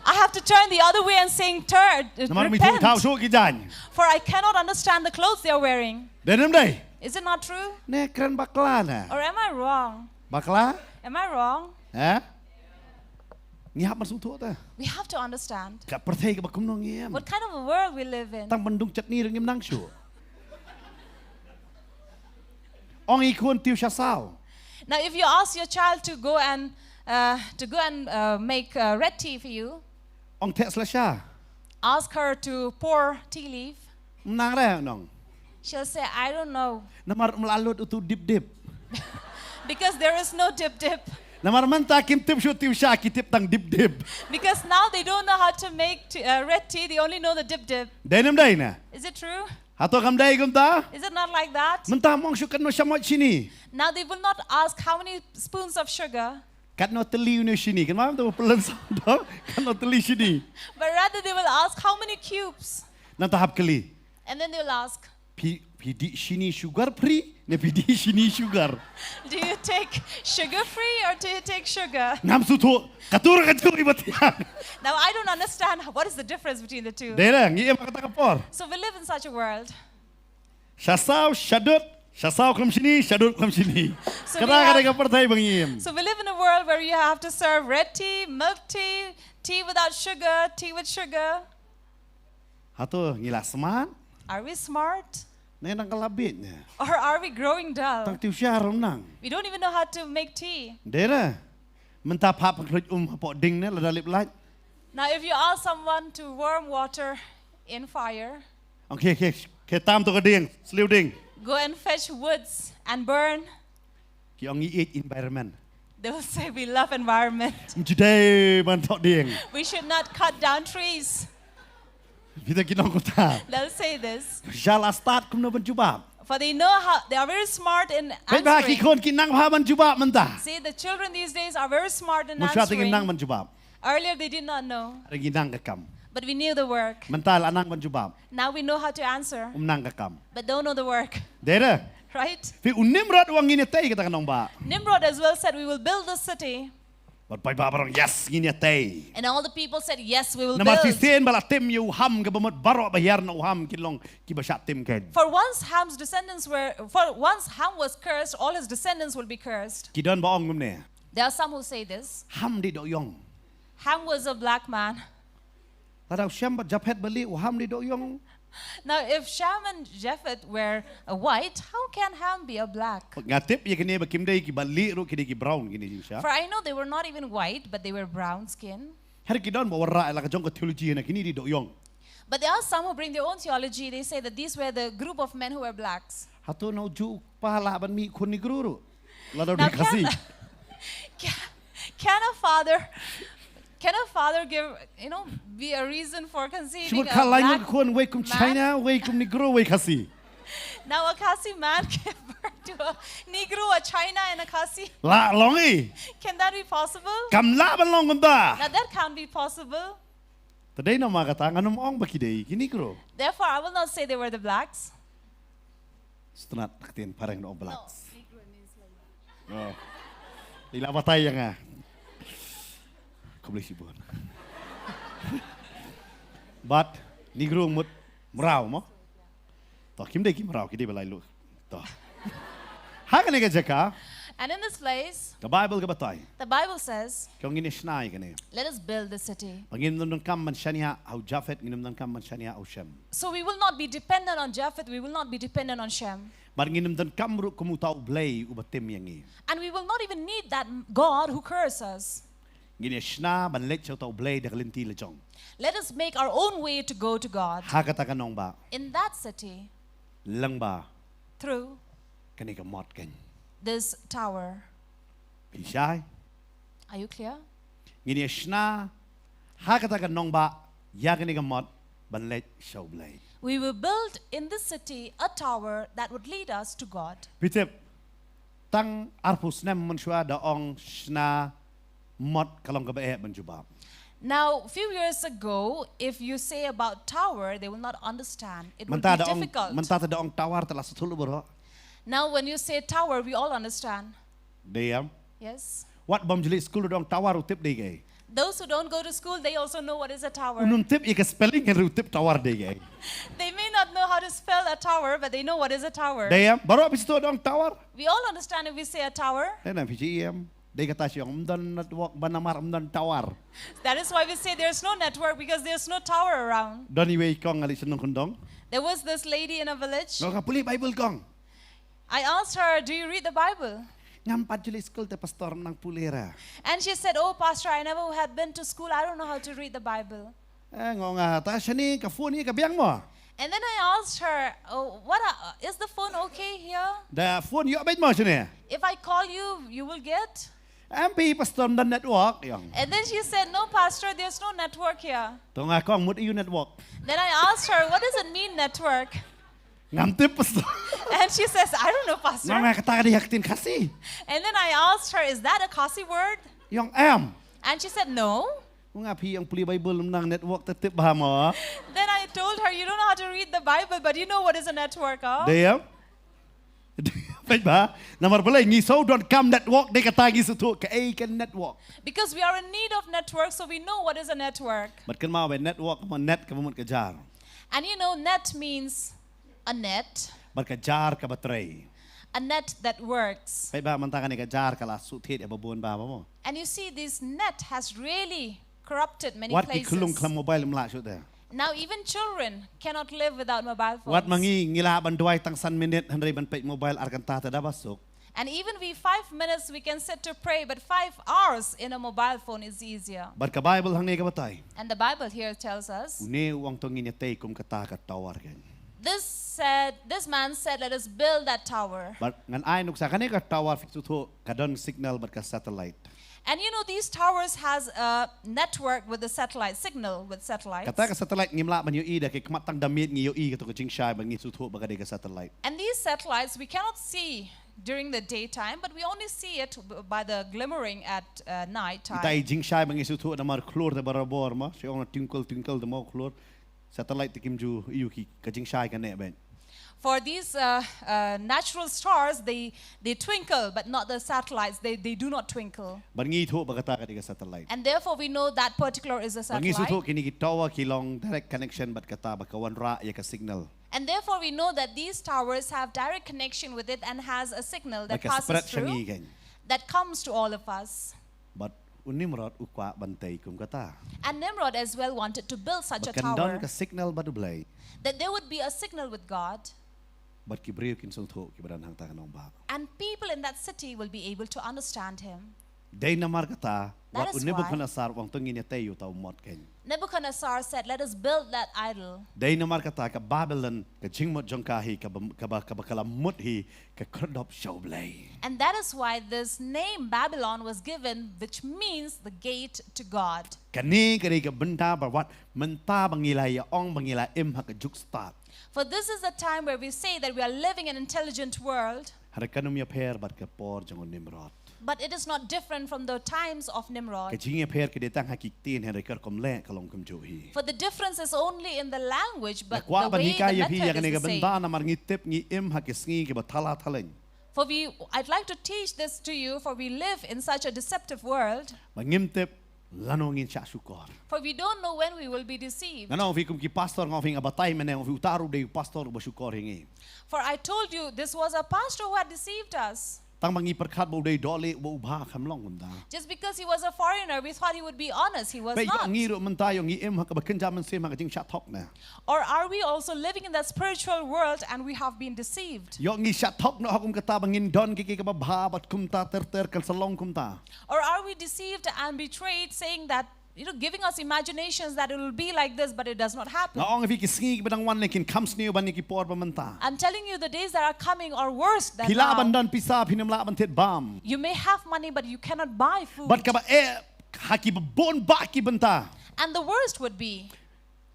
I have to turn the other way and saying, "Turn, uh, Namar ym ithuh thaw repent." shuh ki jaiñ. For I cannot understand the clothes they are wearing. Dei ne ym dei? Is it not true? Ne kren bakla ne. Or am I wrong? Bakla? Am I wrong? Ha? Ngi hap ban sngewthuh te. We have to understand. Ka pyrthei kaba kumno ngi em. What kind of a world we live in? Tang ban dung chutney ruh ngim nang shuh. Ong i khun tiew sha saw. Now, if you ask your child to go and uh, to go and uh, make uh, red tea for you, Ong theh slasha. Ask her to pour tea leaf. Ym nang re nong. She'll say, "I don't know." Namar ym lah lut utu dip dip. Because there is no dip dip. Namar mynta kim tip shuh tiew sha, ki tip tang dip dip. Because now they don't know how to make t- uh, red tea, they only know the dip dip. Dei ne ym dei ne? Is it true? Hato kam dei kumta? Is it not like that? Mynta ym ong shuh katno shamoit shini. Now they will not ask how many spoons of sugar, Katno tylli une u shini. Kan mam tu pelen sa do. Katno tylli shini. but rather they will ask how many cubes. Nangta hap kylli. And then they will ask, Phi, phi dih shini sugar free ne phi dih shini sugar? "Do you take sugar free or do you take sugar?" Ngam sngewthuh. Katu ruh ka jong i ba thiang. Now, I don't understand what is the difference between the two. Dei re, ngi em ha kata ka por. So we live in such a world. Sha saw, sha dud, sha saw khlem shini, sha dud khlem shini. So Kata we ka dei have- ka pyrthei ba ngi em. So we live in a world where you have to serve red tea, milk tea, tea without sugar, tea with sugar. Hato ngi la smart? Are we smart? Ne nang ka la bit ne. Or are we growing dull? Tang tiew sha ruh ym nang. We don't even know how to make tea. Dei re. Mynta phah pynkhluit um hapoh ding ne lada lip lait. Now, if you ask someone to warm water in fire, Okay, okay, okay, tam to ka ding, sliew ding. "Go and fetch woods and burn," Ki ong ngi ïeit environment. They will say, "We love environment. Ym ju dei ban thoh ding. We should not cut down trees." Phi te ki nong kumta. They'll say this. Sha la start kumno ban jubab. For they know how, they are very smart in Peit ba ki answering. khun ki nang bha ban jubab mynta. See, the children these days are very smart in Mynshuwa te ngim answering. nang ban jubab. Earlier they did not know, Hynrei ngi nang ka kam. but we knew the work. Mynta la nang ban jubab. Now we know how to answer, Ym nang ka kam. but don't know the work, Dei re. Right? Phi u Nimrod u ong ngin ïatei kata ka nongbah. Nimrod as well said, "We will build the city." Bad paidbah baroh, yes, ngin ïatei. And all the people said, "Yes, we will Namar build." shisien ba la tim ïa u Ham, kaba mut baroh ba hiar na u Ham ki long kiba shah tim keiñ. For once Ham's descendants were, for once Ham was cursed, all his descendants will be cursed. Ki don ba ong kumne. There are some who say this. Ham dei doh ïong. Ham was a black man. Lada u Shem bad Japhet ba lieh, u Ham dei doh ïong. Now, if Shem and Japheth were uh, white, how can Ham be a black? Nga tip ïa kine ba kim dei kiba lieh ruh, ki dei ki brown kine jingshisha. For I know they were not even white, but they were brown skin. Hynrei ki don ba wanrah ïa la ka jong ka theology na kine dei doh ïong. But there are some who bring their own theology. They say that these were the group of men who were blacks. Hato na u juh u kpa lah ban mih khun Negro ruh? Lada u Now, dei Khasi. Can, can, can a father, can a father give, you know, be a reason for conceiving Shimut a kha lai black ngut khun, wei kum man? China, wei kum Negro, wei Khasi. Now a Khasi man give birth to a Negro, a China, and a Khasi. Lah long i. Can that be possible? Kam lah ban long kumta. Now that can't be possible. Te dei namar kata ngan ym ong ba ki dei ki Negro. Therefore, I will not say they were the blacks. Sngewtynnat, ktien phareng noh blacks. Oh. Ila batai ïa nga. Khublei shibun. Bad Negro mut mraw mo. To kim dei ki mraw, ki dei ba lai luh. To. Ha kane ka jaka. And in this place, Ka Bible ka batai. The Bible says, Ka ong ngin ïa shna ïa kane. "Let us build the city." Ba ngin ym donkam ban shaniah ha u Japhet, ngin ym donkam ban shaniah ha u Shem. So we will not be dependent on Japheth, we will not be dependent on Shem. Bad ngin ym donkam ruh kum uta u Blei uba tim ïa ngi. And we will not even need that God who curses us. Ngin ïa shna ban leit sha uta u Blei da ka lynti la jong. Let us make our own way to go to God. Ha kata ka nongbah. In that city, Lyngba. Through Kane ka mot keiñ. This tower. Phi shai? Are you clear? Ngin ïa shna ha kata ka nongbah ïa kane ka mot ban leit sha u Blei. We will build in this city a tower that would lead us to God. Phi tip, tang arphew snem mynshuwa da ong shna mot ka long kaba eh ban jubab. Now, a few years ago, if you say about tower, they will not understand. It will Mynta be da ong, difficult. Mynta te da ong tower te la sngewthuh baroh. Now, when you say tower, we all understand. Dei em? Yes. Wat bym ju leit skul da ong tower u tip dei kaei. Those who don't go to school, they also know what is a tower. Un ym tip ïa ka spelling hynrei u tip tower dei kaei. They may not know how to spell a tower, but they know what is a tower. Dei em? Baroh phi sngewthuh da ong tower? We all understand if we say a tower. Dei em, phi ju ïohi em. Dei kata shu ong ym don network ba namar ym don tower. That is why we say there's no network, because there's no tower around. Don iwei i kong ha ri shnong kyndong. There was this lady in a village. Nga ong, pule Bible kong. I asked her, "Do you read the Bible?" Ngam pat ju leit skul te pastor, ym nang pule ruh. And she said, "Oh, Pastor, I never had been to school. I don't know how to read the Bible." Eh, nga ong, ah, ta shane ka phone ïa ka biang mo? And then I asked her, "Oh, what are, is the phone okay here?" Da phone ïoh beit mo shane? If I call you, you will get? Em, phi pastor, ym don network, i ong. And then she said, "No, Pastor, there's no network here." To nga ong, mut aiu network? Then I asked her, "What does it mean, network?" Ngam tip, pastor. And she says, "I don't know, Pastor." Nga ong, kata ka dei ka ktien Khasi. And then I asked her, "Is that a Khasi word?" I ong, em. And she said, "No." Nga ong, phi ong pule Bible ym nang network te tip bha mo? Then I told her, "You don't know how to read the Bible, but you know what is a network, oh?" Dei em? Peit bha, namar balei ngi shu don kam network, dei kata ngi sngewthuh kaei ka network. Because we are in need of network, so we know what is a network. Bad kynmaw ba network, ka mut net, ka mut ka jar. And you know, net means a net. Bad ka jar kaba trei. A net that works. Peit bha, mynta kane ka jar ka la shu thied ïa ba bun bha mo. And you see, this net has really corrupted many places. Wat ki khyllung khlem mobile ym lah shuh te. Now, even children cannot live without mobile phones. Wat ma ngi, ngi lah ban duwai tang san minit, hynrei ban peit mobile ar kynta te da ba suk. And even we, five minutes, we can sit to pray, but five hours in a mobile phone is easier. Bad ka Bible hangne ka batai. And the Bible here tells us. Une u ong to ngin ïatei kum kata ka tower keiñ. This said, this man said, "Let us build that tower." Bad ngan ai nuksa, kane ka tower phi sngewthuh ka don signal bad ka satellite. And you know, these towers has a network with the satellite, signal with satellites. Kata ka satellite ngim lah ban ïohi da ki khmat tang da miet, ngi ïohi kato ka jingshai ba ngi sngewthuh ba ka dei ka satellite. And these satellites, we cannot see during the daytime, but we only see it b-, by the glimmering at, uh, night time. Kita i jingshai ba ngi sngewthuh namar khlur te barabor mo, shu ong twinkle twinkle te mo khlur. Satellite te kim ju ïohi, ka jingshai ka neh beit. For these, uh, uh, natural stars, they, they twinkle, but not the satellites. They, they do not twinkle. Bad ngi sngewthuh ba kata ka dei ka satellite. And therefore we know that particular is a satellite. Bad ngi sngewthuh kine ki tower ki long direct connection bad kata ba ka wanrah ïa ka signal. And therefore we know that these towers have direct connection with it and has a signal that passes through, bad ka spread sha ngi keiñ, that comes to all of us. Bad u Nimrod u kwah ban tei kum kata. And Nimrod as well wanted to build such a tower. Ba kan don ka signal bad U Blei. That there would be a signal with God. Bad ki briew kin sngewthuh kiba don hangta ka nongbah. And people in that city will be able to understand him. Dei namar kata, wat u Nebuchadnezzar u ong to ngin ïatei ïa uta u mot keiñ. Nebuchadnezzar said, "Let us build that idol." Dei namar kata ka Babylon, ka jingmut jong ka hi, kaba, kaba, kaba ka la mut hi, ka khyrdop sha U Blei. And that is why this name Babylon was given, which means the gate to God. Kane ka dei ka bynta ba wat mynta ba ngi la ïa ong ba ngi la im ha ka juk stad. For this is the time where we say that we are living in an intelligent world. Hynrei kam ïapher bad ka por jong u Nimrod. But it is not different from the times of Nimrod. Ka jingïapher ka dei tang ha ki ktien, hynrei ka rukom leh ka long kumjuh hi. For the difference is only in the language, but the way, the method is the same. Nga kwah ban hikai ïa phi ïa kane ka bynta namar ngi tip ngi im ha ki sngi kiba thala thalaiñ. For we, I'd like to teach this to you, for we live in such a deceptive world. Ba ngim tip lano ngin shah shukor. For we don't know when we will be deceived. Nga ong ïa phi kum ki pastor, nga ong ïa phi nga batai mynne, nga ong ïa phi uta ruh u dei u pastor uba shukor ïa ngi. For I told you, this was a pastor who had deceived us. Tang ba ngi pyrkhat ba u dei dohlieh, ba u bha, kam long kumta. Just because he was a foreigner, we thought he would be honest. He was not. Peit, ïoh ngi ruh mynta, ïoh ngi im ha kaba kynja mynsiem ha ka jingshah thok ne? Or are we also living in that spiritual world and we have been deceived? Ïoh ngi shah thok noh ha kum kata ba ngin don kiei kiei kiba bha bad kumta ter ter, kan sa long kumta. Or are we deceived and betrayed, saying that, you know, giving us imaginations that it will be like this, but it does not happen? Nga ong ïa phi ki sngi kiba dang wan ne kin kham sniew ban ïa ki por ba mynta. I'm telling you, the days that are coming are worse than now. Phi lah ban don pisa, phim lah ban thied bam. You may have money, but you cannot buy food. Bad kaba eh ha kiba bun bah ki bynta. And the worst would be.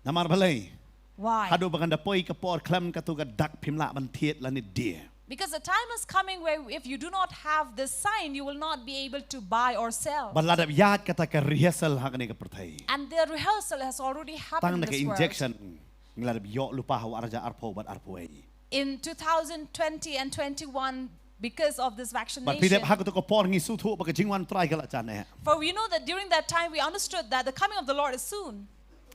Namar balei? Why? Haduh ba kan da poi ka por khlem kato ka dak phim lah ban thied lane die. Because the time is coming where if you do not have this sign, you will not be able to buy or sell. Ba la dep ïaid kata ka rehearsal ha kane ka pyrthei. And the rehearsal has already happened Tang in this da ka world. Injection ngi la dep ïoh lypa ha u ar hajar arphew bad arphew wei. In two thousand twenty and twenty-one, because of this Bad phi vaccination. dep ha kato ka por ngi sngewthuh ba ka jingwan Trai ka la jan eh. For we know that during that time we understood that the coming of the Lord is soon.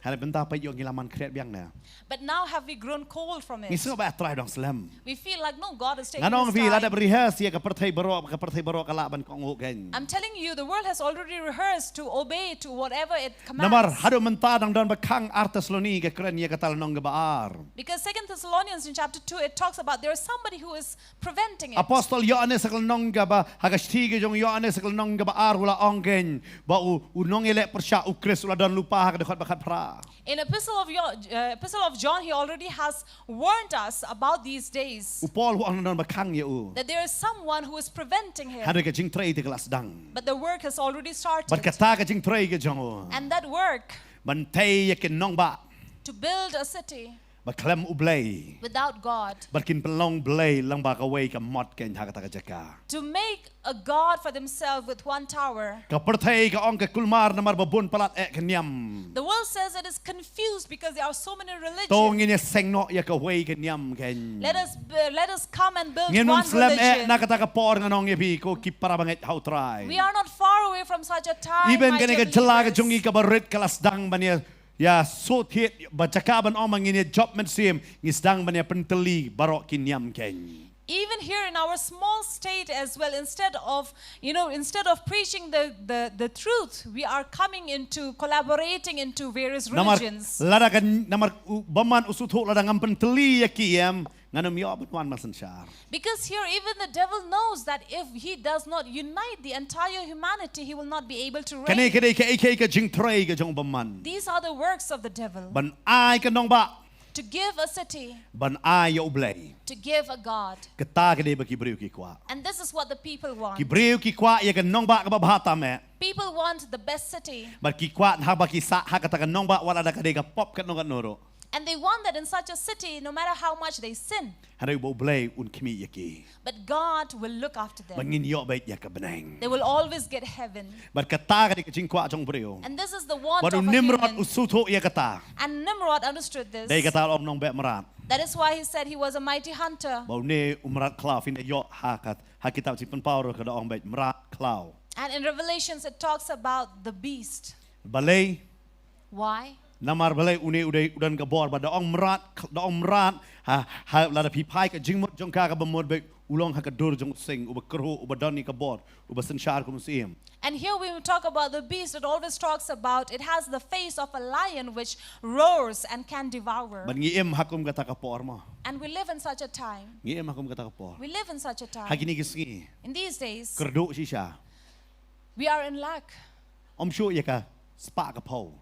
Hynrei mynta pat ïoh ngi la man khriat biang ne. But now have we grown cold from Ngi it? sngew ba Trai dong slem. We feel like, no, God is taking Ngan ong his phi la time. Dep rehearse ïa ka pyrthei baroh, ka pyrthei baroh ka lah ban kohnguh kein. I'm telling you, the world has already rehearsed to obey to whatever it Namar commands. haduh mynta dang don ba khang ar Thessaloni ka kren ïa kata ka lynnong kaba ar. Because Second Thessalonians in chapter two, it talks about there is somebody who is preventing it. Apostol Ïoannis ha ka lynnong kaba, ha ka shithi ka jong u Ïoannis ha ka lynnong kaba ar u la ong kein ba u, u nongïaleh pyrshah u Khrist u la don lypa ha ka dkhot ba khatphra. In epistle of your, uh, epistle of John, he already has warned us about these days. U Paul u ong don ba khang ïa u. That there is someone who is preventing him. Hynrei ka jingtrei te ka la sdang. But the work has already started. Bad kata ka jingtrei ka jong u. And that work Ban tei ïa ki nongbah. To build a city Ba khlem U Blei. Without God. Bad kin pynlong blei lang ba kawei ka mot kein ha kata ka jaka. To make a God for themselves with one tower. Ka pyrthei ka ong ka kulmar namar ba bun palat eh ka niam. The world says it is confused because there are so many religions. To ngin ïa seng noh ïa kawei ka niam kein. Let us b- let us come and build Ngin one ym slem eh religion. Na kata ka por ngan ong ïa phi ko ki para bangeit ha U Trai. We are not far away from such a time. Even My kane dear ka jylla ka believers. Jong ngi kaba rit ka la sdang ban ïa, ïa sut thied ba jaka ban ong ba ngin ïa jop mynsiem ngi sdang ban ïa pyntylli baroh ki niam kein. Even here in our small state as well, instead of, you know, instead of preaching the, the, the truth, we are coming into collaborating into various Namar religions. Lada kan namar u, bymman u sngewthuh lada ngam pyntylli ïa ki em ngan ym ïoh ban wan mynsynshar. Because here, even the devil knows that if he does not unite the entire humanity, he will not be able to reign. Kane ka dei ka ei ka ei ka jingtrei ka jong u bymman. These are the works of the devil. Ban ai ka nongbah. To give a city. Ban ai ïa U Blei. To give a God. Kata ka dei ba ki briew ki kwah. And this is what the people want. Ki briew ki kwah ïa ka nongbah kaba bha tam eh. People want the best city. Bad ki kwah haba ki sah ha kata ka nongbah wat lada ka dei ka pop katno katno ruh. And they want that in such a city, no matter how much they sin. Hynrei ba U Blei un khmih ïa ki. But God will look after Ba them. Ngin ïoh beit ïa ka bneng. They will always get heaven. Bad kata ka dei ka jingkwah jong u briew. And this is the want Bad u of a Nimrod human. U sngewthuh ïa kata. And Nimrod understood this. Dei kata u ong nongbeh mrad. That is why he said he was a mighty hunter. Ba une u mrad khlaw phin ïoh ha ka ha kitab Jingpynpaw ruh ka da ong beit mrad khlaw. And in Revelations, it talks about the beast. Balei? Why? Namar balei une u dei u don ka bor ba da ong mrad, da ong mrad, ha, ha lada phi phai ka jingmut jong ka kaba mut beit u long ha ka dur jong u sing, uba kyrhuh, uba don ïa ka bor, uba synshar kum u syiem. And here we talk about the beast, it always talks about, it has the face of a lion which roars and can devour. Bad ngi im ha kum kata ka por mo. And we live in such a time. Ngi im ha kum kata ka por. We live in such a time. Ha kine ki sngi. In these days, Kyrduh shisha. We are in lack. Ym shuh ïa ka spah ka phew.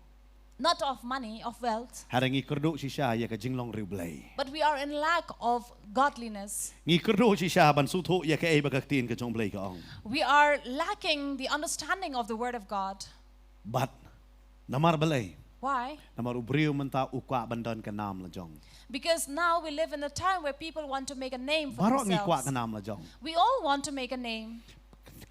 Not of money, of wealth. Hynrei ngi kyrduh shisha ïa ka jinglong riewblei. But we are in lack of godliness. Ngi kyrduh shisha ban sngewthuh ïa kaei ba ka ktien ka jong u Blei ka ong. We are lacking the understanding of the word of God. Bad namar balei? Why? Namar u briew mynta u kwah ban don ka nam la jong. Because now we live in a time where people want to make a name for Baroh ngi kwah themselves. Ka nam la jong. We all want to make a name.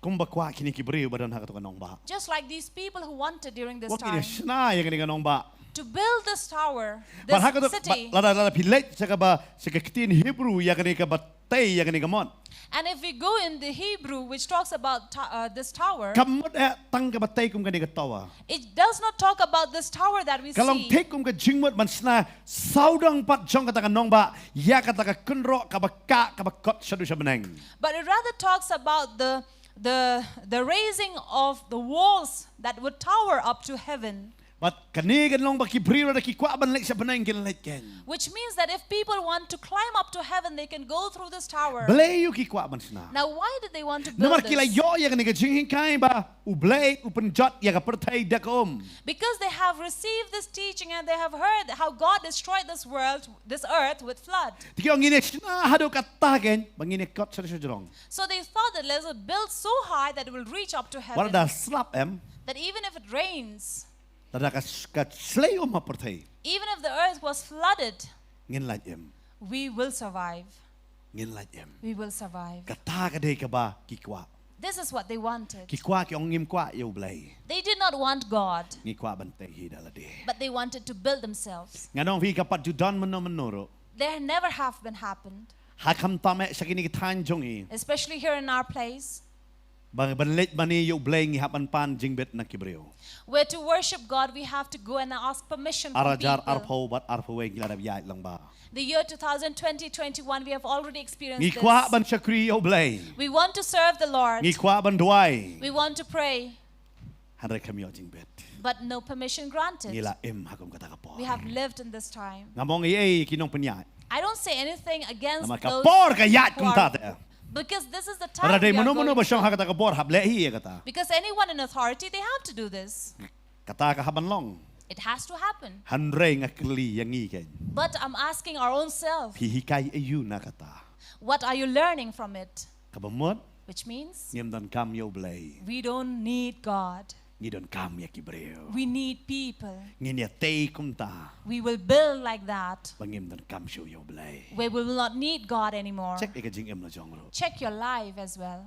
Kumba kwah kine ki briew ba don ha kato ka nongbah. Just like these people who wanted during this Wat kine time. Shna ïa kane ka nongbah. To build this tower, Bad ha this kato city. Lada lada phi leit sha kaba sha ka ktien Hebrew ïa kane kaba tei ïa kane ka mot. And if we go in the Hebrew, which talks about ta- uh, this tower, Kam mut eh tang kaba tei kum kane ka tower. It does not talk about this tower that we Ka long see. Thik kum ka jingmut ban shna sawdong pat jong kata ka nongbah ïa kata ka kynroh kaba kah kaba kot shaduh sha bneng. But it rather talks about the the the raising of the walls that would tower up to heaven. Bad kane ka long ba ki briew lada ki kwah ban leit sha bneng kin leit kein. Which means that if people want to climb up to heaven, they can go through this tower. Balei ïoh ki kwah ban shna. Now, why did they want to build Namar ki la this? Ïoh ïa kane ka jinghikai ba U Blei u pynjot ïa ka pyrthei da ka um. Because they have received this teaching and they have heard how God destroyed this world, this earth with flood. Te ki ong ngin ïa shna haduh katta kein ba ngin ïa kot sha sha jrong. So they thought that let's build so high that it will reach up to heaven. Wat lada slap em. That even if it rains, Lada ka sh- ka shlei um ha pyrthei. Even if the earth was flooded, Ngin lait em. We will survive. Ngin lait im. We will survive. Kata ka dei kaba ki kwah. This is what they wanted. Ki kwah, ki ong ngim kwah ïa U Blei. They did not want God, Ngi kwah ban tei hi da lade. But they wanted to build themselves. Ngan ong ïa phi, ka pat ju don mynno mynno ruh. There never have been happened, Ha khamtam eh sha kine ki thaiñ jong ngi. Especially here in our place. Ba ban leit ban ïa U Blei ngi hap ban pan jingbit na ki briew. Where to worship God, we have to go and ask permission from Ar hajar people. arphew bad arphew wei ngi la dep ïaid lang bha. The year two thousand twenty, twenty-one, we have already experienced Ngi this. Kwah ban shakri ïa U Blei. We want to serve the Lord. Ngi kwah ban duwai. We want to pray. Hynrei kam ïoh jingbit. But no permission granted. Ngi la im ha kum kata ka por. We have lived in this time. Ngam ong ei ei ki nongpynïaid. I don't say anything against Namar ka those por ka ïaid who kumta are, te. Because this is the Para time dei we are mynno mynno going ba shong through. Ha kata ka por hap leh hi ïa kata. Because anyone in authority, they have to do this. Kata ka hap ban long. It has to happen. Hynrei nga kylli ïa ngi kein. But I'm asking our own self, Phi hikai aïu na kata? What are you learning from it? Kaba mut, Which means ngim donkam ïa U Blei. We don't need God. Ngi donkam ïa ki briew. We need people. Ngin ïa tei kumta. We will build like that, Ba ngim donkam shuh ïa U Blei. Where we will not need God anymore. Check ïa ka jingim la jong ruh. Check your life as well.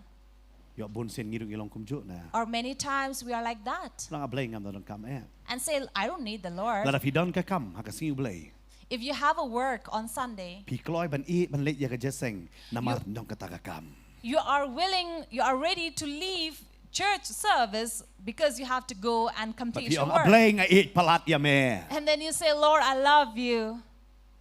Ïoh bun sien ngi ruh ngi long kumjuh na. Or many times we are like that. Nang A Blei ngam donkam eh. And say, I don't need the Lord. Lada phi don ka kam ha ka sngi U Blei. If you have a work on Sunday, Phi kloi ban ïeh ban leit ïa ka jingïaseng namar nong kata ka kam. You are willing, you are ready to leave church service because you have to go and Bad complete phi your ong, A work. Blei nga ïeit palat ïa me. And then you say, Lord, I love you.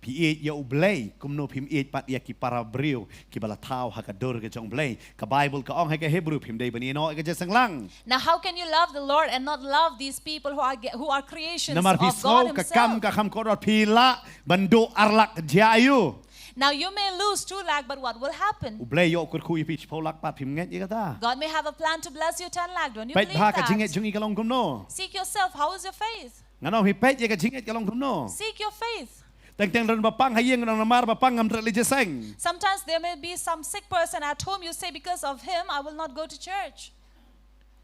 Phi ïeit ïa U Blei kumno phim ïeit pat ïa ki para briew kiba la thaw ha ka dur ka jong U Blei. Ka Baibl ka ong ha ka Hebru phim dei ban ïehnoh ïa ka jingïaseng lang. Now, how can you love the Lord and not love these people who are ge- who are creations Namar phi of God sngew ka kam Himself? Ka kham kordor phi lah ban duh ar lak jia aïu. Now, you may lose two lakh, but what will happen? U Blei ïoh kyrkhu ïa phi shiphew lak pat phim ngeit ïa kata. God may have a plan to bless you ten lakh. Don't you Peit believe bha ka that? Jingngeit jong ngi ka long kumno. Seek yourself. How is your faith? Ngan ong phi, peit ïa ka jingngeit ka long kumno. Seek your faith. Teng teng don ba pang ha ïing, ngan ong namar ba pang ngam treh leit jingïaseng. Sometimes there may be some sick person at home. You say, because of him, I will not go to church.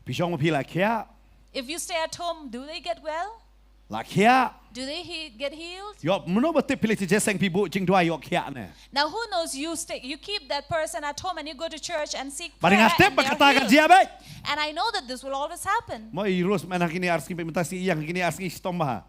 Phi shong ma phi la khiah. If you stay at home, do they get well? La khiah. Do they he- get healed? Ïoh, mano ba tip phi leit jingïaseng phi buh jingduwai ïoh khiah ne. Now, who knows, you stay, you keep that person at home and you go to church and seek Ba prayer nga tip and ba they are kata ka healed. Jia beit. And I know that this will always happen. Mo i Rose man ha kine ar sngi peit mynta sngi ïa kine ar sngi shitom bha.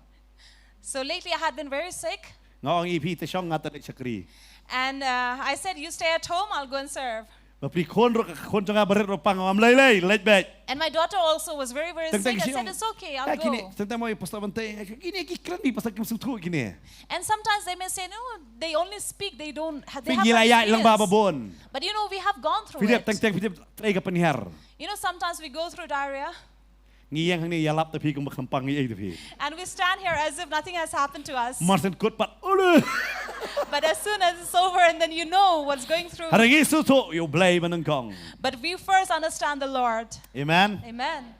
So lately I had been very sick. Nga ong ïa phi te shong nga te leit shakri. And uh, I said, you stay at home, I'll go and serve. Bapli khun ruh, khun jong nga barit ruh pang, ngam lei lei, leit beit. And my daughter also was very, very Teng teng sick. I shi said, ong. It's okay, I'll Ya kine, go. Teng teng mo i pastor ban tei, kine ki kren ni pastor kim suthu kine. And sometimes they may say, no, they only speak, they don't, ha- they Phi have ngi no la ïaid lang bha experience. Babun. But you know, we have gone through Phi dep it. Teng teng phi dep trei ka pynhiar. You know, sometimes we go through diarrhea. Ngi ïeng hangne ïalap te phi kumba kham pang ngi ei te phi. And we stand here as if nothing has happened to us. Mar shen kut pat. Ule. But as soon as it's over, and then you know what's going through. Hynrei ngi suthu ïa U Blei ba nyngkong. But we first understand the Lord. Amen. Amen.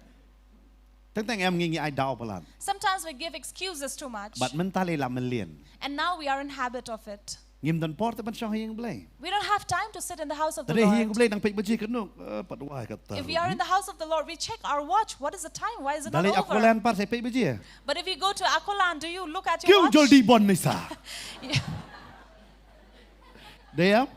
Teng teng em ngi ngi ai daw palat. Sometimes we give excuses too much. Bad mynta lei la mlien. And now we are in habit of it. Ngim don por te ban shong ha ïing Blei. We don't have time to sit in the house of the Te dei ha ïing Lord. Blei nang peit baje katno. Eh, pat wai kata. If we are in the house of the Lord, we check our watch. What is the time? Why is it Da not leit over? Aqualand par sa peit baje. But if we go to Aqualand, do you look at your Kiew watch? joldi bon ni sa. Yeah. Dei em?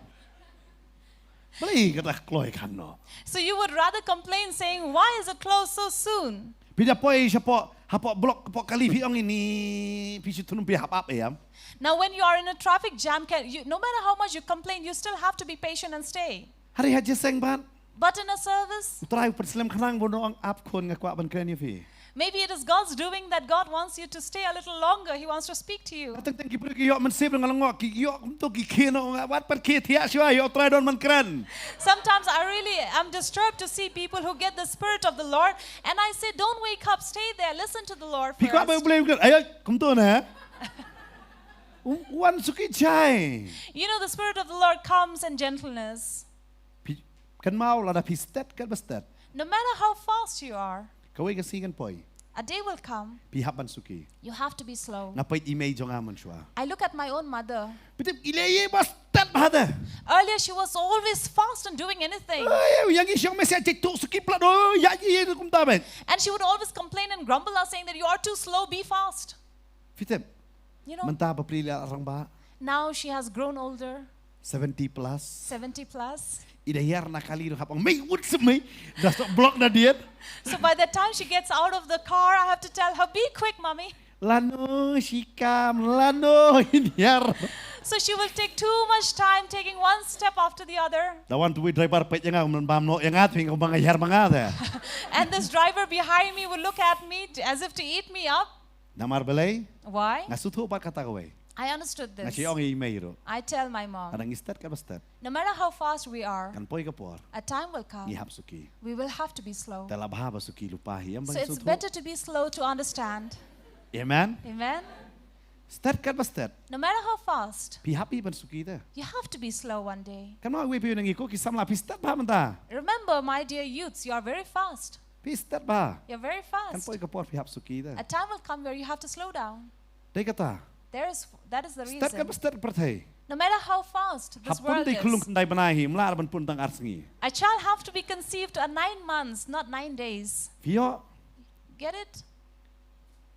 Balei kata kloi kano. So you would rather complain saying, why is it closed so soon? Phi da poi shapoh, hapoh block, hapoh kali phi ong ini, phi shu thunum phi hap ap em. Now, when you are in a traffic jam, can you, no matter how much you complain, you still have to be patient and stay. Hynrei ha jingïaseng pat. But in a service, U Trai u pynslem khnang bun ong ap khun nga kwah ban kren ïa phi. Maybe it is God's doing that God wants you to stay a little longer. He wants to speak to you. Teng teng ki briew ki ïoh mynsiem nga long ki ïoh kumto ki khie noh nga wat pat khie thiah shuwa ïoh Trai don ban kren. Sometimes I really am disturbed to see people who get the Spirit of the Lord, and I say, don't wake up, stay there, listen to the Lord Phi kwah ba U first. Blei u kren. Ai kumto na. U- Wan suki jai. You know, the Spirit of the Lord comes in gentleness. Phi kynmaw lada phi stet kat ba stet. No matter how fast you are, Kawei ka sngi kan poi. A day will come, Phi hap ban suki. You have to be slow. Nga peit i mei jong nga mynshuwa. I look at my own mother. Phi tip i lei i ba stet bha te. Earlier, she was always fast and doing anything. Ai, ïa ngi shong mei sa jai tu suki plat. Oh, ïa i kumta beit. And she would always complain and grumble us, saying that you are too slow, be fast. Phi tip. You know, Mynta bapli la rangbah. Now she has grown older. Seventy plus. Seventy plus. Ida hiar na kali ruh hap ong, "Mei, wut sep mei." Da sok block na diet. So by the time she gets out of the car, I have to tell her, "Be quick, mommy." Lano, shikam, lano, in hiar. So she will take too much time taking one step after the other. Da wan tu wei driver peit ïa nga, man bam no ïa nga, tu ïa nga bang hiar ma nga te. And this driver behind me will look at me t- as if to eat me up. Namar balei? Why? Nga sngewthuh pat kata kawei. I understood this. Nga shu ong ïa i mei ruh. I tell my mom. Haba ngi stet katba stet. No matter how fast we are, kan poi ka por, a time will come. Ngi hap suki. We will have to be slow. Te la bha ba suki lypa hi, ïa, bang. So it's better to be slow to understand. Amen. Amen. Stet katba stet. No matter how fast, phi hap hi ban suki te. You have to be slow one day. Kan ma wei phi nang iko ki samla, phi stet bha mynta. Remember, my dear youths, you are very fast. Phi stet bha. You're very fast. Kan poi ka por phi hap suki te. A time will come where you have to slow down. Dei kata. There is, that is the reason. Stet katba stet pyrthei. No matter how fast this world is. Hap pun dei khunlung khyndai bnai hi, mla ban pun tang ar sngi. A child have to be conceived at nine months, not nine days. Phi ïoh? Get it?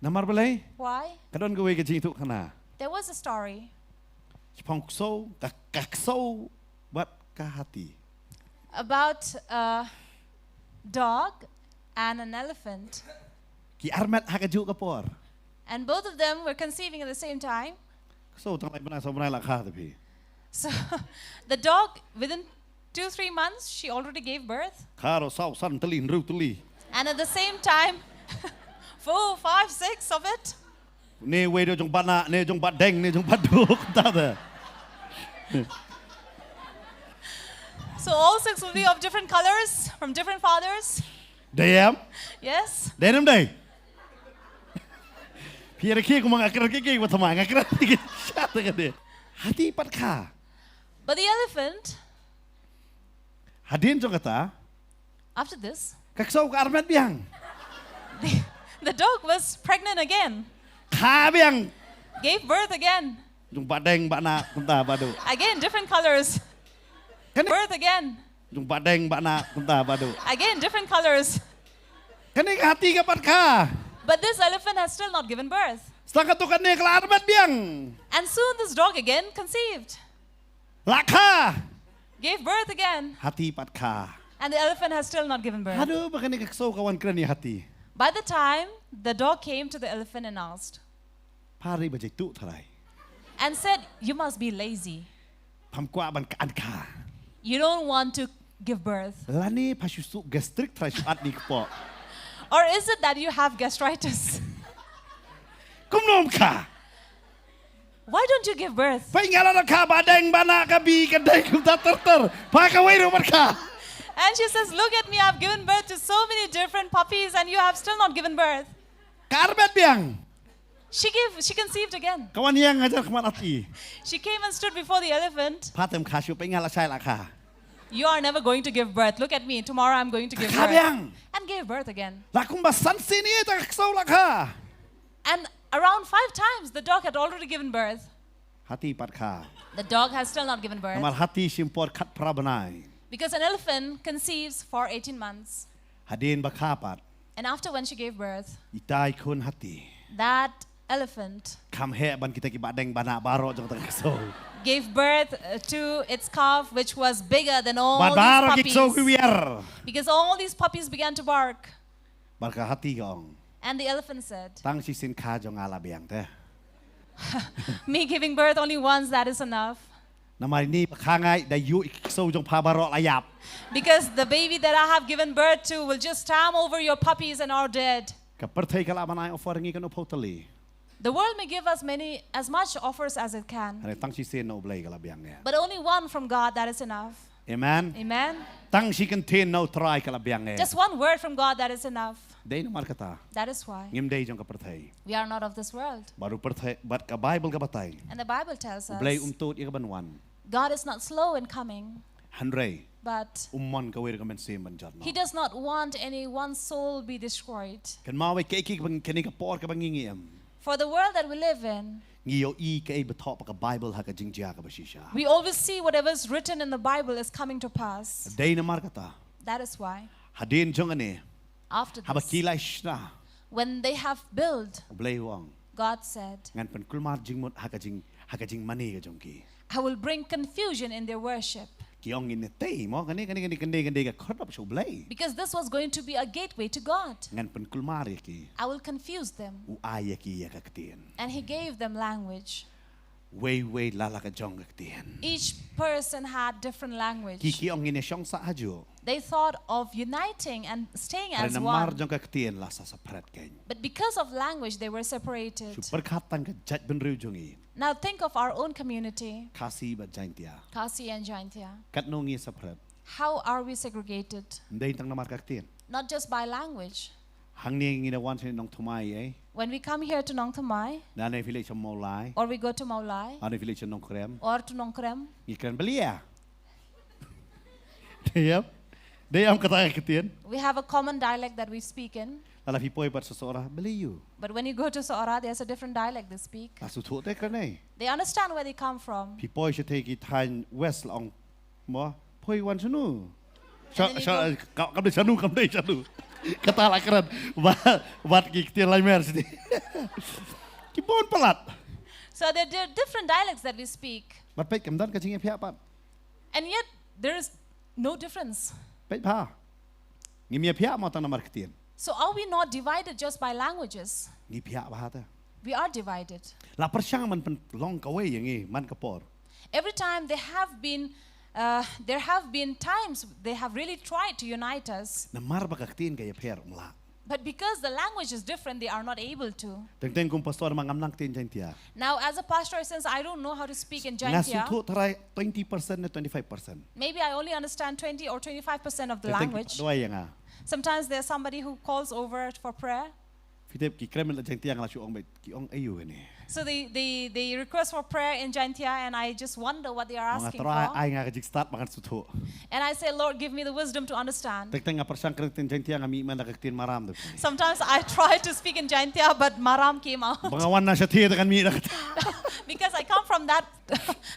Namar balei? Why? Ka don kawei ka jingïathuhkhana. There was a story. Shaphang ksew, ka, ka ksew bad ka hati. About a dog and an elephant. Ki armet ha kajuh ka por. And both of them were conceiving at the same time. Ksew tang lai bnai saw bnai la kha te phi. So the dog, within two, three months, she already gave birth. Kha ruh saw san tylli, hynriew tylli. And at the same time, four, five, six of it. Ne wei dei jong Bah Nah, ne jong Bah Deng, ne jong Bah Duk, ta te. So all six will be of different colors, from different fathers. Dei em? Yes. Dei em dei? Phi ïa rakhe kumba nga kren ki ki, wat thymmai nga kren ki ki sha te ka dei. Hati pat kha. But the elephant, hadien jong kata, after this, ka ksew ka armet biang. The, the dog was pregnant again. Kha biang. Gave birth again. Jong Bah Deng, Bah Nah, kumta, Bah Duk. Again, different colors. Kane. Birth again. Jong Bah Deng, Bah Nah, kumta, Bah Duk. Again, different colors. Kane ka hati ka pat kha. But this elephant has still not given birth. Sa katto katne ka la armet biang. And soon this dog again conceived. La kha. Gave birth again. Hati pat kha. And the elephant has still not given birth. Haduh ba kane ka ksew ka wan kren ïa hati. By the time the dog came to the elephant and asked, pha rei ba jaituh tharai. And said, "You must be lazy." Pham kwah ban kha an kha. You don't want to give birth. Lane pha shu suk gastric tharai shu at ni kpoh. Or is it that you have gastritis? Kumno ym kha? Why don't you give birth? Pha nga la kha Bah Deng Bah Nah ka bi ka dei kumta ter ter. Pha kawei ruh ym kha. And she says, "Look at me, I've given birth to so many different puppies and you have still not given birth." Ka armet biang. She gave, she conceived again. Ka wan ïeng hajan khmat hati. She came and stood before the elephant. Pha tem kha shuh, pha nga la shai la kha. You are never going to give birth. Look at me. Tomorrow I'm going to give birth. Kha biang. And gave birth again. La kumba san sien ïa ta ka ksew la kha. And around five times the dog had already given birth. Hati pat kha. The dog has still not given birth. Namar hati shim por khatphra bnai. Because an elephant conceives for eighteen months. Hadien ba kha pat. And after when she gave birth, ita i khun hati, that elephant, kham heh ban kita ki Bah Deng Bah Nah baroh jong ta ka ksew. Gave birth, uh, to its calf, which was bigger than all these puppies. Bad baroh ki ksew ki wiar. Because all these puppies began to bark. Bad ka hati ka ong. And the elephant said, tang shisien kha jong nga la biang te. Me giving birth only once, that is enough. Namar ine ba kha nga, da ïuh i ksew jong pha baroh la ïap. Because the baby that I have given birth to will just stamp over your puppies and are dead. Ka pyrthei ka lah ban ai offer ngi kano phew tylli. The world may give us many, as much offers as it can. Hynrei tang shisien na U Blei ka la biang ïa. But only one from God, that is enough. Amen. Amen. Tang shi kyntien na U Trai ka la biang ïa. Just one word from God, that is enough. Dei namar kata. That is why. Ngim dei jong ka pyrthei. We are not of this world. Bad u pyrthei, bad ka Bible ka batai. And the Bible tells us, U Blei um tud ïa ka ban wan. God is not slow in coming. Hynrei. But um mon kawei ruh ka mynsiem ban jot noh. He does not want any one soul be destroyed. Kynmaw ïa kaei kaei kane ka por kaba ngi ngi im. For the world that we live in, ngi ïohi kaei ba thoh ha ka Bible ha ka jingjia kaba shisha. We always see whatever is written in the Bible is coming to pass. Dei namar kata. That is why. Hadien jong kane. After this, haba ki la shna, when they have built, U Blei u ong, God said, ngan pynkulmar jingmut ha ka jing, ha ka jingmane ka jong ki. I will bring confusion in their worship. Ki ong ngin ïa tei mo, kane kane kane kane kane ka kordop sha U Blei. Because this was going to be a gateway to God. Ngan pynkulmar ïa ki. I will confuse them. U ai ïa ki ïa ka ktien. And he gave them language. Wei wei la la ka jong ka ktien. Each person had different Ki language. ki ong ngin ïa shong sah hajuh. They thought of uniting and staying Hynrei as namar one. jong ka ktien la sa separate kein. But because of language, they were separated. Shu pyrkhat tang ka jaitbynriew jong ngi. Now think of our own community, Khasi bad Jaintia. Khasi and Jaintia. Katno ngi separate. How are we segregated? Ym dei tang namar ka ktien. Not just by language. Hangne ngi da wan sha Nongthymmai eh. When we come here to Nongthymmai, Nane phi leit sha Mawlai. or we go to Mawlai, Nane phi leit sha Nongkrem. or to Nongkrem, Ngi kren belieh. Dei ïap. Dei ïap kata ka ktien. we have a common dialect that we speak in. La la phi poi pat sha Sohra belieh ïu. But when you go to Sohra, there's a different dialect they speak. La shu thuh te kren ei. They understand where they come from. Phi poi sha te ki thaiñ West la ong mo. Poi wan shanu. Sha sha kam dei shanu kam dei shanu. Kata la kren. Wat wat ki ktien lai mer sini. Ki bun palat. So there, there are different dialects that we speak. Bad peit kam don ka jingïaphiah pat. And yet, there is no difference. Peit bha. Ngim ïaphiah mo tang namar ktien. So are we not divided just by languages? Ngi phiah bha te. We are divided. La pyrshang ban pynlong kawei ïa ngi man ka por. Every time they have been, uh, there have been times they have really tried to unite us. Namar ba ka ktien ka ïapher ym lah. But because the language is different, they are not able to. Teng teng kum pastor ma ngam nang ktien Jaintia. Now, as a pastor, since I don't know how to speak in Nga shu Jaintia, thuh tharai twenty percent ne twenty-five percent. Maybe I only understand twenty or twenty-five percent of the Teng teng language. Duwai ïa nga. Sometimes there's somebody who calls over for prayer. Phi tip ki kren la Jaintia nga la shu ong beit ki ong aiu kane. So they, they, they request for prayer in Jaintia, and I just wonder what they are Nga asking Trai for. Ai nga ka jingstad ba ngan shu thuh. And I say, "Lord, give me the wisdom to understand." Teng teng nga pyrshang kren ktien Jaintia nga mih man da ka ktien Maram te. Sometimes I try to speak in Jaintia, but Maram came out. Ba nga wan na shathie te kan mih da ka. Because I come from that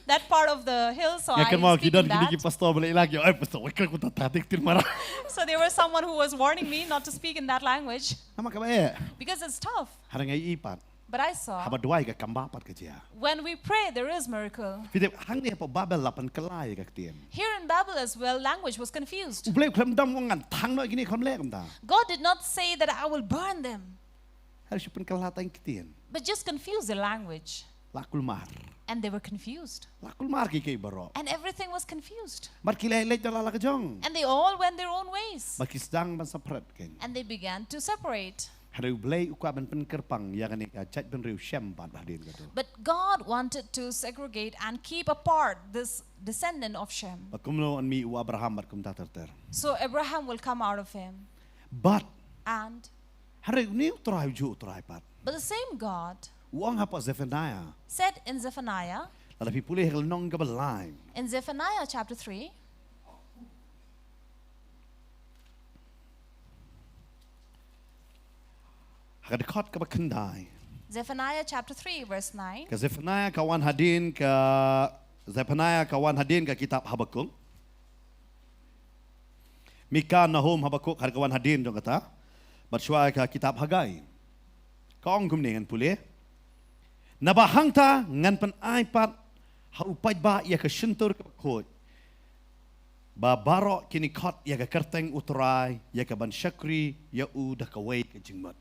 that part of the hill, so Nga I kynmaw ki speak don in kine that. Ki pastor ba la ïa la ki oi pastor wei kren kumta te ktien Maram. So there was someone who was warning me not to speak in that language Namar kaba eh. Because it's tough. Hynrei nga ïohi pat. But I saw Haba duwai ka kam bha pat ka jia. When we pray, there is miracle. Phi tip hangne hapoh Babel la pynkylla ïa ka ktien. Here in Babel as well, language was confused. U Blei u khlem dam u ong ngan thang noh ïa kine khlem leh kumta. God did not say that I will burn them. Hynrei shu pynkylla tang ktien. But just confuse the language. La kulmar. And they were confused. La kulmar kiei kiei baroh. And everything was confused. Bad ki la leit da la la ka jong. And they all went their own ways. Bad ki sdang ban separate kein. And they began to separate. Hynrei u Blei u kwah ban pynkyrpang ïa kane ka jaitbynriew Shem bad hadien ka tu. But God wanted to segregate and keep apart this descendant of Shem. Bad kumno yn mih u Abraham bad kumta ter ter. So Abraham will come out of him. Bad And hynrei une u Trai u juh u Trai pat. But the same God U ong hapoh Zephaniah. Said in Zephaniah, Lada phi pule ha ka lynnong kaba lai. In Zephaniah chapter three, Ha ka dkhot kaba khyndai. Zephaniah chapter three, verse nine. Ka Zephaniah ka wan hadien ka Zephaniah ka wan hadien ka kitab Habakuk. Mika, Nahum, Habakuk, ha ka wan hadien jong kata. Bad shuwa ka kitab Haggai. Ka ong kumne, ngan pule. Naba hangta ngan pynai pat ha u paidbah ïa ka shyntur kaba khuid. Ba baroh kin khot ïa ka kyrteng u Trai, ïa kaban shakri ïa u da kawei ka jingmut.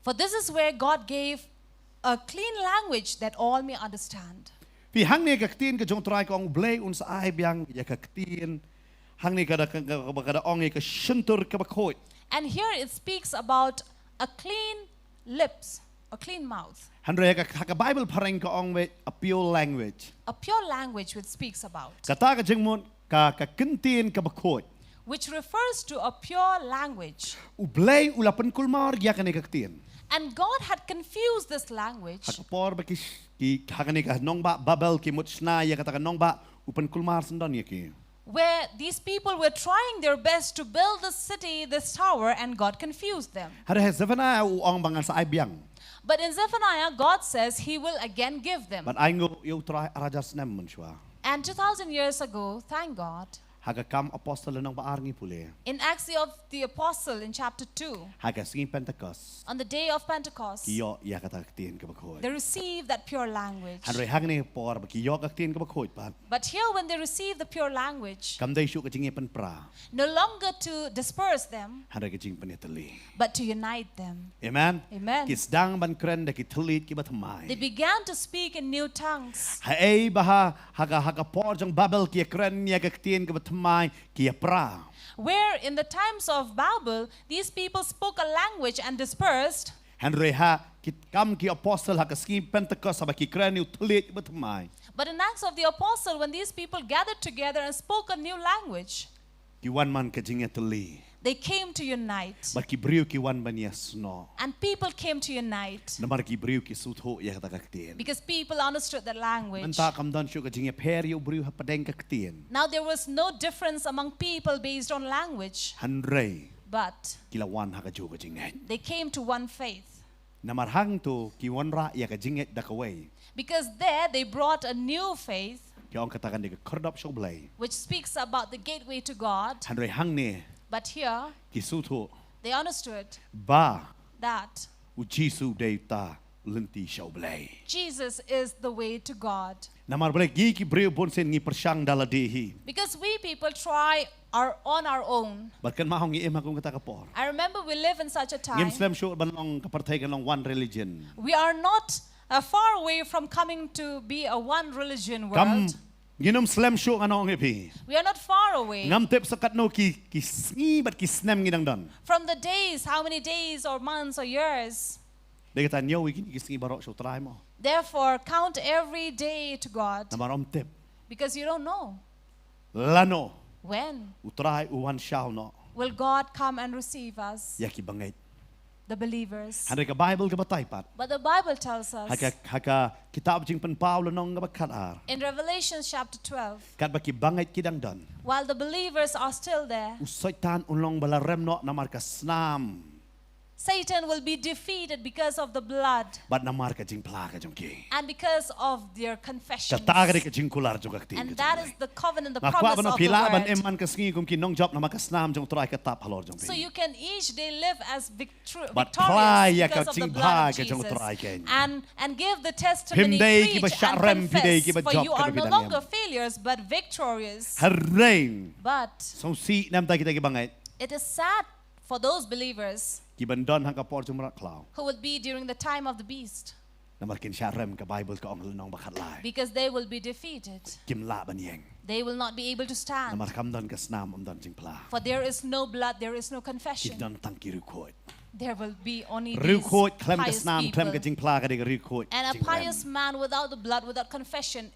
For this is where God gave a clean language that all may understand. Phi, hangne ka ktien ka jong u Trai ka ong u Blei un sa ai biang ïa ka ktien. Hangne ka da, ka, ka, ka da ong ïa ka shyntur kaba khuid. And here it speaks about a clean lips, a clean mouth. Hynrei ha ka, ha ka Bible phareng ka ong wei a pure language. A pure language which speaks about. Kata ka jingmut ka, ka kyntien kaba khuid. Which refers to a pure language. U Blei u la pynkulmar ïa kane ka ktien. And God had confused this language. Ha ka por ba ki, ki, ha kane ka nongbah Babel ki mut shna ïa kata ka nongbah, u pynkulmar syndon ïa ki. Where these people were trying their best to build this city, this tower, and God confused them. Hynrei ha Zephaniah u ong ba ngan sa ai biang. But in Zephaniah, God says he will again give them. Bad ai nguh ïa u Trai ar hajar snem mynshuwa. And two thousand years ago, thank God, Ha ka Kam Apostol lynnong ba ar ngi pule. In Acts of the Apostle in chapter two, Ha ka sngi Pentecost, on the day of Pentecost, ki ïoh ïa kata ka ktien kaba khuid. They received that pure language. Hynrei hangne por ba ki ïoh ka ktien kaba khuid pat, But here, when they received the pure language, kam dei shuh ka jingïapynpra, no longer to disperse them, hynrei ka jingpynïatylli. But to unite them. Amen. Amen. Ki sdang ban kren da ki thylliej kiba thymmai. They began to speak in new tongues. Haei ba ha, ha ka, ha ka por jong Babel ki ïakren ïa ka ktien kaba thymmai, ki ïapra. Where in the times of Babel, these people spoke a language and dispersed. Hynrei ha ki Kam ki Apostol, ha ka sngi Pentecost, haba ki kren ïa u thylliej ba thymmai. But in Acts of the Apostle, when these people gathered together and spoke a new language, ki wan man ka jingïatylli. They came to unite. Bad ki briew ki wan ban ïasnoh. And people came to unite. Namar ki briew ki sngewthuh ïa kata ka ktien. Because people understood that language. Mynta kam don shuh ka jingïapher ïa u briew hapdeng ka ktien. Now there was no difference among people based on language. Hynrei. But. Ki la wan ha kajuh ka jingngeit. They came to one faith. Namar hangto ki wanrah ïa ka jingngeit da kawei. Because there they brought a new faith. Ki ong kata kan dei ka khyrdop sha U Blei. Which speaks about the gateway to God. Hynrei hangne. But here. Ki sngewthuh. They understood. Ba. That. U Jisu dei uta u lynti sha U Blei. Jesus is the way to God. Namar balei ngi ki briew bunsien ngi pyrshang da lade hi. Because we people try our, on our own. Bad kynmaw ngi im ha kum kata ka por. I remember we live in such a time. Ngim slem shuh ban long ka pyrthei kan long one religion. We are not, uh, far away from coming to be a one religion world. Kam, ngin ym slem shuh ngan ong ïa phi. We are not far away. Ngam tip sa katno ki, ki sngi bad ki snem ngi dang don. From the days, how many days or months or years. Dei kata ñiew ïa kine ki sngi baroh sha U Trai mo. Therefore, count every day to God. Namar ym tip. Because you don't know. Lano. When. U Trai u wan shaw noh. Will God come and receive us? Ïa ki bangeit. The believers. Hynrei ka Bible ka batai pat. But the Bible tells us. Ha ka, ha ka kitab Jingpynpaw lynnong kaba khatar. In Revelation chapter twelve. Katba ki bangeit ki dang don. While the believers are still there. U Soitan un long ba la rem noh namar ka snam. Satan will be defeated because of the blood. Bad namar ka jingphla ka jong ki. And because of their confessions. Kata ka dei ka jingkular jong ka ktien ka jong U Blei. And that is the covenant, the promise of the word. Nga kwah ba phi lah ban im man ka sngi kum ki nongjop namar ka snam jong U Trai ka tap halor jong phi. So you can each day live as victor-, victorious because of the blood of Jesus. Bad phla ïa ka jingbha ka jong U Trai kein. And, and give the testimony, preach and confess, for you are no longer failures, but victorious. Phim dei kiba shah rem, phi dei kiba jop ka ri dang em. Hynrei. But. Sngewsih namar kita ki bangeit. It is sad for those believers. Kiban don ha ka por jong u mrad khlaw. Who will be during the time of the beast. Namar kin shah rem, ka Bible ka ong ha lynnong ba khatlai. Because they will be defeated. Kim lah ban ïeng. They will not be able to stand. Namar kam don ka snam, ym don jingphla. For there is no blood, there is no confession. Ki don tang ki riewkhuid. There will be only these pious people. Riewkhuid khlem ka snam, khlem ka jingphla ka dei ka riewkhuid jingrem. And a pious man without the blood, without confession,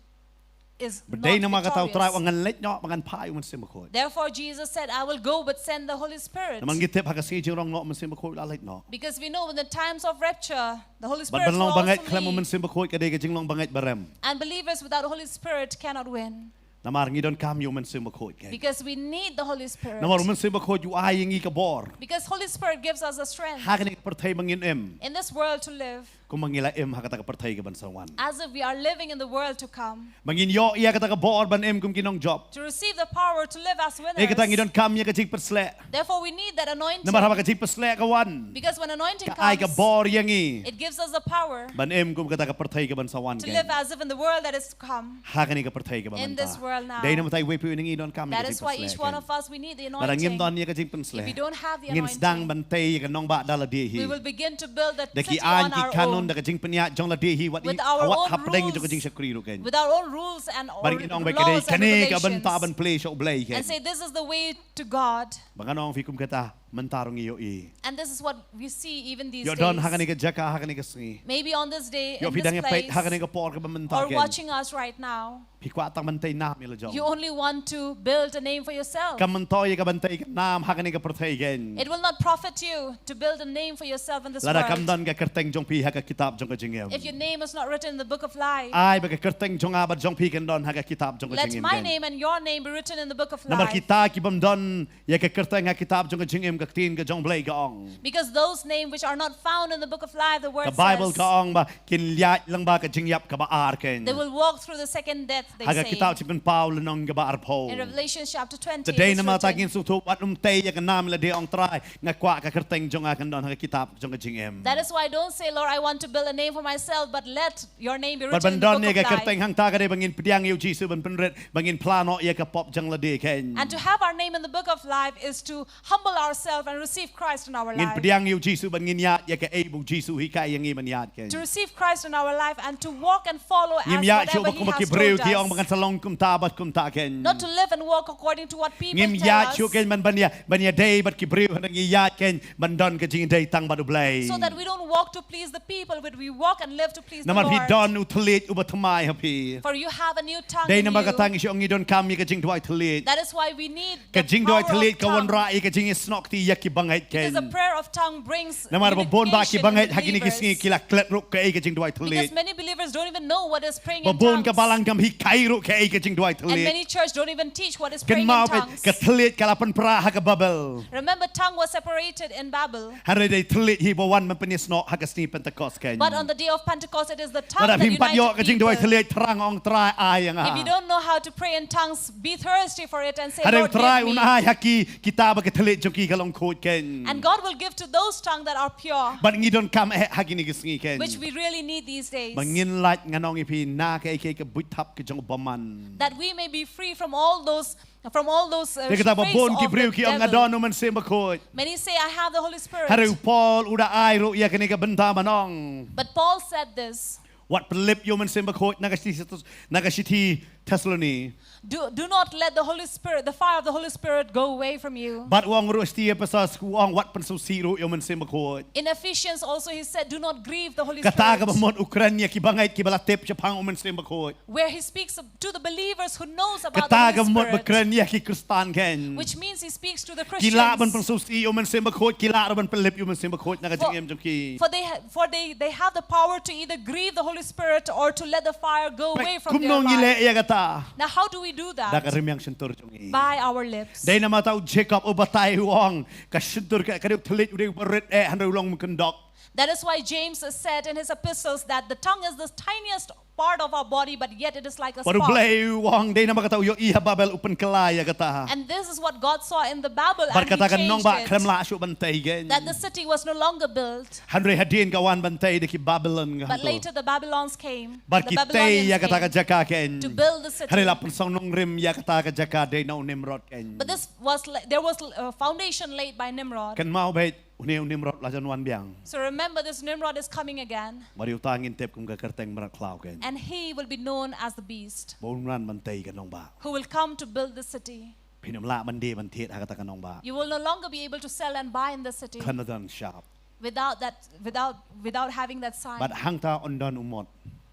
is not victorious. Bad dei namar kata U Trai u ong ngan leit noh bad ngan phah ïa u Mynsiem Bakhuid. Therefore, Jesus said, "I will go but send the Holy Spirit." Namar ngi tip ha ka sngi jingrong noh u Mynsiem Bakhuid la leit noh. Because we know in the times of rapture, the Holy Spirit will also leave. Bad ban long bangeit khlem u Mynsiem Bakhuid ka dei ka jinglong bangeit ba rem. And believers without Holy Spirit cannot win. Namar ngi donkam ïa u Mynsiem Bakhuid kein. Because we need the Holy Spirit. Namar u Mynsiem Bakhuid u ai ïa ngi ka bor. Because Holy Spirit gives us the strength. Ha kane ka pyrthei ba ngin im. In this world to live. Kumba ngi la im ha kata ka pyrthei kaban sa wan. As if we are living in the world to come. Ba ngin ïoh ïa kata ka bor ban im kum ki nongjop. To receive the power to live as winners. Ïa kata ngi donkam ïa ka jingpynshlur. Therefore, we need that anointing. Namar haba ka jingpynshlur ka wan. Because when anointing comes, ka ai ka bor ïa ngi. It gives us the power. Ban im kum kata ka pyrthei kaban sa wan kein. To live as if in the world that is to come. Ha kane ka pyrthei kaba mynta. In this world now. Dei namar kata iwei pa iwei na ngi donkam ïa ka jingpynshlur kein. That is why each one of us, we need the anointing. Lada ngim don ïa ka jingpynshlur. If we don't have the anointing, ngin sdang ban tei ïa ka nongbah da lade hi. We will begin to build the city on our own. Da ki aiñ ki kanun, da ka jingpynïaid jong lade hi, wat i, wat hapdeng jong ka jingshakri ruh kein. With our own, with our own rules and laws and regulations. Bad ngin ong ba ka dei kane ka bynta ban plie sha U Blei kein. And say, "This is the way to God." Bad ngan ong ïa phi kum kata, mynta ruh ngi ïohi. And this is what we see even these days. Ïoh don ha kane ka jaka, ha kane ka sngi. Maybe on this day, in this place, ïoh phi dang ïa peit ha kane ka por kaba mynta kein. Or watching us right now. Phi kwah tang ban tei nam ïa la jong. You only want to build a name for yourself. Kam myntoi ïa ka ban tei ka nam ha kane ka pyrthei kein. It will not profit you to build a name for yourself in this world. Lada kam don ka kyrteng jong phi ha ka kitab jong ka jingim. If your name is not written in the book of life. Ai ba ka kyrteng jong nga bad jong phi kan don ha ka kitab jong ka jingim kein. Let my name and your name be written in the book of life. Namar kita ki bym don ïa ka kyrteng ha kitab jong ka jingim, ka ktien ka jong Blei ka ong. Because those names which are not found in the book of life, the word Ka Bible says, ka ong ba kin ïaid lyngba ka jingïap kaba ar kein. They will walk through the second death, they Ha ka say. kitab Shiphew Pynpaw lynnong kaba arphew. In Revelation chapter twenty, Te dei it is namar kata written. Ngin sngewthuh wat ym tei ïa ka nam ïa lade, ong Trai, nga kwah ka kyrteng jong nga kan don ha ka kitab jong ka jingim. That is why don't say, "Lord, I want to build a name for myself," but let your name be Bad written ban in the don book ïa ka of life. kyrteng hangta ka dei ba ngin pdiang ïa u Jisu ban pynrit ba ngin phla noh ïa ka pop jong lade kein. And to have our name in the book of life is to humble ourselves and receive Christ in our Ngin life. pdiang ïa u Jisu ban ngin ïaid ïa kaei ba u Jisu u hikai ïa ngi ban ïaid kein. To receive Christ in our life and to walk and follow as Ngim ïaid shuh whatever ba He kumba ki has briew told ki ong ba us. ngan sa long kumta bad kumta kein. Not to live and walk according to what people Ngim tell ïaid us. shuh kein ban ban ïa ban ïadei bad ki briew, hynrei ngi ïaid kein ban don ka jingïadei tang bad u Blei. So that we don't walk to please the people, but we walk and live to please the Namar phi Lord. don u thylliej uba thymmai ha phi. For you have a new tongue Dei in namar you. kata ngi shu ong ngi donkam ïa ka jingduwai thylliej. That is why we need Ka the jingduwai power thylliej of ka tongue. wanrah ïa ka jingïasnoh kti ïa ki bangeit Because the kein. prayer of tongue brings Namar ba bun ba ki unification bangeit in ha kine ki sngi believers. ki la klet ruh kaei ka jingduwai Because thylliej. Many believers don't even know what is praying Ba in bun ka tongues. balang kam hikai ruh kaei ka jingduwai And thylliej. Many church don't even teach what is praying in Kynmaw ba tongues. ka thylliej ka la pynpra ha ka Babel. Remember, tongue was separated in Babel. Hynrei dei thylliej hi ba wan ban pynïasnoh ha ka sngi Pentecost kein. But on the day of Pentecost, it is the tongue Lada that phim pat ïoh united ka jingduwai people. Thylliej, Trai, ong Trai ai ïa nga. If you don't know how to pray in tongues, be thirsty for it and say, Hynrei "Lord, Trai give un me." ai ha ki kitab ba ka thylliej jong ki ka long khuid kein. And God will give to those tongues that are pure, Bad ngi donkam eh ha kine ki sngi kein. Which we really need these days. Ba ngin lait, ngan ong ïa phi, na kaei kaei ka buit thap ka jong u bymman. That we may be free from all those, from all those uh, Te kata ba ways bun ki of briew the ki ong nga devil. Don u Mynsiem Bakhuid. Many say, "I have the Holy Spirit." Hynrei u Paul u da ai ruh ïa kane ka bynta ban ong. But Paul said this. Wat pynlip ïa u Mynsiem Bakhuid, na ka shithi, na ka shithi Thessaloni. Do, do not let the Holy Spirit, the fire of the Holy Spirit, go away from you. Bad u ong ruh shithi Ephesos, u ong wat pynsngewsih ruh ïa u Mynsiem Bakhuid. In Ephesians also he said, "Do not grieve the Holy Kata ka Spirit." bamut u kren ïa ki bangeit kiba la tip shaphang u Mynsiem Bakhuid. Where he speaks to the believers who knows about Kata the ka Holy bamut ba Spirit. Kren ïa ki Khristan kein. Which means he speaks to the Ki lah ban Christians. Pynsngewsih ïa u Mynsiem Bakhuid, ki lah ruh ban pynlip ïa u Mynsiem Bakhuid na ka For, jingim jong ki. for they ha- for they they have the power to either grieve the Holy Spirit or to let the fire go away from their Kumno ngi leh life. Ïa kata? Now how do we do that? Da ka rymmiang shyntur jong ngi. By our lips. Dei namar kata u Jakob u batai u ong, ka shyntur ka, ka dei u thylliej u dei u barit eh, hynrei u long mynkyndok. That is why James said in his epistles that the tongue is the tiniest part of our body, but yet it is like a Bad u spark. Blei u ong, dei namar kata u ïohi ha Babel u pynkylla ïa kata. And this is what God saw in the Babel, Bad and he kata ka changed nongbah it. Khlem lah shuh ban tei kein. That the city was no longer built. Hynrei hadien ka wan ban tei da ki Babylon ka But hangto. Later the Babylons came. Bad The ki tei Babylonians ïa kata ka came jaka kein. To build the city. Hynrei la pynsong nongrim ïa kata ka jaka dei na u Nimrod kein. But this was like, there was a foundation laid by Nimrod. Kynmaw beit, une u Nimrod la jan wan biang. So remember, this Nimrod is coming again. Bad ïa uta ngin tip kum ka kyrteng mrad khlaw kein. And he will be known as the beast. Ba un wan ban tei ka nongbah. Who will come to build the city. Phin ym lah ban die ban thied ha kata ka nongbah. You will no longer be able to sell and buy in the city. Khlem da don shap. Without that, without, without having that sign. Bad hangta un don u mot.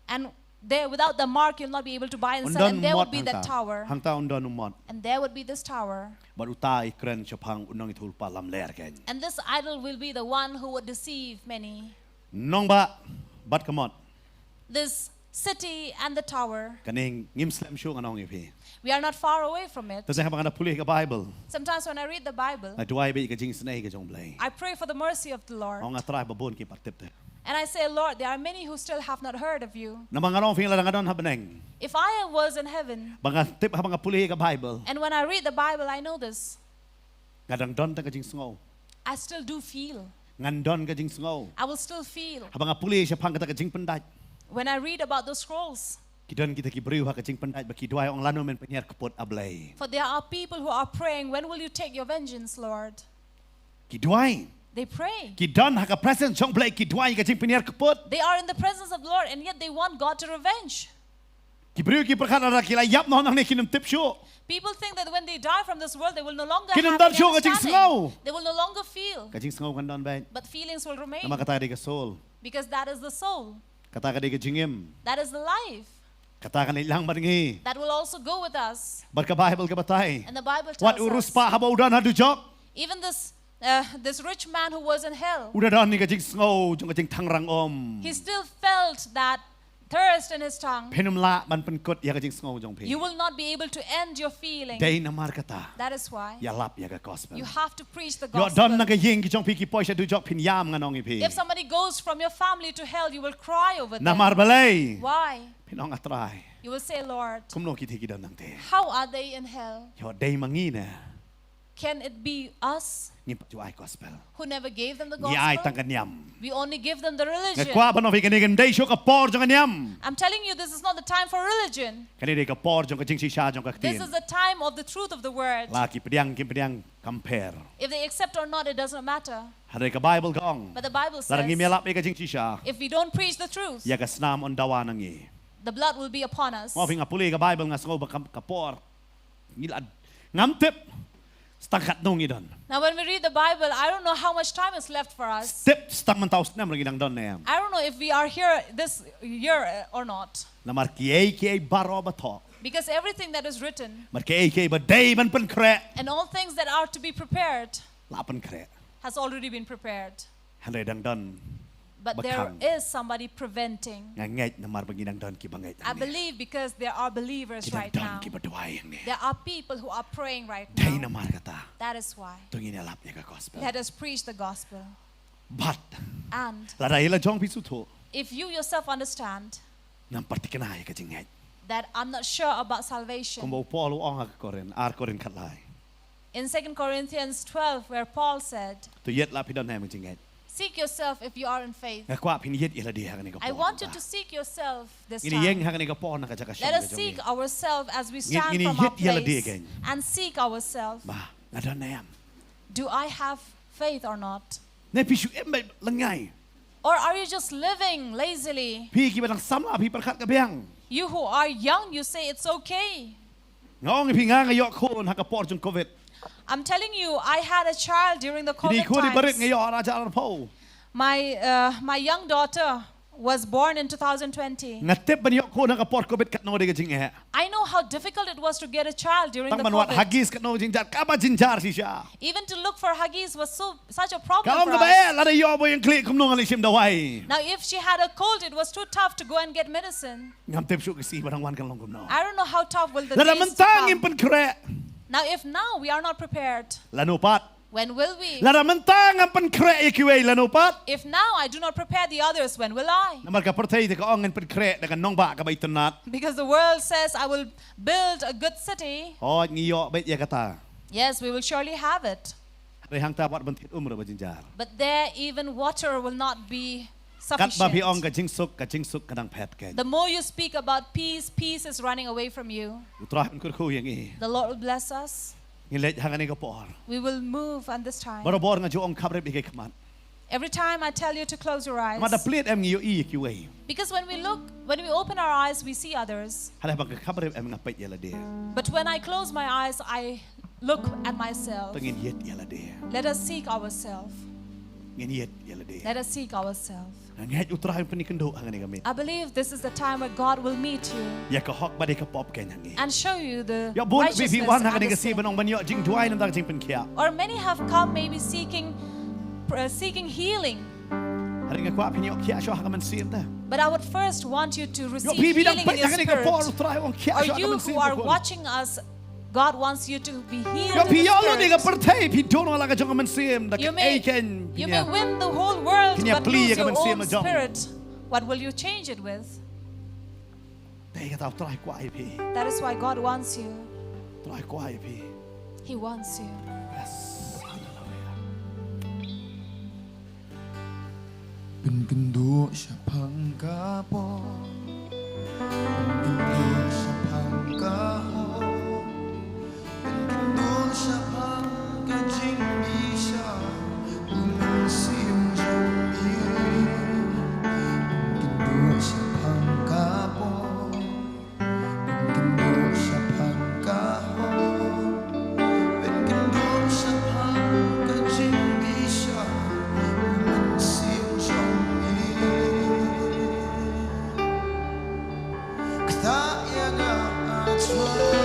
And there, without the mark, you'll not be able to buy and Un sell. don And there mot would be that hangta. Tower. Hangta un don u mot. And there would be this tower. Bad uta i kren shaphang u nongïathuhlypa lamler kein. And this idol will be the one who would deceive many. Nongbah bad ka mot. This city and the tower. Kane ngim slem shuh ngan ong ïa phi. We are not far away from it. Te haba nga da pule ka Bible, Sometimes when I read the Bible, nga duwai beit ka jingisynei ka jong u Blei. I pray for the mercy of the Lord. Ong nga Trai ba bun ki pat tip te. And I say, "Lord, there are many who still have not heard of you." Namar nga ong ïa phi lada nga don ha bneng. If I was in heaven, Ba nga tip haba nga pule ka Bible. And when I read the Bible, I know this. Nga dang don tang ka jingsngew. I still do feel. Ngan don ka jingsngew. I will still feel. Haba nga pule shaphang kata ka jingpyndait. When I read about those scrolls, Ki don kita ki briew ha ka jingpyndait ba ki duwai, ong lano men pynhiar kput, A Blei. For there are people who are praying, "When will you take your vengeance, Lord?" Ki duwai. They pray. Ki don ha ka presence jong Blei, ki duwai ka jingpynhiar kput. They are in the presence of the Lord, and yet they want God to revenge. Ki briew ki pyrkhat lada ki la ïap noh nangne kin ym tip shuh. People think that when they die from this world, they will no longer Kin ym have don any shuh ka understanding. Jingsngew. They will no longer feel. Ka jingsngew kan don beit. But feelings will remain. Namar kata ka dei ka soul. Because that is the soul. Kata ka dei ka jingim. That is the life. Kata kan leit lang bad ngi. That will also go with us. Bad ka Bible ka batai. And the Bible tells Wat u us, riewspah haba u don ha dujok. Even this, uh, this rich man who was in hell, U da don ïa ka jingsngew jong ka jingthangrang um. He still felt that thirst in his tongue, phin ym lah ban pynkut ïa ka jingsngew jong phi. You will not be able to end your feeling. Dei namar kata, that is why, ïalap ïa ka gospel. You have to preach the gospel. Ïoh don na ka ïing ki jong phi ki poi sha dujok, phin ïam, ngan ong ïa phi. If somebody goes from your family to hell, you will cry over them. Namar balei? Why? Phin ong, A Trai, you will say, Lord, kumno kito ki don nangta? How are they in hell? Ïoh dei ma ngi ne? Can it be us? Ngim pat ju ai gospel. Who never gave them the gospel? Ngi ai tang ka niam. We only give them the religion. Nga kwah ban ong ïa phi, kane kam dei shuh ka por jong ka niam. I'm telling you, this is not the time for religion. Kane dei ka por jong ka jingshisha jong ka ktien. This is the time of the truth of the word. La ki pdiang kim pdiang, kam pher. If they accept or not, it doesn't matter. Hynrei ka Bible ka ong, but the Bible says, lada ngim ïalap ïa ka jingshisha, if we don't preach the truth, ïa ka snam un dawa na ngi. The blood will be upon us. Nga phi, nga pule ka Bible, nga sngew ba ka por ngi la, ngam tip sa tang katno ngi don. Now, when we read the Bible, I don't know how much time is left for us. Tip sa tang mynta u snem ruh ngi dang don ne em. I don't know if we are here this year, uh, or not. Namar kiei kiei baroh ba thoh, because everything that is written, namar kiei kiei ba dei ban pynkhreh, and all things that are to be prepared, la pynkhreh, has already been prepared. Hynrei dang don, but there is somebody preventing. Nga ngeit namar ba ngi dang don kiba ngeit hangne. I believe because there are believers right now. Ki dang don kiba duwai hangne. There are people who are praying right now. Dei namar kata, that is why, to ngin ïalap ïa ka gospel. Let us preach the gospel. But, and, lada ïa la jong phi sngewthuh, if you yourself understand, ngam pat thikna ïa ka jingngeit, that I'm not sure about salvation. Kumba u Paul u ong ha ka Korinth, ar Korinth khatlai. In Second Corinthians twelve, where Paul said, to ïit la phi don ne em ka jingngeit. Seek yourself if you are in faith. Nga kwah phin ïit ïa lade ha kane ka por. I want you to seek yourself this time. Ngin ïeng ha kane ka por na ka jaka shong ka jong ngi. Let us seek ourselves as we stand from our place, ngin ïit ïa lade kein, and seek ourselves. Ba nga don ne em? Do I have faith or not? Ne phi shu im beit lyngngai? Or are you just living lazily? Phi kiba dang samla, phi pyrkhat ka biang. You who are young, you say it's okay. Nga ong ïa phi, nga, nga ïoh khun ha ka por jong Covid. I'm telling you, I had a child during the Covid times. Kine ki khun barit nga ïoh ha ar hajar arphew. My, uh, my young daughter was born in two thousand twenty. Nga tip ban ïoh khun ha ka por Covid katno dei ka jingeh. I know how difficult it was to get a child during the Covid. Tang ban wad Huggies katno jingjynjar, kaba jingjynjar shisha. Even to look for Huggies was so, such a problem for us. Ka ong kaba eh, lada ïoh ba ïeng khlieh kumno ngan leit shim dawai. Now, if she had a cold, it was too tough to go and get medicine. Ngam tip shuh ka sngi ba dang wan kan long kumno. I don't know how tough will the days to come. Lada mynta ngim pynkhreh. Now, if now we are not prepared, lano pat? When will we? Lada mynta ngam pynkhreh ïa kiwei, lano pat? If now I do not prepare the others, when will I? Namar ka pyrthei te ka ong, ngan pynkhreh da ka nongbah kaba itynnad. Because the world says, I will build a good city. Hooid, ngi ïoh beit ïa kata. Yes, we will surely have it. Hynrei hangta wat ban thied um ruh ba jingjynjar. But there even water will not be sufficient. Katba phi ong ka jingsuk, ka jingsuk ka dang phet kein. The more you speak about peace, peace is running away from you. U Trai un kyrkhu ïa ngi. The Lord will bless us. Ngin leit ha kane ka por. We will move on this time. Barabor nga ju ong, khaprip ïa ki khmat. Every time I tell you to close your eyes. Namar da plied em ngi ïohi ïa kiwei. Because when we look, when we open our eyes, we see others. Hynrei haba nga khaprip em nga peit ïa lade. But when I close my eyes, I look at myself. To ngin ïit ïa lade. Let us seek ourselves. Ngin ïit ïa lade. Let us seek ourselves. Nga ngeit U Trai un pynkynduh ha kane ka miet. I believe this is the time where God will meet you. Ïa ka hok bad ïa ka pop kein ha ngi. And show you the righteousness and the sin. Ïa bun phi wan ha kane ka sngi ban ong ban ïoh jingduwai na ka bynta ka jingpynkhiah. Or many have come maybe seeking, uh, seeking healing. Hynrei nga kwah phin ïoh khiah shuwa ha ka mynsiem te. But I would first want you to receive healing in your spirit. Ïoh phi, phi dang peit ha kane ka por, U Trai u ong khiah shuwa ha ka mynsiem. Or you who are watching us, God wants you to be healed in the spirit. Ïoh phi ïoh lut ïa ka pyrthei, phi don la ka jong ka mynsiem, da kaei kein phin ïa, phin ïa plie ïa ka mynsiem la jong. You may, you may win the whole world but lose your own spirit. What will you change it with? Te kata U Trai u kwah ïa phi. That is why God wants you. U Trai u kwah ïa phi. He wants you. Yes. Hallelujah. Pynkynduh shaphang ka pop, pynkynduh shaphang ka hok, pynkynduh shaphang ka jingbishar u mynsiem jong ngi. Pynkynduh shaphang ka pop, pynkynduh shaphang ka hok, pynkynduh shaphang ka jingbishar u mynsiem jong ngi. Ktah ïa nga, A Trai.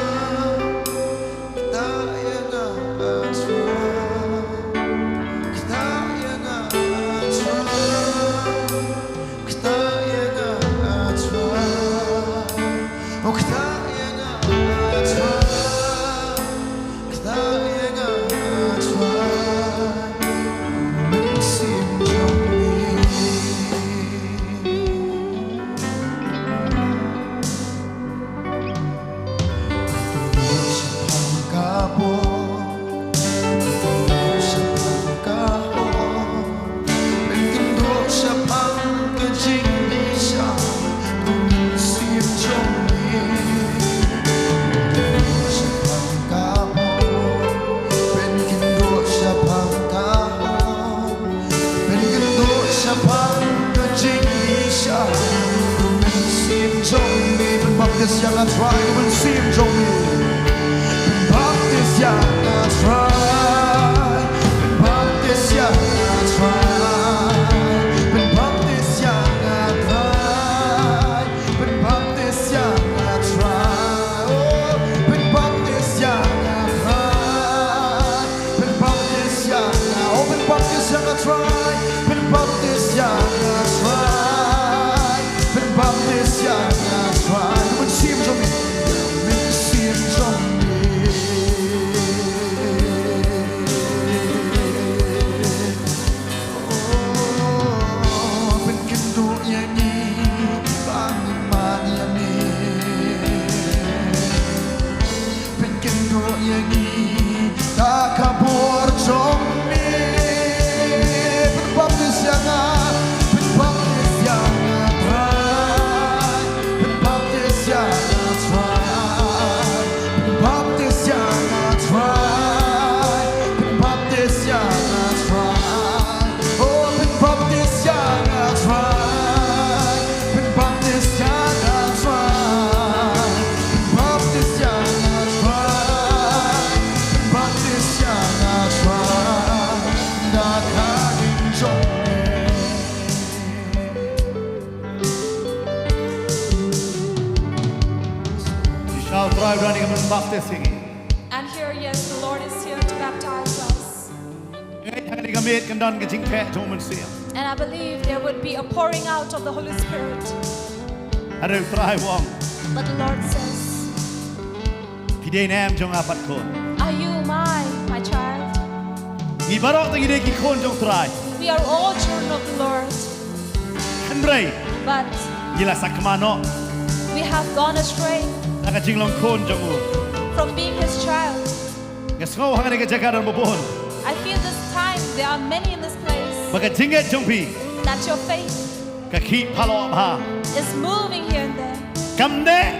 Trai, u mynsiem jong me. Pynbaptis ïa nga Trai. Pynbaptis ïa nga Trai. Pynbaptis ïa nga Trai. Pynbaptis ïa nga Trai. Oh, pynbaptis ïa nga Trai. Pynbaptis ïa nga, oh, pynbaptis ïa nga Trai. Pynbaptis ïa nga Trai. Pynbaptis ïa nga Trai. U mynsiem jong me. U mynsiem jong me. Oh, pynkynduh ïa ngi, ba ngin mad ïa me. Pynkynduh ïa ngi da ka bor jong me. Pynbaptis ïa nga, pynbaptis ïa nga Trai. Pynbaptis ïa nga Trai. Pynbaptis ïa nga Trai. Pynbaptis ïa nga Trai. Oh, pynbaptis ïa nga Trai. Pynbaptis ïa nga Trai. Pynbaptis ïa nga Trai. Pynbaptis ïa nga Trai. Da ka ïing jong me. Shisha u Trai u don ïa ka ban baptis ïa ngi. And here, yes, the Lord is here to baptize us. Ngi ngeit ha kane ka miet kan don ka jingtheh jong u Mynsiem. And I believe there would be a pouring out of the Holy Spirit. Hynrei u Trai u ong, but the Lord says, phi dei ne em jong nga pat khun? Are you my, my child? Ngi baroh te ngi dei ki khun jong u Trai. We are all children of the Lord. Hynrei, but, ngi la sakma noh, we have gone astray, na ka jinglong khun jong u, from being his child. Nga sngew ha kane ka jaka don ba bun, I feel this time there are many in this place, ba ka jingngeit jong phi, that your faith, ka khih phalok bha, is moving here and there. Kam neh.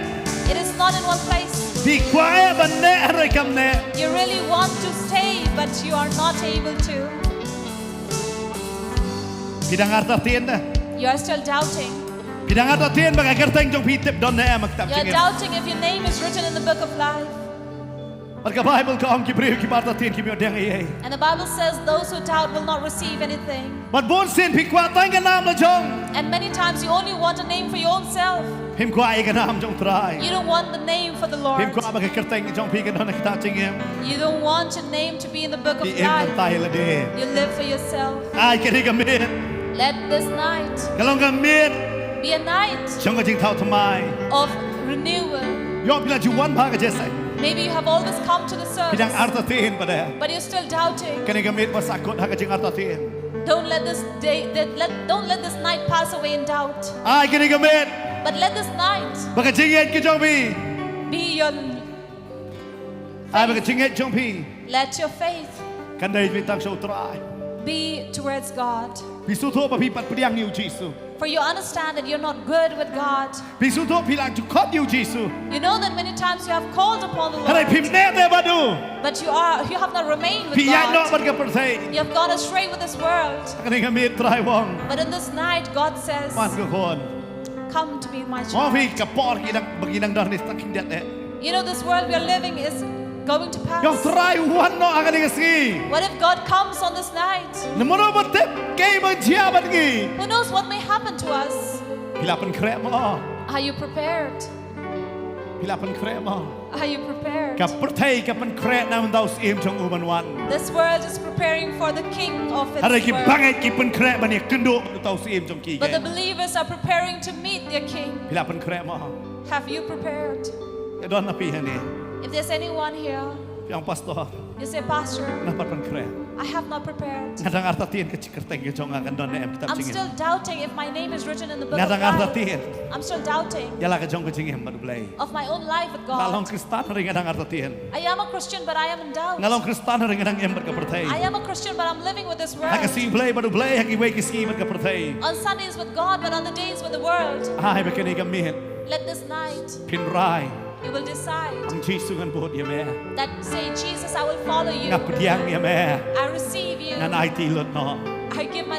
It is not in one place. Phi kwah eh ban neh hynrei kam neh. You really want to stay, but you are not able to. Phi dang artatien da. You are still doubting. Phi dang artatien ba ka kyrteng jong phi tip don ne em ha ka kitab jingim. You are doubting if your name is written in the book of life. Bad ka Baibl ka ong ki briew kiba artatien kim ïoh deng ei ei. And the Bible says those who doubt will not receive anything. Bad bun sien phi kwah tang ka nam la jong. And many times you only want a name for your own self. Phim kwah ïa ka nam jong u Trai. You don't want the name for the Lord. Phim kwah ba ka kyrteng jong phi kan don ha ka kitab jingim. You don't want your name to be in the book of life. Phi im mynta ïa lade. You live for yourself. Ai kane ka miet, let this night, ka long ka miet, be a night, jong ka jingthaw thymmai, of renewal. Ïoh phi la ju wan bha ka jingïaseng. Maybe you have always come to the service. Phi dang artatien pat de. But you're still doubting. Kane ka miet wat sa kut ha ka jingartatien. Don't let this day, that let, don't let this night pass away in doubt. Ai kane ka miet, but let this night, ba ka jingngeit ka jong phi, be your, ai ba ka jingngeit jong phi, let your faith, kan dei tang sha u Trai, be towards God. Phi sngewthuh ba phi pat pdiang ïa u Jisu. For you understand that you're not good with God. Phi sngewthuh phi la ju khot ïa u Jisu. You know that many times you have called upon the Lord. Hynrei phim neh te bad u. But you are, you have not remained with God. Phi ïaid noh bad ka pyrthei. You have gone astray with this world. Kane ka miet u Trai u ong, but in this night, God says, wan ko khun. Come to me, my child. Mo phi ka por ki dang, ba ki dang don ni tang khyndiat eh. You know, this world we are living is going to pass. Ïoh u Trai u wan noh ha kane ka sngi. What if God comes on this night? Namar ba tip kaei ba jia bad ngi. Who knows what may happen to us? Phi la pynkhreh mo? Are you prepared? Phi la pynkhreh mo? Are you prepared? Ka pyrthei ka pynkhreh na mynta u Syiem jong u ban wan. This world is preparing for the king of its world. Hynrei ki bangeit ki pynkhreh ban ïakynduh bad uta u Syiem jong ki. But the believers are preparing to meet their king. Phi la pynkhreh mo? Have you prepared? Ka don na phi hangne, if there's anyone here, phi ong, Pastor, you say, Pastor, nga pat pynkhreh. I have not prepared. Nga dang artatien ka kyrteng ka jong nga kan don ne em ha ka kitab jingim. I'm still doubting if my name is written in the book of life. Nga dang artatien. I'm still doubting. Ïa la ka jong ka jingim bad u Blei. Of my own life with God. Nga long Khristan hynrei nga dang artatien. I am a Christian, but I am in doubt. Nga long Khristan hynrei nga dang im bad ka pyrthei. I am a Christian, but I'm living with this world. Ha ka sngi Blei bad u Blei, ha kiwei ki sngi bad ka pyrthei. On Sundays with God, but on the days with the world. Ai ba kane ka miet, let this night, phin rai, you will decide, ong, Jisu, ngan bud ïa me. That say, Jesus, I will follow you. Nga pdiang ïa me. I receive you. Ngan aiti lut noh. I give my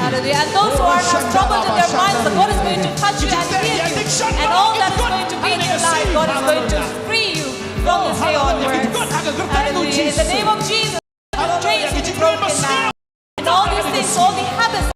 Hallelujah. And those who are have trouble in their minds, the God is going to touch you and heal you. And all that is going to be in your life, God is going to free you from this day onwards. Hallelujah. In the name of Jesus, the chains will be broken now. And all these things, all the habits